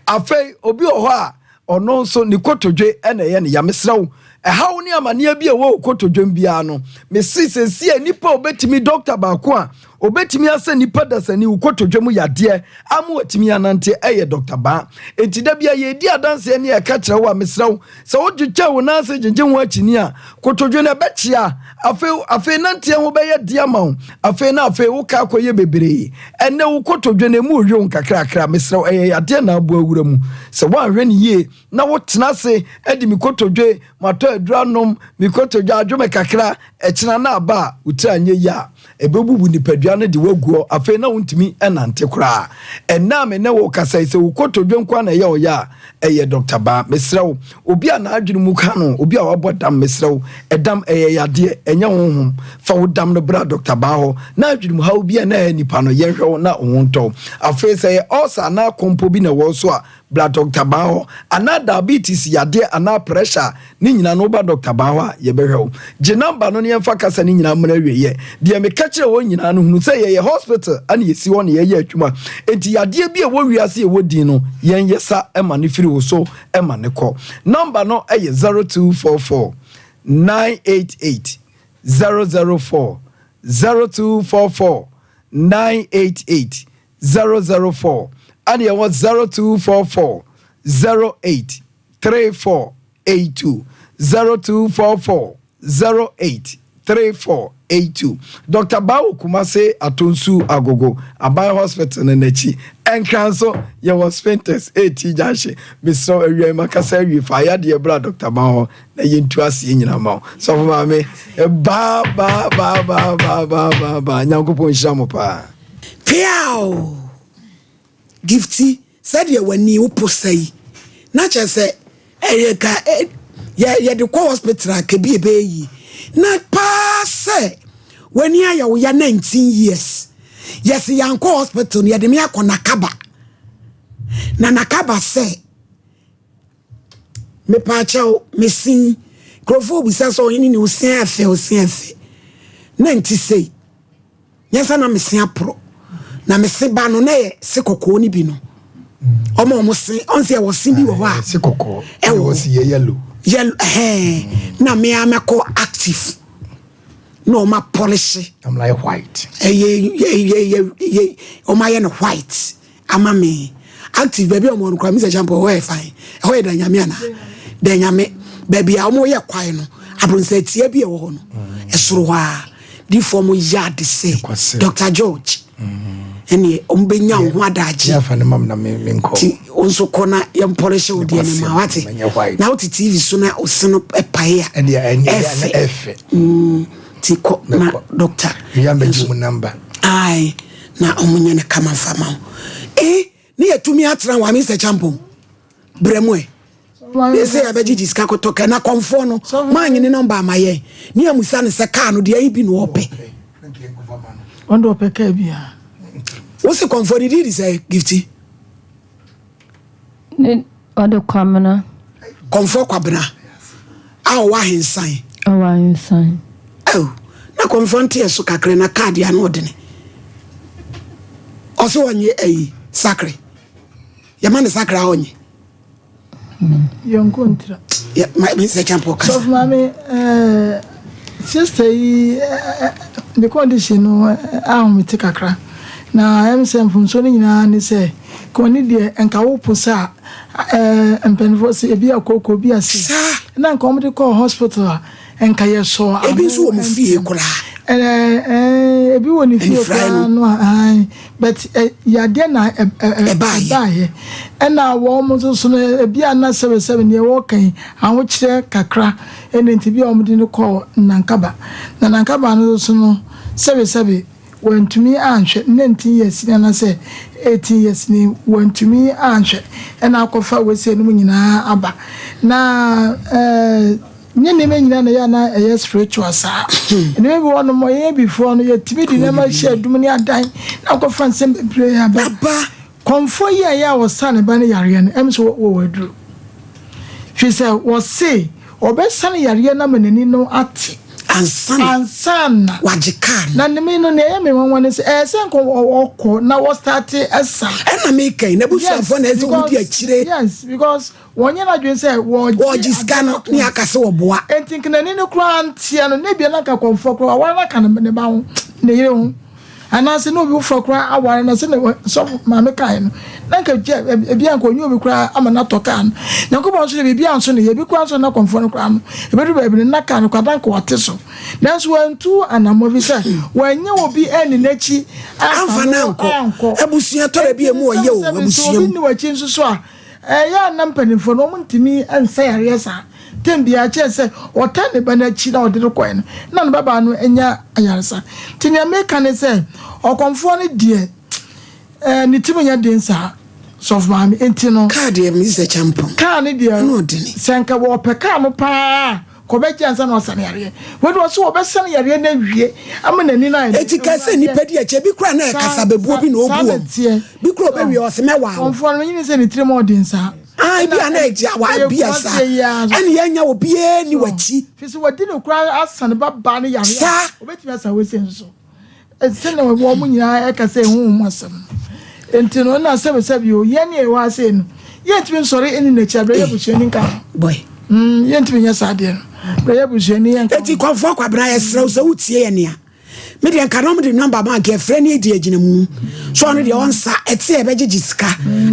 [SPEAKER 18] Afei, obi wɔ hɔ a, Ɔno nso, ne kotodwe na ɛyɛ no ya. Mesrɛ wo, ɛhaw ne amaneɛ bi a ɛwɔ wo kotodwem biara no, mese seesei nipa a ɔbɛtumi, dɔkta baako a ɔbɛtumi asɛ nipa dasani wo kotodwe mu yadeɛ ama watumi anante ɛyɛ Dɔkta Baa. Enti da bi a yɛredi adanseɛ ne yɛka kyerɛ wo a, mesrɛ wo, sɛ wotwetwɛn wo nan ase gyegye ho akyini a, kotodwe no ɛbɛkyea. Afei, afei nanteɛ ho bɛyɛ den ama wo. Afei na afei wo ka akɔyɛ bebree. Ɛnnɛ wo kotodwe no emu rewe wo nkakrakra. Mesrɛ wo, ɛyɛ yadeɛ na abɔ awura mu. Sɛ woanhwɛ no yie na wotena ase de me kotodwe, matɔ aduro anom, me kotodwe adwo me kakra, ɛkyena na aba a, wo tiri anyɛ yie a, ɛbɛbubu nipadua no de wo agu hɔ. Afei na wontumi nnante koraa. Ɛnnɛ a me ne wo rekasa yi, sɛ wo kotodwe nko ara na ɛyɛ wo ya a, ɛyɛ Dɔkta Baa. Mesrɛ wo, obi a n'adwene mu ka no, obi a wabɔ dam, mesrɛ wo, ɛdam ɛyɛ yadeɛ, ɛnyɛ honhom. Fa wo dam no bra Dɔkta Baa hɔ na adwenemhaw bi a na ɛha nipa no, yɛnhwɛ wo na wo ho ntɔ wo. Afei sɛ ɛyɛ ulcer anaa kɔmpɔ bi na ɛwɔ wo so a, bra Dɔkta Baa hɔ. Anaa diabetes yadeɛ anaa pressure a, ne nyinaa no woba Dɔkta Baa hɔ a, yɛbɛhwɛ wo. Gye number no na yɛmfa kasa no nyinaa mmra awieɛ. Deɛ meka kyerɛ wɔn nyinaa no, hunu sɛ yɛyɛ hospital ɛna yɛsi hɔ na yɛyɛ adwuma. Enti yadeɛ bi a ɛwɔ wiase a ɛwɔ din no, yɛn yɛsa ma no firi wo so ma no kɔ. Number no yɛ 0244 988 004 0244 988 004 ɛne ɛwɔ 0244 08 3482 0244 08 3482 Dr. Bawo Kumase Atonsu Agogo Aban Hospital no n'akyi Nkran nso yɛwɔ Sphintex AT Junction mesrɛ wo awia yi makasa awie fa ayadeɛ bra Dr. Bawo hɔ na yɛntu aseɛ nyina ma wo sɔfo maame baa baa baa baa baa baa baa baa nyankopɔn nhyira mo paa
[SPEAKER 1] Peaw! Gifty, sɛdeɛ w'ani woposa yi, na kyerɛ sɛ ɛyɛ ka yɛ yɛde kɔ hospital a kebi ɛbɛyɛ yie. Na paa sɛ w'ani ayɛ wo ya 19 years, yɛse yɛankɔ hospital no yɛde me akɔ Nakaba. Na Nakaba sɛ Mepaakyɛw, mesin. Nkurɔfoɔ bisa sɛ ɔhene ni wo se ɛfɛ, wo se ɛfɛ. Na nti sei. Nyɛ sɛ na me se aporɔ. Na me se ba no na yɛ se kɔkɔɔ no bi no. Ɔmo ɔmo se, ɔn sɛ ɛwɔ se bi wɔ hɔ a.
[SPEAKER 5] Se kɔkɔɔ.
[SPEAKER 1] Ɛwɔ
[SPEAKER 5] se yɛ yellow.
[SPEAKER 1] Yellow, ɛhɛn. Na me a mɛkɔ active. Na ɔmo apɔlehye.
[SPEAKER 5] I'm like white.
[SPEAKER 1] Ɛyɛ yɛ yɛ yɛ ɔmo ayɛ no white. Ama me active baabi a wɔn no kora Mr. Champo ɛhɔ yɛ fine ɛhɔ yɛ danyame ana danyame baabi a wɔn yɛ kwae no abronsatia bi a ɛwɔ hɔ no ɛsoro hɔ a difoɔ mo yɛ ade sɛ Dr. George ɛneɛ wɔn bɛnya wo ho adagye ti wɔn nso kɔ na yɛn pɔlɛhyɛ wo deɛ ne ma wate na wote TV so na ɔse no ɛpae a ɛfɛ ti kɔ na doctor ae na ɔmo nyɛ no kama nfa ma wo eh ne yɛtumi atena wɔ Mr. Champon brɛ mu ɛ ne sɛ yɛbɛgyegye sika kɔtɔ kɛ na kɔmfoɔ no maanye ne nɔmba ama yɛn ne amusa ne sɛ kaa no deɛ ayi bi na ɔpɛ
[SPEAKER 2] ɔno ɔpɛ kaa bi a
[SPEAKER 1] wo se kɔmfoɔ ne din de sɛ gifti
[SPEAKER 7] Ne ɔde Kwamena.
[SPEAKER 1] Kɔmfoɔ Kwabena a ɔwɔ ahensan.
[SPEAKER 7] Ɔwɔ Ayensan.
[SPEAKER 1] Oh, na kɔmfoɔ nteɛ so kakra na kaa deɛ ano ɔdene. Ɔso ɔnye ayi sakre. Yɛma ne sakre a ɔnye.
[SPEAKER 2] Yɛnkɔ ntira.
[SPEAKER 1] Yɛ ma mi sɛ kyɛnpɔ kasa.
[SPEAKER 2] Sɔfo maame ɛɛ sista yi ɛɛ ne condition no ahomete kakra na ɛm sɛ mfomsoɔ no nyinaa ne sɛ kɔni deɛ nka wo po sɛ a ɛɛ mpanimfoɔ sɛ ebi akoko bi ase na nka wɔn de kɔɔ hospital a nka yɛ sɔ ano
[SPEAKER 1] ebi nso wɔ mo fie koraa
[SPEAKER 2] ɛɛ ɛɛ ebi wɔ ne fie koraa no a but yadeɛ na ɛbaayɛ ɛna wɔn nso so no ebi a na sɛbɛsɛbɛ nea wɔka yi ahokyerɛ kakra ɛna nti bi a wɔn de no kɔɔ nankaba na nankaba no nso no sɛbɛsɛbɛ wɔntumi anhwɛ 19 years ni anaasɛ 18 years ni wɔntumi anhwɛ ɛna akɔfa wɔsie no mu nyinaa aba na ɛɛ. Nyɛ nneɛma nyinaa na ɛyɛ a na ɛyɛ spiritual saa. Nneɛma bi wɔ hɔnom a yɛn abifoɔ no yɛtumi de nneɛma hyɛ adum ne adan na akɔfa nsɛm bebree aba. Kɔmfoɔ yi a ɛyɛ a wɔsa ne ba no yareɛ no, ɛm sɛ wɔwɔ aduro. Firi sɛ wɔse wɔbɛsa no yareɛ no ama n'ani no ate. Ansa na
[SPEAKER 1] wagye kaa no.
[SPEAKER 2] Na ne me no nea ɛyɛ me nwanwa ne sɛ ɛyɛ sɛ nka ɔkɔ na wɔstarte ɛsa.
[SPEAKER 1] Ɛna meka yi n'abusuafoɔ na ɛsɛ wɔn di akyire.
[SPEAKER 2] Yes because Wɔnyɛ n'adwene sɛ wɔregye
[SPEAKER 1] Wɔregye sika no ne aka sɛ wɔboa.
[SPEAKER 2] Enti nka n'ani no koraa nteɛ no, na ebia na anka kɔmfoɔ koraa waware no aka ne ba ho, ne yere ho. Anaasɛ na obi foforɔ koraa aware no, sɛdeɛ sɔfo maame kaeɛ no, na anka ebia anka ɔnyɛ obi koraa ama no atɔ kaa no. Nyankopɔn nso deɛ biribiara nso ne yɛ, ebi koraa nso na kɔmfoɔ no koraa no, ɛbɛduru baabi no na kaa no koraa na anka wate so. Nanso wantu anammɔn ɛfiri sɛ wannya obi anni n'akyi
[SPEAKER 1] amfa no ankɔ. Abusua tɔ da bi a emu ɔyɛ o,
[SPEAKER 2] Enti sɛ
[SPEAKER 1] abusua
[SPEAKER 2] obi
[SPEAKER 1] mu.
[SPEAKER 2] nni w'akyi nso so a, Ɛyɛ a na mpanimfoɔ no wɔntumi nsa yareɛ saa. Tɛm biara kyerɛ sɛ ɔtaa ne ba no akyi na ɔde no kɔɛ no na ne babaa no anya ayaresa. Nti nea meka ne sɛ ɔkɔmfoɔ no deɛ eh, ne tirim nyɛ den saa sɔfo maame nti no.
[SPEAKER 1] Kaa deɛ Mr. Champon.
[SPEAKER 2] Kaa no deɛ sɛ nka wɔpɛ kaa no paa Kɔbɛgye ansa na ɔsane yareɛ. Wei deɛ ɔse ɔbɛsane yareɛ no awie ama n'ani no ayɛ.
[SPEAKER 1] Eti ka sɛ nipa di akyi ebi koraa na ɛkasabebuo bi na obu wɔn. Bi koraa ɔbɛwie ɔse mɛwaa wo.
[SPEAKER 2] Kɔmfoɔ no menyini sɛ ne tirim ɔden saa.
[SPEAKER 1] Ah ebi a na ɛgye a wabia saa ɛne yɛnya obiara ni w'akyi.
[SPEAKER 2] Fi sɛ wadi no koraa asane ba baa no yareɛ a obɛtumi asa wei sɛ nso. Sɛnea wɔn nyinaa ɛka sɛ ɛho wɔn asɛm no nti no na sɛbisɛbi o yɛn ne ɛwɔ ase no yɛntumi nsɔre ɛni n'akyi abirɛ yɛ busuani nka ho
[SPEAKER 1] boy
[SPEAKER 2] yɛntumi nyɛ saa adeɛ no abirɛ yɛ busuani yɛn nka ho.
[SPEAKER 1] Eti kɔnfoɔ kwabena yɛsrɛ wo sɛ wotie yɛ nea me deɛ nka na ɔmo de nɔmba ma nka ɛfrɛ ne edi agyina mu so ɔno deɛ ɔnsa ɛte a ɛbɛgyegye sika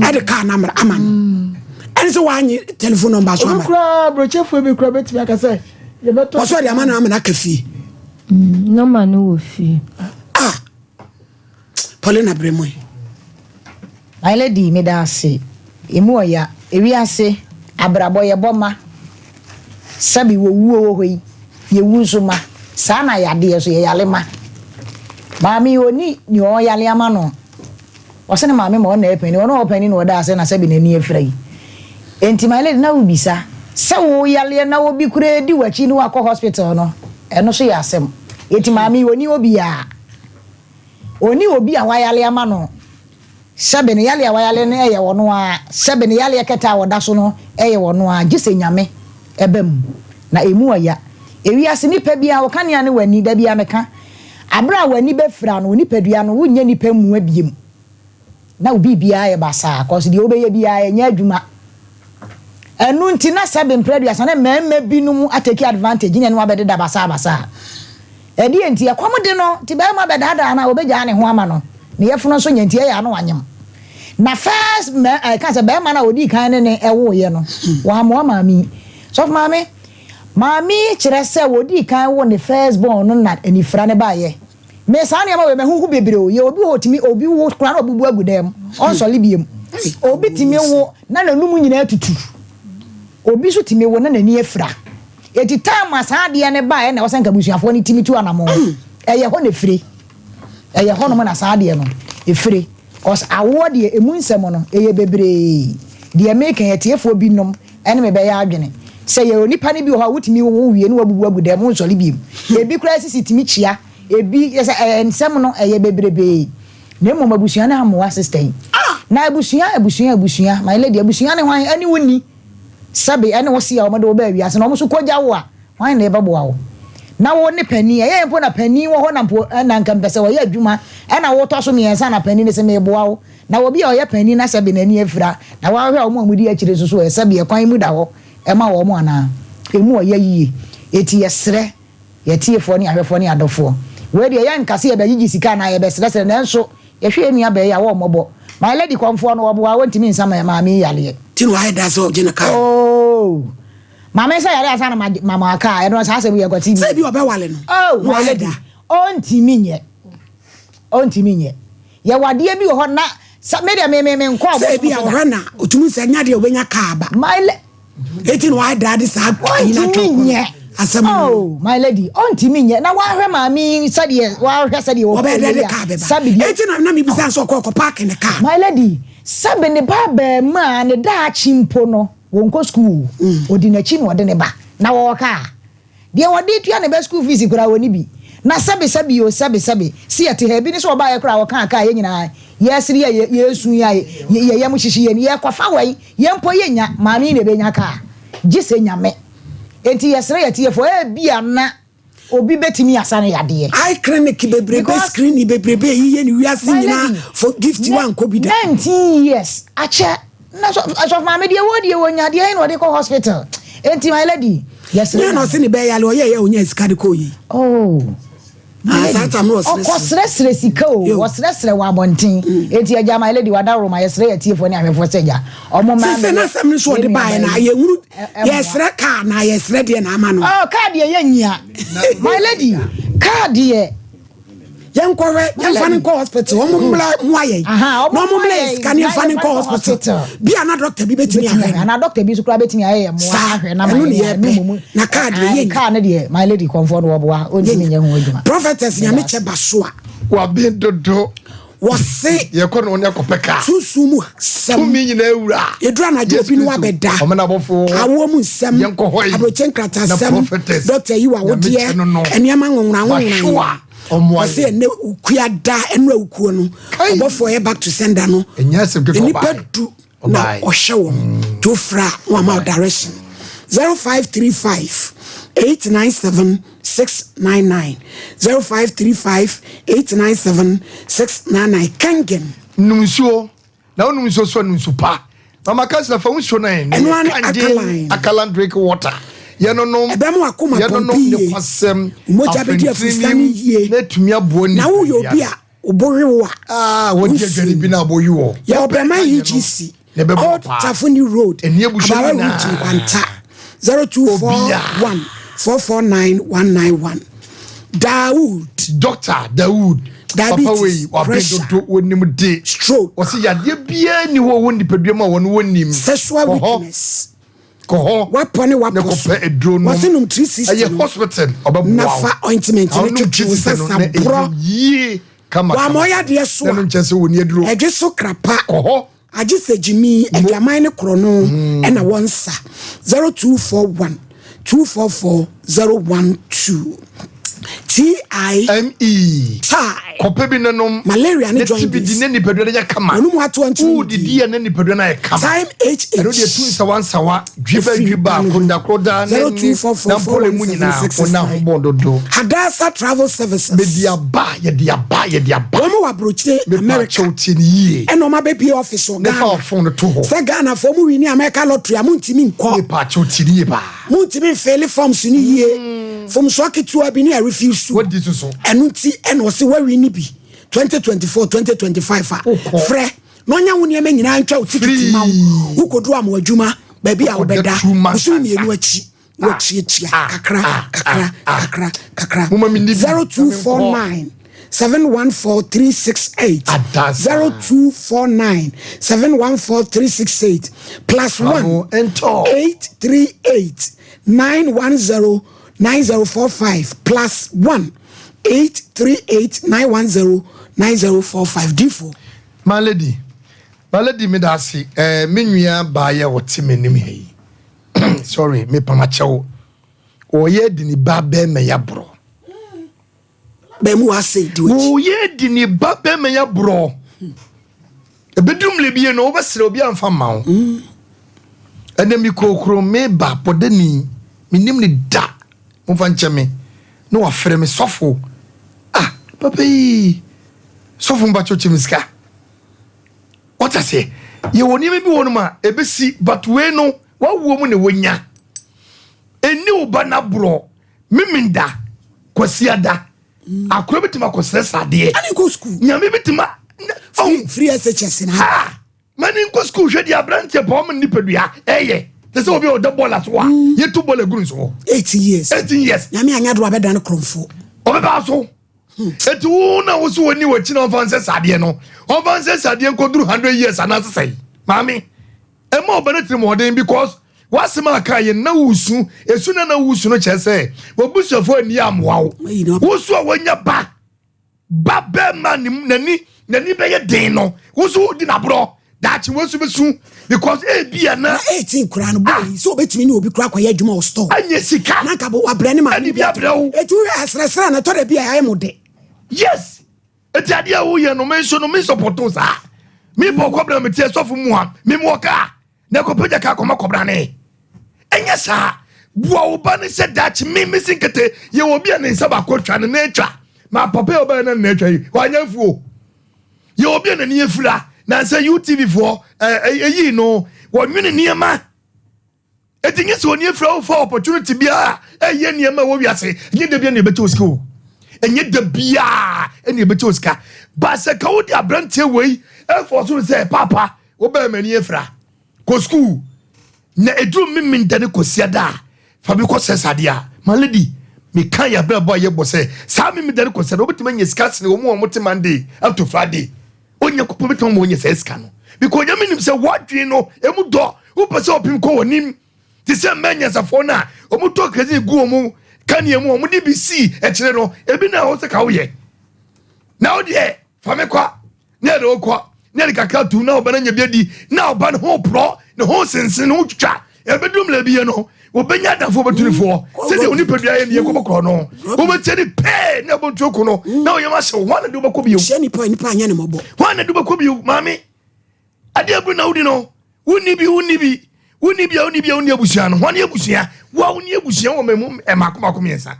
[SPEAKER 1] ɛde kaa namra ama no ɛne sɛ wanye telephone nɔmba so ama.
[SPEAKER 2] Obi koraa aburokyefoɔ bi koraa bɛtumi aka sɛ yɛbɛtɔ.
[SPEAKER 1] Wɔsɔ de ama no ama no aka fie.
[SPEAKER 7] Nɔma no wɔ fie.
[SPEAKER 1] Ah! Paulina Bremwe.
[SPEAKER 4] My lady meda ase. Emu ɔya. Ewiase abrabɔ yɛbɔ ma. Sɛbi wɔ wuo wɔ hɔ yi yɛwu nso ma. Saa na yadeɛ nso yɛyale ma. Maame yi ɔni nea ɔyale ama no. Ɔse ne maame ma ɔna ɛpɛni, ɔno a ɔpɛni na ɔda ase na sɛbi n'ani afira yi. Enti my lady na wo bisa sɛ wo yaleɛ na obi koraa di w'akyi ne wakɔ hospital no ɛno so yɛ asɛm. Enti maame yi ɔni obiaa. Ɔni obi a wayale ama no. Sɛbi ne yaleɛ a wayale no ɛyɛ ɔno ara, sɛbi ne yaleɛ kɛtɛ a ɔda so no ɛyɛ ɔno ara, gye sɛ Nyame ɛba mu. Na ɛmu ɔya. Ewiase nipa biaa wo kanea ne w'ani, da biaa meka. Bere a w'ani bɛfira no, wo nipadua no, wonyɛ nipa mua biom. Na wo biribiara yɛ basaa, cause deɛ wobɛyɛ biara ɛnyɛ adwuma. Ɛno nti na sɛbe mprɛ aduasa na mmarima binom atake advantage ne ɛne wo abɛdeda basaa basaa. Ɛdeɛ nti, ɛkɔm de no, nti barima bɛdaadaa no a, ɔbɛgyaa ne ho ama no. Ne yafunu nso nyɛ nti ɛyɛ a na wanyem. Na first mɛ, ɛka sɛ barima no a ɔdii kan ne ne ɛwoeɛ no, wammoa maame yi. Sɔfo maame, Maame yi kyerɛ sɛ wɔdii kan woo ne first born no na anifira no baeɛ. Me saa nneɛma wei mahuhu bebree o, yɛ obi wɔ hɔ otumi obi wo koraa na ɔbubu agu dan mu, ɔnsɔre biom. Obi tumi wo na n'anum nyinaa tutu. Obi nso tumi wo na n'ani afira. Eti time a saa adeɛ no baeɛ na ɛwɔ sɛ nka abusuafoɔ no tumi tu anamɔn. Ɛyɛ hɔ na efire. Ɛyɛ hɔnom na saa adeɛ no efire. Cos awoɔ deɛ emu nsɛm no ɛyɛ bebree. Deɛ meka yi atiefoɔ bi nom ɛne me bɛyɛ adwene. Sɛ yɛ onipa no bi wɔ hɔ a wotumi wo wie na wabubu agu dɛm wonsɔre biom. Ebi koraa sisi tumi kyia ebi yɛ sɛ ɛɛ nsɛm no ɛyɛ bebrebee. Na mmom abusua no ammoa sister yi. Na abusua abusua abusua my lady abusua ne hwan ɛne wo nni sɛbe ɛne wo se a wɔde wo baa wiase na wɔn nso kɔgya wo a. Hwan na ɛbɛboa wo? Na wo ne panin, ɛyɛ mpo na panin wɔ hɔ na mpo na nka mpɛ sɛ ɔyɛ adwuma, ɛna wotɔ so mmiɛnsa na panin no sɛ meboa wo. Na obi a ɔyɛ panin na sɛbe n'ani afira, na wahwɛ wɔn a wɔdi akyire nso so ɛ, sɛbe ɛkwan mu da hɔ ma wɔn anaa? Emu ɔya yie. Enti yɛsrɛ yɛn atiefoɔ ne ahwɛfoɔ ne adɔfoɔ, wei deɛ yɛnka sɛ yɛbɛgyegye sika anaa yɛbɛsrɛsrɛ, nanso yɛhwɛ yɛn nuabaa yi a, wɔmmɔbɔ. My lady kɔmfoɔ no, ɔboa, wɔntumi nsa maame yi yareɛ.
[SPEAKER 1] Nti na wayɛ da sɛ ɔgye ne kaa.
[SPEAKER 4] Oh! Maame nsa yare ansa na ma ma ma kaa ɛno saa asɛm yɛ kwati bi.
[SPEAKER 1] Sɛ ebi ɔbɛwale no.
[SPEAKER 4] Oh my lady ɔntumi nyɛ ɔntumi nyɛ yɛ wadeɛ bi wɔ hɔ na sa me deɛ me me me nkɔ ɔbɔ
[SPEAKER 1] Sɛ ebi a ɔhwɛ na otumi sɛ nya deɛ ɔbɛnya kaa ba.
[SPEAKER 4] My le.
[SPEAKER 1] Eti na wayɛ daa de saa ayi na atwa
[SPEAKER 4] ɔntumi nyɛ
[SPEAKER 1] asɛm no.
[SPEAKER 4] Oh my lady ɔntumi nyɛ na wahwɛ maame yi sɛdeɛ wahwɛ sɛdeɛ
[SPEAKER 1] wɔkɔ ɔbɛyɛ dɛ de kaa bɛba.
[SPEAKER 4] Sabi deɛ.
[SPEAKER 1] Eti na na mi bisa sɛ ɔkɔ ɔkɔ paaki ne kaa.
[SPEAKER 4] My lady sɛbi ne ba abɛɛmaa ne daakye mpo no. Wɔnkɔ sukuu o, ɔdi n'akyi na ɔde no ba. Na wɔwɔ kaa. Deɛ wɔde tua ne ba sukuu fees koraa wɔnni bi. Na sɛbe sɛbe o, sɛbe sɛbe, se yɛte ha, ebi ne sɛ ɔbaeɛ koraa a ɔkaa kaa yɛn nyinaa yɛresere yi a yɛresu yi a yɛn yam hyehye yɛn yi, yɛrekɔfa wɛn? Yɛn mpo yɛnnya, maame yi na ɛbɛnya kaa. Gye sɛ Nyame. Enti yɛsrɛ yɛn atiefoɔ, ebia na Obi betumi asa no yadeɛ.
[SPEAKER 1] Eye clinic bebrebe screening bebrebe eyi yɛ ne wiase nyinaa for gift wa nkɔ bi da.
[SPEAKER 4] 19 years akyɛ na sɔfo maame deɛ wɔ deɛ wɔ nya deɛ na ɔde kɔ hospital enti my lady yɛsrɛ.
[SPEAKER 1] Nyɛ na ɔse ne bɛyɛ yale ɔyɛ yɛ onya sika de kɔ yi.
[SPEAKER 4] Oh.
[SPEAKER 1] Ah, saa tam no ɔsrɛsrɛ.
[SPEAKER 4] Ɔkɔsrɛsrɛ sika o, ɔsrɛsrɛ wɔ abɔnten. Enti agya my lady wadaworo ma yɛsrɛ yɛ atiefoɔ ne ahwɛfoɔ sɛ agya ɔmo mma
[SPEAKER 1] Sese
[SPEAKER 4] mmɛyɛ
[SPEAKER 1] n'asɛm no so ɔde
[SPEAKER 4] yɛn
[SPEAKER 1] baeɛ
[SPEAKER 4] nuabaa
[SPEAKER 1] na
[SPEAKER 4] yi
[SPEAKER 1] yɛhunu
[SPEAKER 4] mmoa.
[SPEAKER 1] yɛsrɛ kaa na yɛsrɛ deɛ na ama no.
[SPEAKER 4] Oh, kaa deɛ yɛnyia. My lady, kaa deɛ.
[SPEAKER 1] Yɛnkɔhwɛ,
[SPEAKER 4] My
[SPEAKER 1] yɛmfa no
[SPEAKER 4] lady.
[SPEAKER 1] nkɔ hospital. Wɔn mmla mmoa yɛn.
[SPEAKER 4] Aha,
[SPEAKER 1] Na
[SPEAKER 4] ɔmo
[SPEAKER 1] wɔn
[SPEAKER 4] mmoa
[SPEAKER 1] mmla yɛn
[SPEAKER 4] yɛn
[SPEAKER 1] sika ne
[SPEAKER 4] na
[SPEAKER 1] yɛmfa no
[SPEAKER 4] yɛmfa
[SPEAKER 1] nkɔ
[SPEAKER 4] no nkɔ
[SPEAKER 1] hospital.
[SPEAKER 4] hospital.
[SPEAKER 1] Bi a na doctor bi bɛtumi
[SPEAKER 4] Bɛtumi
[SPEAKER 1] ahwɛ
[SPEAKER 4] ahwɛ.
[SPEAKER 1] no.
[SPEAKER 4] Anaa doctor bi nso koraa bɛtumi ayɛ yɛn mmoa
[SPEAKER 1] Saa,
[SPEAKER 4] ahwɛ na ama
[SPEAKER 1] ɛno ne
[SPEAKER 4] yɛn a, ɛno
[SPEAKER 1] yɛpɛ.
[SPEAKER 4] mmom
[SPEAKER 1] Na kaa deɛ
[SPEAKER 4] ae,
[SPEAKER 1] yɛnnya.
[SPEAKER 4] kaa no deɛ, my lady kɔmfoɔ no wɔboa, ɔntumi
[SPEAKER 1] Yɛnnya.
[SPEAKER 4] nyɛ ho adwuma.
[SPEAKER 1] Prophetess
[SPEAKER 4] Meda
[SPEAKER 1] Nyame
[SPEAKER 4] ase.
[SPEAKER 1] kyɛ ba so a.
[SPEAKER 5] Waben dodo.
[SPEAKER 1] Wɔse.
[SPEAKER 5] Yɛkɔ na wɔne akɔpɛ kaa.
[SPEAKER 1] Sunsum mu asɛm.
[SPEAKER 5] Tumi nyinaa wura.
[SPEAKER 1] Yɛduru anadwo
[SPEAKER 5] Yesu
[SPEAKER 1] obi ne
[SPEAKER 5] Kristo.
[SPEAKER 1] wabɛda.
[SPEAKER 5] Ɔmena abɔfoɔ.
[SPEAKER 1] Awoɔ mu nsɛm.
[SPEAKER 5] Yɛnkɔ hɔ yi.
[SPEAKER 1] Aburokye
[SPEAKER 5] Na
[SPEAKER 1] nkratasɛm.
[SPEAKER 5] prophetess.
[SPEAKER 1] Dɔkta yi
[SPEAKER 5] Nyame
[SPEAKER 1] wawodeɛ.
[SPEAKER 5] kyɛ no no.
[SPEAKER 1] Nneɛma nwonwona nwonwona.
[SPEAKER 5] Wahyewa. Ɔmmoa
[SPEAKER 1] Wɔse
[SPEAKER 5] yɛn.
[SPEAKER 1] ɛnɛ ukua da ɛnura ukuo no.
[SPEAKER 5] Kai.
[SPEAKER 1] Ɔbɔfoɔ yɛ back to sender no.
[SPEAKER 5] Ɛnyɛ asɛm ketewa
[SPEAKER 1] Nnipa
[SPEAKER 5] ɔbaeɛ.
[SPEAKER 1] du na
[SPEAKER 5] Ɔbaeɛ.
[SPEAKER 1] ɔhyɛ wɔn. Nti wofrɛ a na wama wo direction. 0535 897 699 0535 897 699 Kengen.
[SPEAKER 5] Nom nsuo na wonom nsuo so a nom nsu pa. Mama Kansila fa wo nsuo no ɛ.
[SPEAKER 1] Ɛno ara ne
[SPEAKER 5] Kangen
[SPEAKER 1] alkaline.
[SPEAKER 5] Alkaline drink water. Yɛnonom
[SPEAKER 1] Ɛbɛma w'akoma
[SPEAKER 5] yɛnonom
[SPEAKER 1] pɔmpe
[SPEAKER 5] ne
[SPEAKER 1] yie.
[SPEAKER 5] kwasɛm
[SPEAKER 1] Wo mogya bɛdi afusane
[SPEAKER 5] afentenim
[SPEAKER 1] yie.
[SPEAKER 5] na atumi aboa
[SPEAKER 1] Na woyɛ
[SPEAKER 5] nipadua
[SPEAKER 1] obi
[SPEAKER 5] no.
[SPEAKER 1] a wo bo we wo a,
[SPEAKER 5] Ah,
[SPEAKER 1] wo
[SPEAKER 5] wɔdi
[SPEAKER 1] nsuo
[SPEAKER 5] aduane bi na abɔ yi wɔ.
[SPEAKER 1] Yɛ
[SPEAKER 5] Wɔpɛ
[SPEAKER 1] Ɔbrɛman
[SPEAKER 5] kangen no
[SPEAKER 1] UGC,
[SPEAKER 5] na ɛbɛboa
[SPEAKER 1] Old
[SPEAKER 5] paa.
[SPEAKER 1] Tafoni Road,
[SPEAKER 5] Ɛni abusua
[SPEAKER 1] Abawa
[SPEAKER 5] nyinaa.
[SPEAKER 1] Route Nkwanta, 0241 449 191. Dawood.
[SPEAKER 5] Doctor Dawood.
[SPEAKER 1] Diabetes,
[SPEAKER 5] Papa wei wabe
[SPEAKER 1] pressure,
[SPEAKER 5] dodo wɔnim de.
[SPEAKER 1] Stroke.
[SPEAKER 5] Wɔsi yadeɛ biara ni hɔ wɔ nipadua mu a wɔn wɔnim.
[SPEAKER 1] Sexual
[SPEAKER 5] Kɔ hɔ.
[SPEAKER 1] weakness.
[SPEAKER 5] Kɔ hɔ.
[SPEAKER 1] Wapɔ ne
[SPEAKER 5] Na
[SPEAKER 1] wapɔ so.
[SPEAKER 5] kɔpɛ aduro nom.
[SPEAKER 1] Wɔsi nom 360
[SPEAKER 5] Ɛyɛ
[SPEAKER 1] no.
[SPEAKER 5] hospital ɔbɛboa
[SPEAKER 1] Na
[SPEAKER 5] wo.
[SPEAKER 1] fa ointment
[SPEAKER 5] Na
[SPEAKER 1] no
[SPEAKER 5] wonom
[SPEAKER 1] twitwi wo
[SPEAKER 5] 360 no na
[SPEAKER 1] sasa borɔ.
[SPEAKER 5] ɛyɛ yie kama
[SPEAKER 1] Wama
[SPEAKER 5] kama.
[SPEAKER 1] ɔyɛ adeɛ so
[SPEAKER 5] Na
[SPEAKER 1] a.
[SPEAKER 5] no nkyɛn sɛ wɔni aduro.
[SPEAKER 1] Ɛdwe so krapa.
[SPEAKER 5] Kɔ hɔ.
[SPEAKER 1] Agye sɛ gyimi, aduaman ne korɔno ɛna wɔn nsa. 0241 244 012 T I
[SPEAKER 5] M E
[SPEAKER 1] Tie.
[SPEAKER 5] Kɔpɛ bi ne nom.
[SPEAKER 1] Malaria ne
[SPEAKER 5] Ne ti bi di
[SPEAKER 1] jaundice.
[SPEAKER 5] ne nipadua no yɛ kama.
[SPEAKER 1] Wɔn mu ato nkyene
[SPEAKER 5] Woo didi a ne nipadua no ayɛ kama.
[SPEAKER 1] Time H H.
[SPEAKER 5] Ɛno deɛ tu nsawa nsawa, dwiba
[SPEAKER 1] Efiri
[SPEAKER 5] dwiba,
[SPEAKER 1] nipa no ho.
[SPEAKER 5] akondakoda ne
[SPEAKER 1] Zero
[SPEAKER 5] ne
[SPEAKER 1] two four four
[SPEAKER 5] na
[SPEAKER 1] four
[SPEAKER 5] mpole
[SPEAKER 1] one
[SPEAKER 5] mu
[SPEAKER 1] seven
[SPEAKER 5] nyinaa
[SPEAKER 1] six
[SPEAKER 5] wo
[SPEAKER 1] six
[SPEAKER 5] na ho
[SPEAKER 1] nine.
[SPEAKER 5] bɔn dodo.
[SPEAKER 1] Hadassah Travel Services.
[SPEAKER 5] Mede aba, yɛde aba, yɛde aba.
[SPEAKER 1] Wɔn wɔ aburokyire
[SPEAKER 5] Mepa
[SPEAKER 1] America.
[SPEAKER 5] kyɛw tie no yie.
[SPEAKER 1] Ɛna wɔn abɛbie office wɔ
[SPEAKER 5] Ne fa
[SPEAKER 1] Ghana.
[SPEAKER 5] phone no to hɔ.
[SPEAKER 1] Sɛ Ghana foɔ mo wini America lottery a mo ntumi nkɔ.
[SPEAKER 5] Mepa kyɛw tie no yie paa.
[SPEAKER 1] Mo ntumi nfeele forms no yie. Mfomsoɔ ketewa bi ne a refuse.
[SPEAKER 5] Wadi so so.
[SPEAKER 1] Ɛno nti ɛna ɔse wawini bi 2024 2025 a frɛ na ɔnya wo nneɛma nyinaa ntwa wo tikiti ma wo. Wokɔduru amoa adwuma baabi a wobɛda bosome mmienu akyi na watuatua kakra kakra kakra kakra. 0249 714 368 0249 714 368 plus 1 838 910 9045 plus 1 838 910 9045 Difo.
[SPEAKER 5] My lady, my lady me da ase eh, me nua baa yɛ ɔte m'anim ha yi sorry me pam akyɛw ɔyɛ di ne ba bɛrima ya borɔ.
[SPEAKER 1] Bɛn mu ase di w'akyi.
[SPEAKER 5] Wɔyɛ di ne ba bɛrima ya borɔ. Ebedu mmerɛ bi no wobɛsrɛ obi amfa mma wo. Ɛnɛ mekɔ kurom meba bɔdani menim ne da. Momfa nkyɛ me. Na wafrɛ me sɔfo. Ah, papa yi, sɔfo mpakyɛw kyɛ me sika. Wate aseɛ? Yɛwɔ nneɛma bi wɔ nom a ɛbɛsi, but wei no, wawoɔ mu na wɔnya. Ɛnni wo ba no aborɔ, Memenda, Kwasiada, akora bɛtumi akɔsrɛ sadeɛ. Nyame bɛtumi a.
[SPEAKER 1] Free SHS na.
[SPEAKER 5] Ah! Ma ne nkɔ sukuu hwɛ deɛ aberanteɛ pa ɔmo nipadua ɛyɛ te sɛ obi a ɔda bɔɔla so a mm. yɛtu bɔɔla guru nso
[SPEAKER 1] 18 years
[SPEAKER 5] 18 years
[SPEAKER 1] nyame anya do abɛda no korɔmfoɔ
[SPEAKER 5] ɔbɛba so hmm. eti wo na wo so wɔ ni wɔ akyi na ɔmfa nsɛ sadeɛ no ɔmfa nsɛ sadeɛ nkɔduru 100 years anaasɛ sɛe maame ɛma ɔba no tirim ɔden because wasɛm a ka yɛ na wusu esu na na wusu no kyerɛ sɛ wɔbusuafoɔ ani amoa wo wosu a wɔanya ba Ba bɛrima ne n'ani n'ani bɛyɛ den no wo nso wodi n'aborɔ daakye wɔn nso bɛsu because ebi a na.
[SPEAKER 1] Na 18 koraa no boy yi sɛ obetumi ne obi koraa akɔyɛ adwuma wɔ store.
[SPEAKER 5] Anya sika.
[SPEAKER 1] Na nka bo wabrɛ ne maame
[SPEAKER 5] bi abrɛ wo.
[SPEAKER 1] Eti wohwɛ asrɛsrɛ na ɛtɔ da bi a ɛyɛ mo dɛ.
[SPEAKER 5] Yes eti adeɛ a woyɛ no me nso no me nsɔpɔto saa me bɔ kɔbra me ti ɛsɔfo mu a me mu wɔ kaa. na ɛkɔpagya ka akɔma kɔbrane ɛnyɛ saa boa wo ba no sɛ daakye me mesi nkete yɛwɔ obi a ne nsa baako atwa ne nan atwa ma papa yɛ ɔbɛyɛ na ne nan atwa yi wanyɛ afuo yɛwɔ obi a n'ani afira na sɛ UTV foɔ ɛyi no wɔnwene nneɛma eti nye sɛ wɔn afira wofa opportunity biara ɛyɛ nneɛma wɔ wiase nye da bia na ɛbɛkyɛ osika o ɛnyɛ da biara ɛna ɛbɛkyɛ osika baasa ka wo de aberanteɛ wei ɛfɔ so sɛ papa Wobɛɛ m'ani afira. Kɔ sukuu. Na ɛduru Memenda ne Kwasiada a, fa me kɔ sɛ sadeɛ a. My lady, meka yɛn abrabɔ a yɛbɔ sɛ, saa Memenda ne Kwasiada, wobɛtumi anya sika sene wɔn a wɔte Monday up to Friday. Onyankopɔn bɛtumi ama wɔanya saa sika no. Because Onyame nim sɛ w'adwene no, ɛmu dɔ. Wopɛ sɛ ɔpem kɔ w'anim. Te sɛ mmaa nyansafoɔ no a wɔtɔ kerosene gu wɔn kanea mu, wɔde bi si akyire no, ebi na ɛwɔ sɛ ka woyɛ. Na wo deɛ, fa me kɔ. na yɛde wo kɔ na yɛde kakra tum na ɔba no anya bi adi na ɔba no ho porɔ ne ho sensen ne ho twitwa ɛbɛduru mmerɛ bi yɛ no wɔbɛnya adamfo wɔbɛtunifoɔ sɛdeɛ wo nipadua yɛ ne yɛkɔbɔkorɔ no wobɛtia ne pɛɛ na ɛbɔntuo ko no na ɔyɛm ahyɛ wo hwan na de wobɛkɔ bio hwan na de wobɛkɔ bio maame adeɛ aburu na wodi no wonni bi wonni bi wonni bi a wonni bi a wonni abusua no hwan ne abusua wo a wonni abusua wɔ mmamu mmaako mmaako mmiɛnsa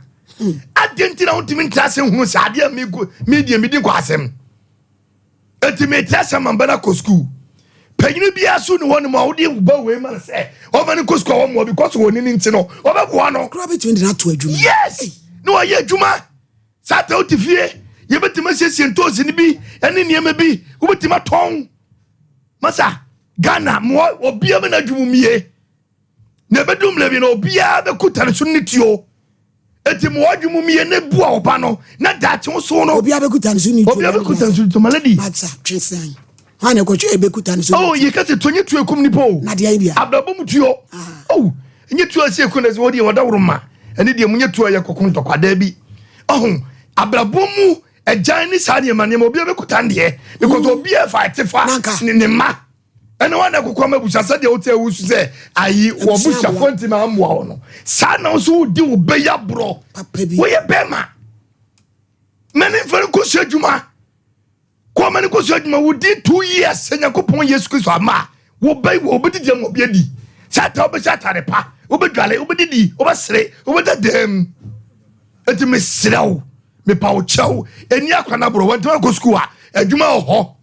[SPEAKER 5] adeɛ nti na wontumi ntra ase nhunu sɛ adeɛ a medie medi nkɔ asɛm Enti mete ase ama mba no akɔ sukuu. Panyin biara so ni hɔ nom a wode ba wei ma no sɛ ɔma no nkɔ sukuu a wɔmmoa because wɔn ni nti no wɔbɛboa no.
[SPEAKER 1] Koraa bɛtumi de no ato adwuma.
[SPEAKER 5] Yes! Na wɔayɛ adwuma. Saa ta wote fie, yɛbɛtumi asiesie ntoosi no bi ne nneɛma bi, wobɛtumi atɔn. Masa, Ghana, mmoa obiara ma n'adwuma mu yie. Na ɛbɛdu mmerɛ bi no obiara bɛkuta ne so ne tuo. Eti mo wadwi mu mie ne bu a ɔba no na daakye wo so no.
[SPEAKER 1] Obiara bɛkuta ne so ne tuo.
[SPEAKER 5] Obiara bɛkuta ne so ne tuo malady.
[SPEAKER 1] Mata twe sɛn. Hwan na ɛkɔtwe ɛbɛkuta ne so.
[SPEAKER 5] Oh yɛ kɛse tuo nye tuo ekum nipa o.
[SPEAKER 1] Na deɛ bia.
[SPEAKER 5] Abrabɔ mu tuo. Ah. Oh nye tuo esi eku na esi wɔ deɛ wɔda woro ma. Ɛne deɛ mu nye tuo yɛ kɔkɔ ntɔkwa daabi. Ɔho abrabɔ mu ɛgyan ne saa nneɛma nneɛma obiara bɛkuta ne deɛ because mm. obiara fa ɛte fa ne ne mma. ɛne wɔn na ɛkokɔ ma abusua sɛdeɛ wote awusu sɛ ayi wɔ abusuafoɔ ntumi ammoa wo no saa na wo nso wodi wo bɛyi aborɔ woyɛ bɛrima mɛne mfa no nkɔsua adwuma kɔ mɛne nkɔsua adwuma wodi two years sɛ nyankopɔn yesu kristo ama a wobɛyi wɔ wobɛdidi ama obi adi sɛ ata wobɛhyɛ atade pa wobɛdwale wobɛdidi wobɛsere wobɛda dɛm ɛnti mesrɛ wo mepa wo kyɛw ɛni akwa no aborɔ wantumi ankɔ sukuu a adwuma wɔ hɔ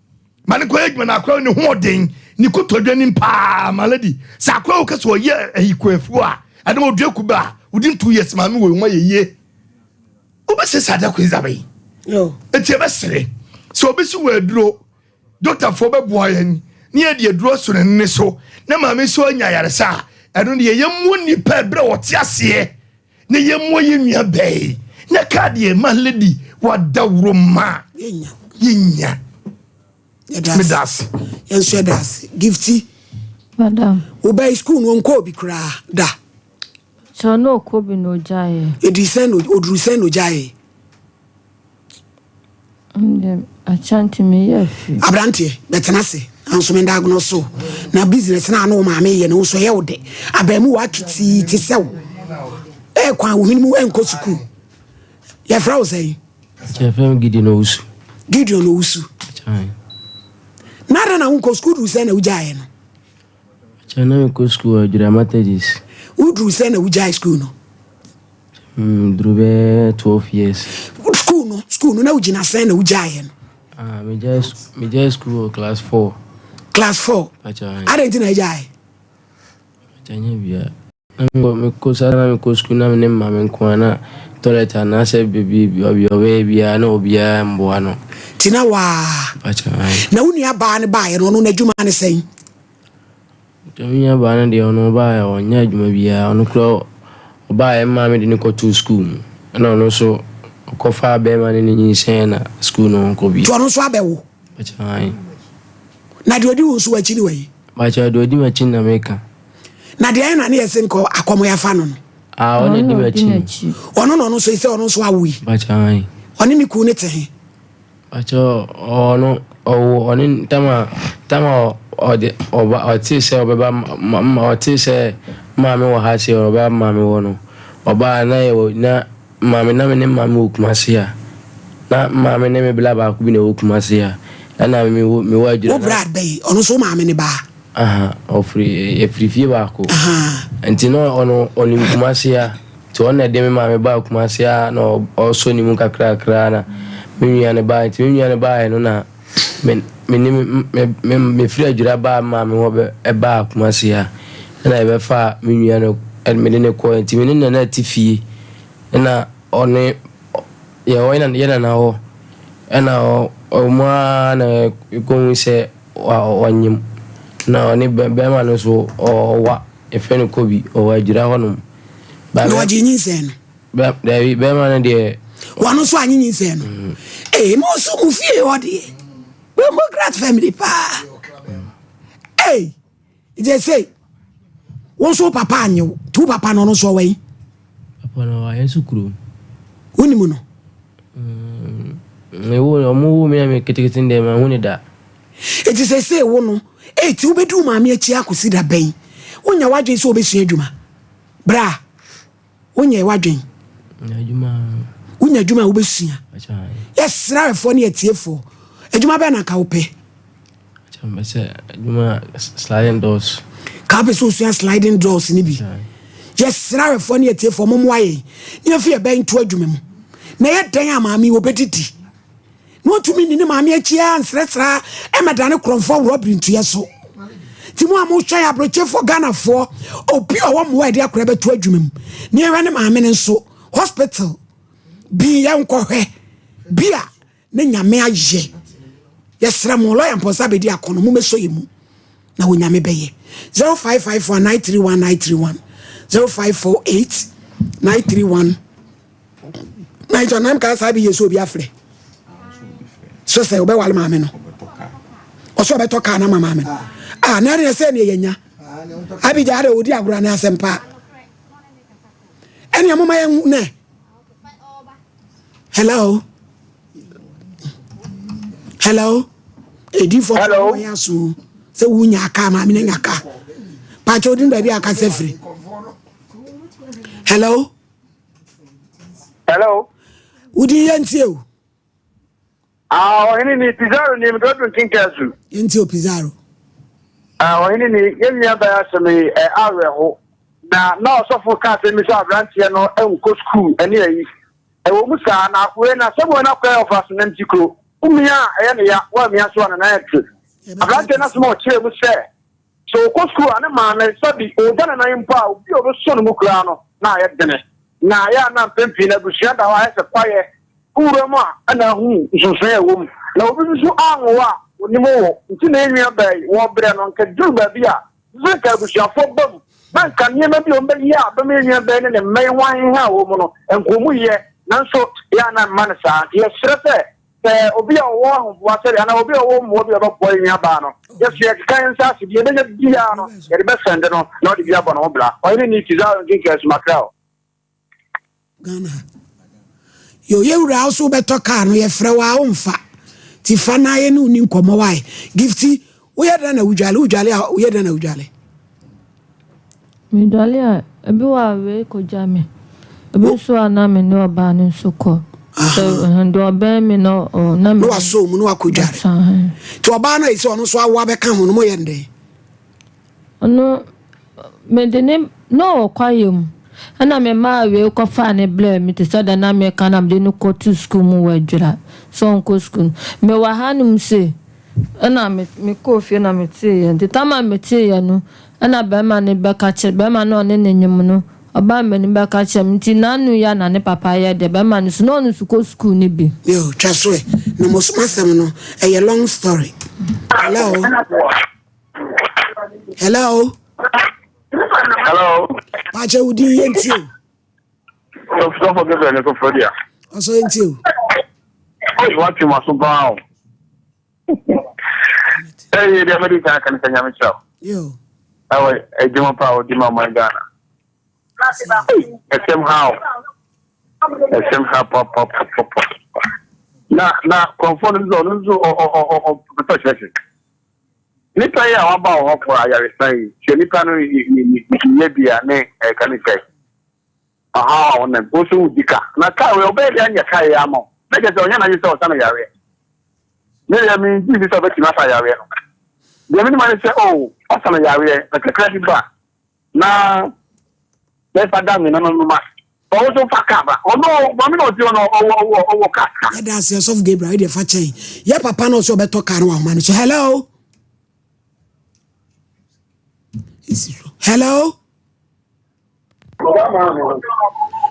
[SPEAKER 5] Ma no nkɔyɛ adwuma na akora ne ho ɔden ne kotodwe anim paa ma lady sɛ akora wo kɛsɛ ɔyɛ ayi kɔ a ɛna ɔdua kube a within two years maame wɔ ho ayɛ yie wobɛsɛ sɛ ada kɔ ɛzabe eti ɛbɛsere sɛ obi si wɔ aduro dɔktafoɔ bɛboa yɛn ne yɛde aduro so ne ne so na maame so anya ayaresa a ɛno deɛ yɛmmuo nnipa ɛberɛ wɔte aseɛ Ne yɛ mmoa yɛ nua bɛɛ na kaa deɛ ma lady wada wuro ma yɛnya meda ase
[SPEAKER 1] yɛnso yɛda ase gifti
[SPEAKER 7] madam
[SPEAKER 1] wobɛyi school no ɔnkɔ obi koraa da
[SPEAKER 7] kyɛ na ɔkɔ bi na ɔgyaeɛ
[SPEAKER 1] ɛduru sɛn na ɔduru sɛn na ɔgyaeɛ Aberanteɛ, bɛtena ase nanso menda agorɔ so na business no a na wo maame yɛ no wo nso ɛyɛ wo dɛ. Abaamuwa kitii te sɛ wo ɛkwan wo hwene mu ɛnkɔ sukuu. Yɛfrɛ wo sɛn?
[SPEAKER 19] Yɛfrɛ me Gideon Owusu.
[SPEAKER 1] Gideon Owusu. Na adɛn na wonkɔ sukuu duru sɛn na wogyaeɛ no?
[SPEAKER 19] Kyɛ na mekɔ sukuu wɔ Adwira Methodist.
[SPEAKER 1] Woduru sɛn na wogyae sukuu no?
[SPEAKER 19] Mm, duru bɛyɛ 12 years.
[SPEAKER 1] School no, school no na wogyina sɛn na wogyaeɛ no?
[SPEAKER 19] Ah, megyae megyae school wɔ class 4.
[SPEAKER 1] Class 4.
[SPEAKER 19] Pakyɛ.
[SPEAKER 1] Adɛn nti na agyae?
[SPEAKER 19] Pakyɛ nyɛ bia. Na mekɔ mekɔ saa na mekɔ school na me ne maame nko ara na toilet anaasɛ baabi baabi a ɔbɛyɛ biara na obiara mboa no.
[SPEAKER 1] Nti na waa.
[SPEAKER 19] Pakyɛ ae.
[SPEAKER 1] Na wo nua baa no baeɛ no ɔno n'adwuma ne sɛn?
[SPEAKER 19] Nti me nua baa no deɛ ɔno ɔbaeɛ ɔnyɛ adwuma biara ɔno koraa ɔbaeɛ me maame de no kɔtoo school mu ɛna ɔno nso ɔkɔfaa bɛrima ne no nyinsɛn na school no ɔnkɔ bio.
[SPEAKER 1] Nti ɔno nso abɛwo?
[SPEAKER 19] Pakyɛ ae.
[SPEAKER 1] Na deɛ ɔdi wo nso akyi ne wɔ he?
[SPEAKER 19] Pakyɛ deɛ ɔdi m'akyi na meka.
[SPEAKER 1] Na deɛ ɛna ne yɛse nkɔ akɔm yɛafa no no.
[SPEAKER 19] Ah, ɔno na ɔdi m'akyi.
[SPEAKER 1] Ɔno na ɔno nso sɛ ɔno nso awo yi.
[SPEAKER 19] Pakyɛ ae.
[SPEAKER 1] Ɔne ne kunu ne te he?
[SPEAKER 19] Pakyɛ ɔno ɔwo ɔne tama tama ɔde ɔba ɔte sɛ ɔbɛba ma ɔte sɛ maame wɔ ha sɛ ɔbɛba maame wɔ no ɔbaa na yɛ na maame na me ne maame wɔ Kumasi a na maame ne me bla baako bi na ɛwɔ Kumasi a ɛna me wɔ me wɔ adwuma.
[SPEAKER 1] Wo bra bɛyi ɔno nso wo maame ne baa.
[SPEAKER 19] Aha ɔfiri ɛfiri fie baako nti na ɔno ɔnim Kumasi a. Nti ɔno na ɛde me maame baa Kumasi a na ɔsɔ ne mu kakrakra na me nua no baeɛ. Nti me nua no baeɛ no na me me ne me me mefiri Adwira baa me maame hɔ bɛ ɛbaa Kumasi ha ɛna yɛbɛfaa me nua no mede no kɔɛ. Nti me ne nana te fie ɛna ɔne yɛwɔ yɛ nana hɔ ɛna ɔmo ara na yɛkɔhu sɛ ɔnyem na ɔne bɛrima no nso ɔwa yɛfrɛ no Kobi ɔwɔ Adwira hɔnom.
[SPEAKER 1] Na ɔgye nyinsɛn no.
[SPEAKER 19] Dabi, bɛrima no deɛ.
[SPEAKER 1] Wɔn nso anye nyinsɛn no. Mm. Ee, mo nso mo fie hɔ deɛ. Democrat family paa. Ee, gye sɛ wɔn nso papa anye wo. Tu papa no ɔno nso ɔwɔ yi.
[SPEAKER 19] Papa no ɔwɔ nso kurom.
[SPEAKER 1] Wonim no?
[SPEAKER 19] Mm, me wo ɔmo wo me na me ketekete deɛ ma hu ne da.
[SPEAKER 1] Eti sɛ wo no, eti wobɛdi wo maame akyi akɔsi da bɛn? Wonya w'adwene sɛ wobɛsua adwuma. Bra, wonyɛɛ w'adwen. Wonya adwuma a wobɛsua. Yɛsrɛ awɛfoɔ ne atiefoɔ. Adwuma bɛn na nka wopɛ?
[SPEAKER 19] Sliding doors.
[SPEAKER 1] Ka wopɛ sɛ wosua sliding doors no bi. Yɛsrɛ awɛfoɔ ne atiefoɔ mommoa yɛn ne yɛmfa yɛn bɛn nto adwuma mu. Na ɛyɛ dɛn a maame wɔbɛdidi? Na ɔntumi nni ne maame akyi ara nsrɛsrɛ ara mmɛdane korɔmfoɔ worɔ birintuiɛ so. Nti mo a mohwɛ yɛ aburokyefoɔ Ghanafoɔ, obi a ɔwɔ mmoa a yɛde akora bɛto adwuma mu na yɛhwɛ ne maame no nso hospital bi yɛnkɔhwɛ bi a ne nyame ayɛ. Yɛsrɛ mo lɔya mpɔnsa bɛdi akɔnɔ mo mɛsɔ yɛ mu na onyame bɛyɛ. 0554 931 931 0548 931 na nkyɛ ɔnam kaa saa bi yɛ sɛ obi afrɛ so sɛ wobɛwale maame no ɔsɛ ɔbɛtɔ kaa no ama maame no ah na ɛdeɛ sɛ neɛ yɛnya abigya adɛ ɔdi agorɔ ne asɛm paa ɛnea moma yɛn nɛ hello hello ɛdifoɔ yɛ aso sɛ wonya kaa maame no nya kaa pakyɛ wodin baabi a akasɛ firi hello
[SPEAKER 20] Hello.
[SPEAKER 1] Wodi yɛ ntie o.
[SPEAKER 20] Ah, ɔhene ni Pizarro ni mede ɔdo nkenka su.
[SPEAKER 1] Ntie o Pizarro.
[SPEAKER 20] Ah, ɔhene ni yɛn nua bɛyɛ asɛm yi ɛ awerɛho. Na na ɔsɔfo ka asɛm bi sɛ aberanteɛ no nkɔ sukuu ɛne ayi. Ɛwɔ mu saa na wei na asɛm wei na kɔɛ ɔfa so nam ti kuro. Womia a ɛyɛ ne ya, woamia so a nana ɛte. Aberanteɛ no asɛm a ɔkyerɛ mu sɛ Sɛ ɔkɔ sukuu a, ne maame, sɛbi ɔregya ne nan mpo a, obi a ɔbɛsɔ ne mu koraa no, na ayɛ dene. Na ayɛ a na mpɛn pii no abusua da hɔ a ayɛ sɛ kwaeɛ wura mu a ɛna ahu nsonsonoeɛ a ɛwɔ mu. Na obi nso anwo wo a, ɔnim wo. Nti na yɛn nua baa yi, wɔrebrɛ no, nka duru baabi a, ɛsɛ sɛ nka abusuafoɔ ba mu, na nka nneɛma bi a wɔbɛyɛ a ɛbɛma yɛn nua baa yi ne ne mma yi ho aheha wɔ mu no, nka wɔyɛ. Nanso yɛ a na ɛmma no saa. Nti yɛsrɛ sɛ, Sɛ obi a ɔwɔ ahoboa sɛdeɛ anaa obi a ɔwɔ mmoa bi a ɔbɛboa yɛn nuabaa no, yɛso yɛkeka yɛn nsa ase, deɛ yɛbɛnya biara no, yɛde bɛsɛnde no na ɔde bi abɔ ne ho bra. Ɔhene ni Pizarro Nkinka Asumakra o.
[SPEAKER 1] Ghana ha. Yo, yɛ wura wo so wobɛtɔ kaa no yɛfrɛ wo a womfa. Ti fa na yɛ ne wo ni nkɔmmɔ wae. Gifti, woyɛ dɛn na wodwale? Wodwale a woyɛ dɛn na wodwale?
[SPEAKER 7] Medwale a, ebi wɔ a wei kɔgya me. Ebi nso a na me ne ɔbaa no nso kɔ. Sɛ ɛhɛn deɛ ɔbɛn me na ɔ na me.
[SPEAKER 1] Na wasɔ mu na wakɔdware. Nti ɔbaa no a ɛsɛ ɔno nso awo abɛka ho no moyɛ no dɛn?
[SPEAKER 7] Ɔno mede ne na ɔwɔ kwaeɛ mu. Ɛna me maa wei kɔfaa no brɛɛ me te sɛ deɛ na meka na mede no kɔto sukuu mu wɔ Adwira sɛ ɔnkɔ sukuu no. Mewɔ hanom sei ɛna me mekɔɔ fie na meteeɛ nti tam a meteeɛ no ɛna bɛrima no bɛka kyerɛ bɛrima no a ɔne no nyem no ɔbaa m'anim bɛka kyerɛ me nti n'ano yi a na ne papa yɛ deɛ bɛrima no so na ɔno nso kɔ sukuu no bi.
[SPEAKER 1] Yo, twa so ɛ. Na mo m'asɛm no, ɛyɛ long story. Hello? Hello?
[SPEAKER 20] Hello.
[SPEAKER 1] Pàṣẹ wo din yẹn ti o.
[SPEAKER 20] Sọfọ Gabriel ní sọfọ di a.
[SPEAKER 1] Ọsọ yẹn ti o.
[SPEAKER 20] Ọyọ wa ti ma so paa o. Ẹ yẹ di amadi kan kan sẹ nyame kyerɛ o.
[SPEAKER 1] Yo.
[SPEAKER 20] Ẹwọ adwuma pa a ɔdi ma ɔman Ghana. Ɛsɛm ha o. Ɛsɛm ha papapapapa. Na na kɔnfɔ no nso ɔno nso ɔ ɔ ɔ ɔ ɔpɛ sɛ ɔkyerɛkyerɛ. Nipa yi a waba wɔ hɔ for ayaresa yi, sɛ nipa no yɛ bi a ne ɛka ne sɛ ɔhaw a ɔnam, wo nso wodi ka. Na kaa wei ɔbɛyɛ de anyɛ kaa yi ama wo. Na kyerɛ sɛ ɔnyɛ n'adwene sɛ ɔsa no yareɛ. Me deɛ mengye nni sɛ ɔbɛtumi asa yareɛ no. Deɛ menim ara ne sɛ oh, ɔsa no yareɛ na kakra bi ba na bɛfa da me no no ma. Ɔwo nso fa kaa ba. Ɔno maame na ɔte hɔ no ɔwɔ ɔwɔ ɔwɔ kaa sika.
[SPEAKER 1] Yɛda ase ɔsɔfo Gabriel wei deɛ fa kyɛn yɛ papa na ɔsɛ ɔbɛtɔ kaa no wɔ ahoma no so hello esi so hello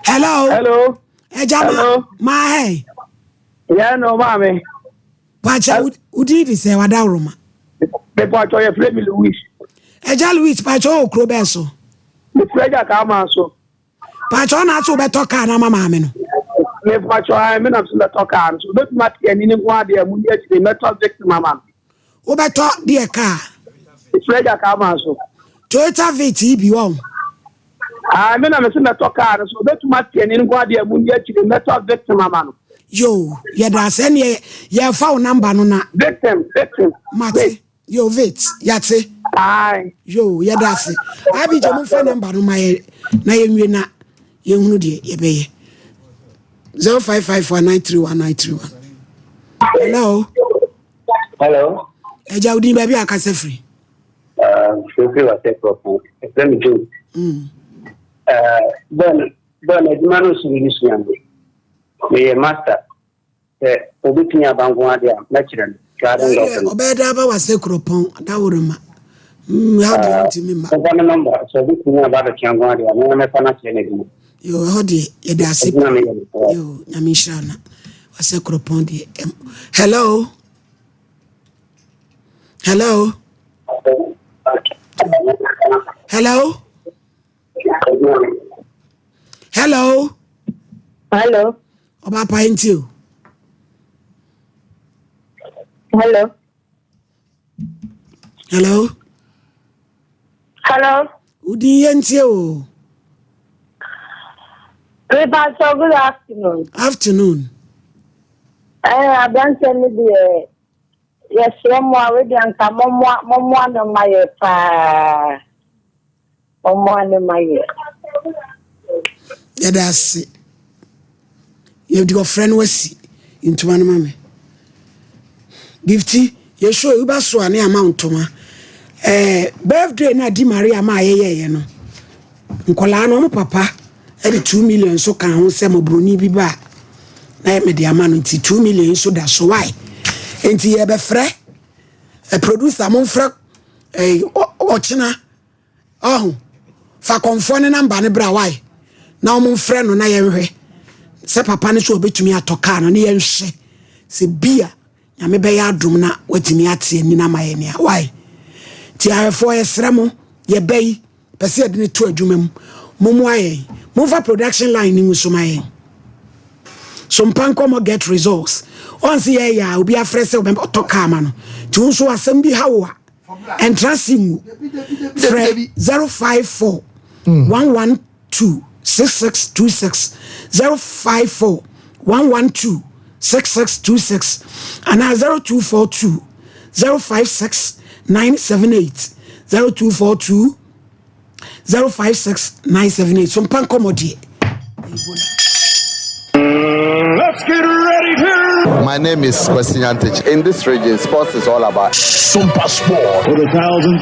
[SPEAKER 1] hello
[SPEAKER 21] hello
[SPEAKER 1] ɛgya ma ma hɛ
[SPEAKER 21] yɛn no maame
[SPEAKER 1] pakyɛ wodin de sɛ wadaworoma
[SPEAKER 21] mepatwɔ yɛfrɛ me Louis
[SPEAKER 1] ɛgya Louis pakyɛ wɔ kuro bɛɛ so
[SPEAKER 21] mefrɛ agya kaa maa so
[SPEAKER 1] Pakyɛ ɔna ase wobɛtɔ kaa no ama maame no.
[SPEAKER 21] Me pakyɛ ae me nam so mɛtɔ kaa no so obetumi ate ani ne nko adeɛ mu ni akyire mɛtɔ victim ama no.
[SPEAKER 1] Wobɛtɔ deɛ kaa.
[SPEAKER 21] Efiri agya kaa maa so.
[SPEAKER 1] Toyota Vitz yi bi wɔn.
[SPEAKER 21] Ae me na me se mɛtɔ kaa no so obetumi ate ani ne nko adeɛ mu ni akyire mɛtɔ victim ama no.
[SPEAKER 1] Yoo yɛda ase ɛneɛ yɛfa wo number no na.
[SPEAKER 21] Victim victim.
[SPEAKER 1] Mate. Yo Vit, yɛate.
[SPEAKER 21] Aye.
[SPEAKER 1] Yo, yɛda ase. Abigye, momfa namba no ma yɛ na yɛnwie na yɛhunu deɛ yɛbɛyɛ. 0554931931. Hello.
[SPEAKER 22] Hello.
[SPEAKER 1] Ɛgya wo din baabi a akasa firi.
[SPEAKER 22] Firi wɔ sɛ prɔfo. Ɛfrɛ me Joe. Bɛn bɛn adwuma no nso ne sua me. Meyɛ master. Sɛ obetumi aba nko ara de a, mɛkyerɛ no. Driving
[SPEAKER 1] Ɛyɛ
[SPEAKER 22] no.
[SPEAKER 1] ɔbɛyɛ dɛ aba w'ase kuropɔn adaworoma. Mm, ɛhɔ deɛ
[SPEAKER 22] Ah,
[SPEAKER 1] ntumi mma.
[SPEAKER 22] Mɛfa ne nɔmba sɛ obetumi aba abɛtua nko ara de a, me ara mɛfa no akyerɛ no adwuma.
[SPEAKER 1] Yo, ɛhɔ deɛ yɛda ase
[SPEAKER 22] Adwuma
[SPEAKER 1] pii.
[SPEAKER 22] meyɛ no. Ɛwɔ.
[SPEAKER 1] Yo, nyame nhyira wo na w'ase kuropɔn deɛ. ɛm- Hello. Hello. Hello. Hello.
[SPEAKER 23] Hello.
[SPEAKER 1] Ọba pa nti o.
[SPEAKER 23] Hello.
[SPEAKER 1] Hello.
[SPEAKER 23] Hello.
[SPEAKER 1] Udi yɛ nti o.
[SPEAKER 23] Pastor, good afternoon.
[SPEAKER 1] Afternoon.
[SPEAKER 23] Eh, aberanteɛ no deɛ yɛsrɛ mo a wei deɛ nka mommoa mommoa no ma yɛ paa. Ɔmmoa no ma yɛ.
[SPEAKER 1] Yɛda ase. Yɛde ɔfrɛ no asi ntoma no ma me. Gifti, yɛ show yi woba so a ne ama wo ntoma. Eh, birthday no a Di Maria ma yɛyɛeɛ no, nkɔlaa no ɔmo papa de 2 million nso ka ho sɛ mɔboroni bi ba a na mede ama no nti 2 million nso da so why? Nti yɛbɛfrɛ eh, producer momfrɛ eh, ɔkyena Ɔho, fa kɔmfoɔ no namba no bra wae na wɔn mfrɛ no na yɛnhwɛ sɛ papa no so ɔbɛtumi atɔ kaa no ne yɛnhwɛ sɛ bi a nyame bɛyɛ adom na watumi ate ani no ama yɛ nea wae nti ahwɛfoɔ yɛsrɛ mo yɛbɛ yi pɛ sɛ yɛde no to adwuma mu mommoa yɛn momfa production line no ngu so ma yɛn so mpa nkɔmmɔ get results ɔn sɛ yɛyɛ a obi afrɛ sɛ ɔtɔ kaa ma no nti wo nso asɛm bi ha wo a ɛntra se ngu frɛ 054 112 6626 054 112 6626 anaa 0242 056 978 0242 056 978 so mpa nkɔmmɔ deɛ
[SPEAKER 24] Let's get ready to. My name is Kwesi Nyantakyi. In this region, sports is all about.
[SPEAKER 11] Super Sport. For the thousands.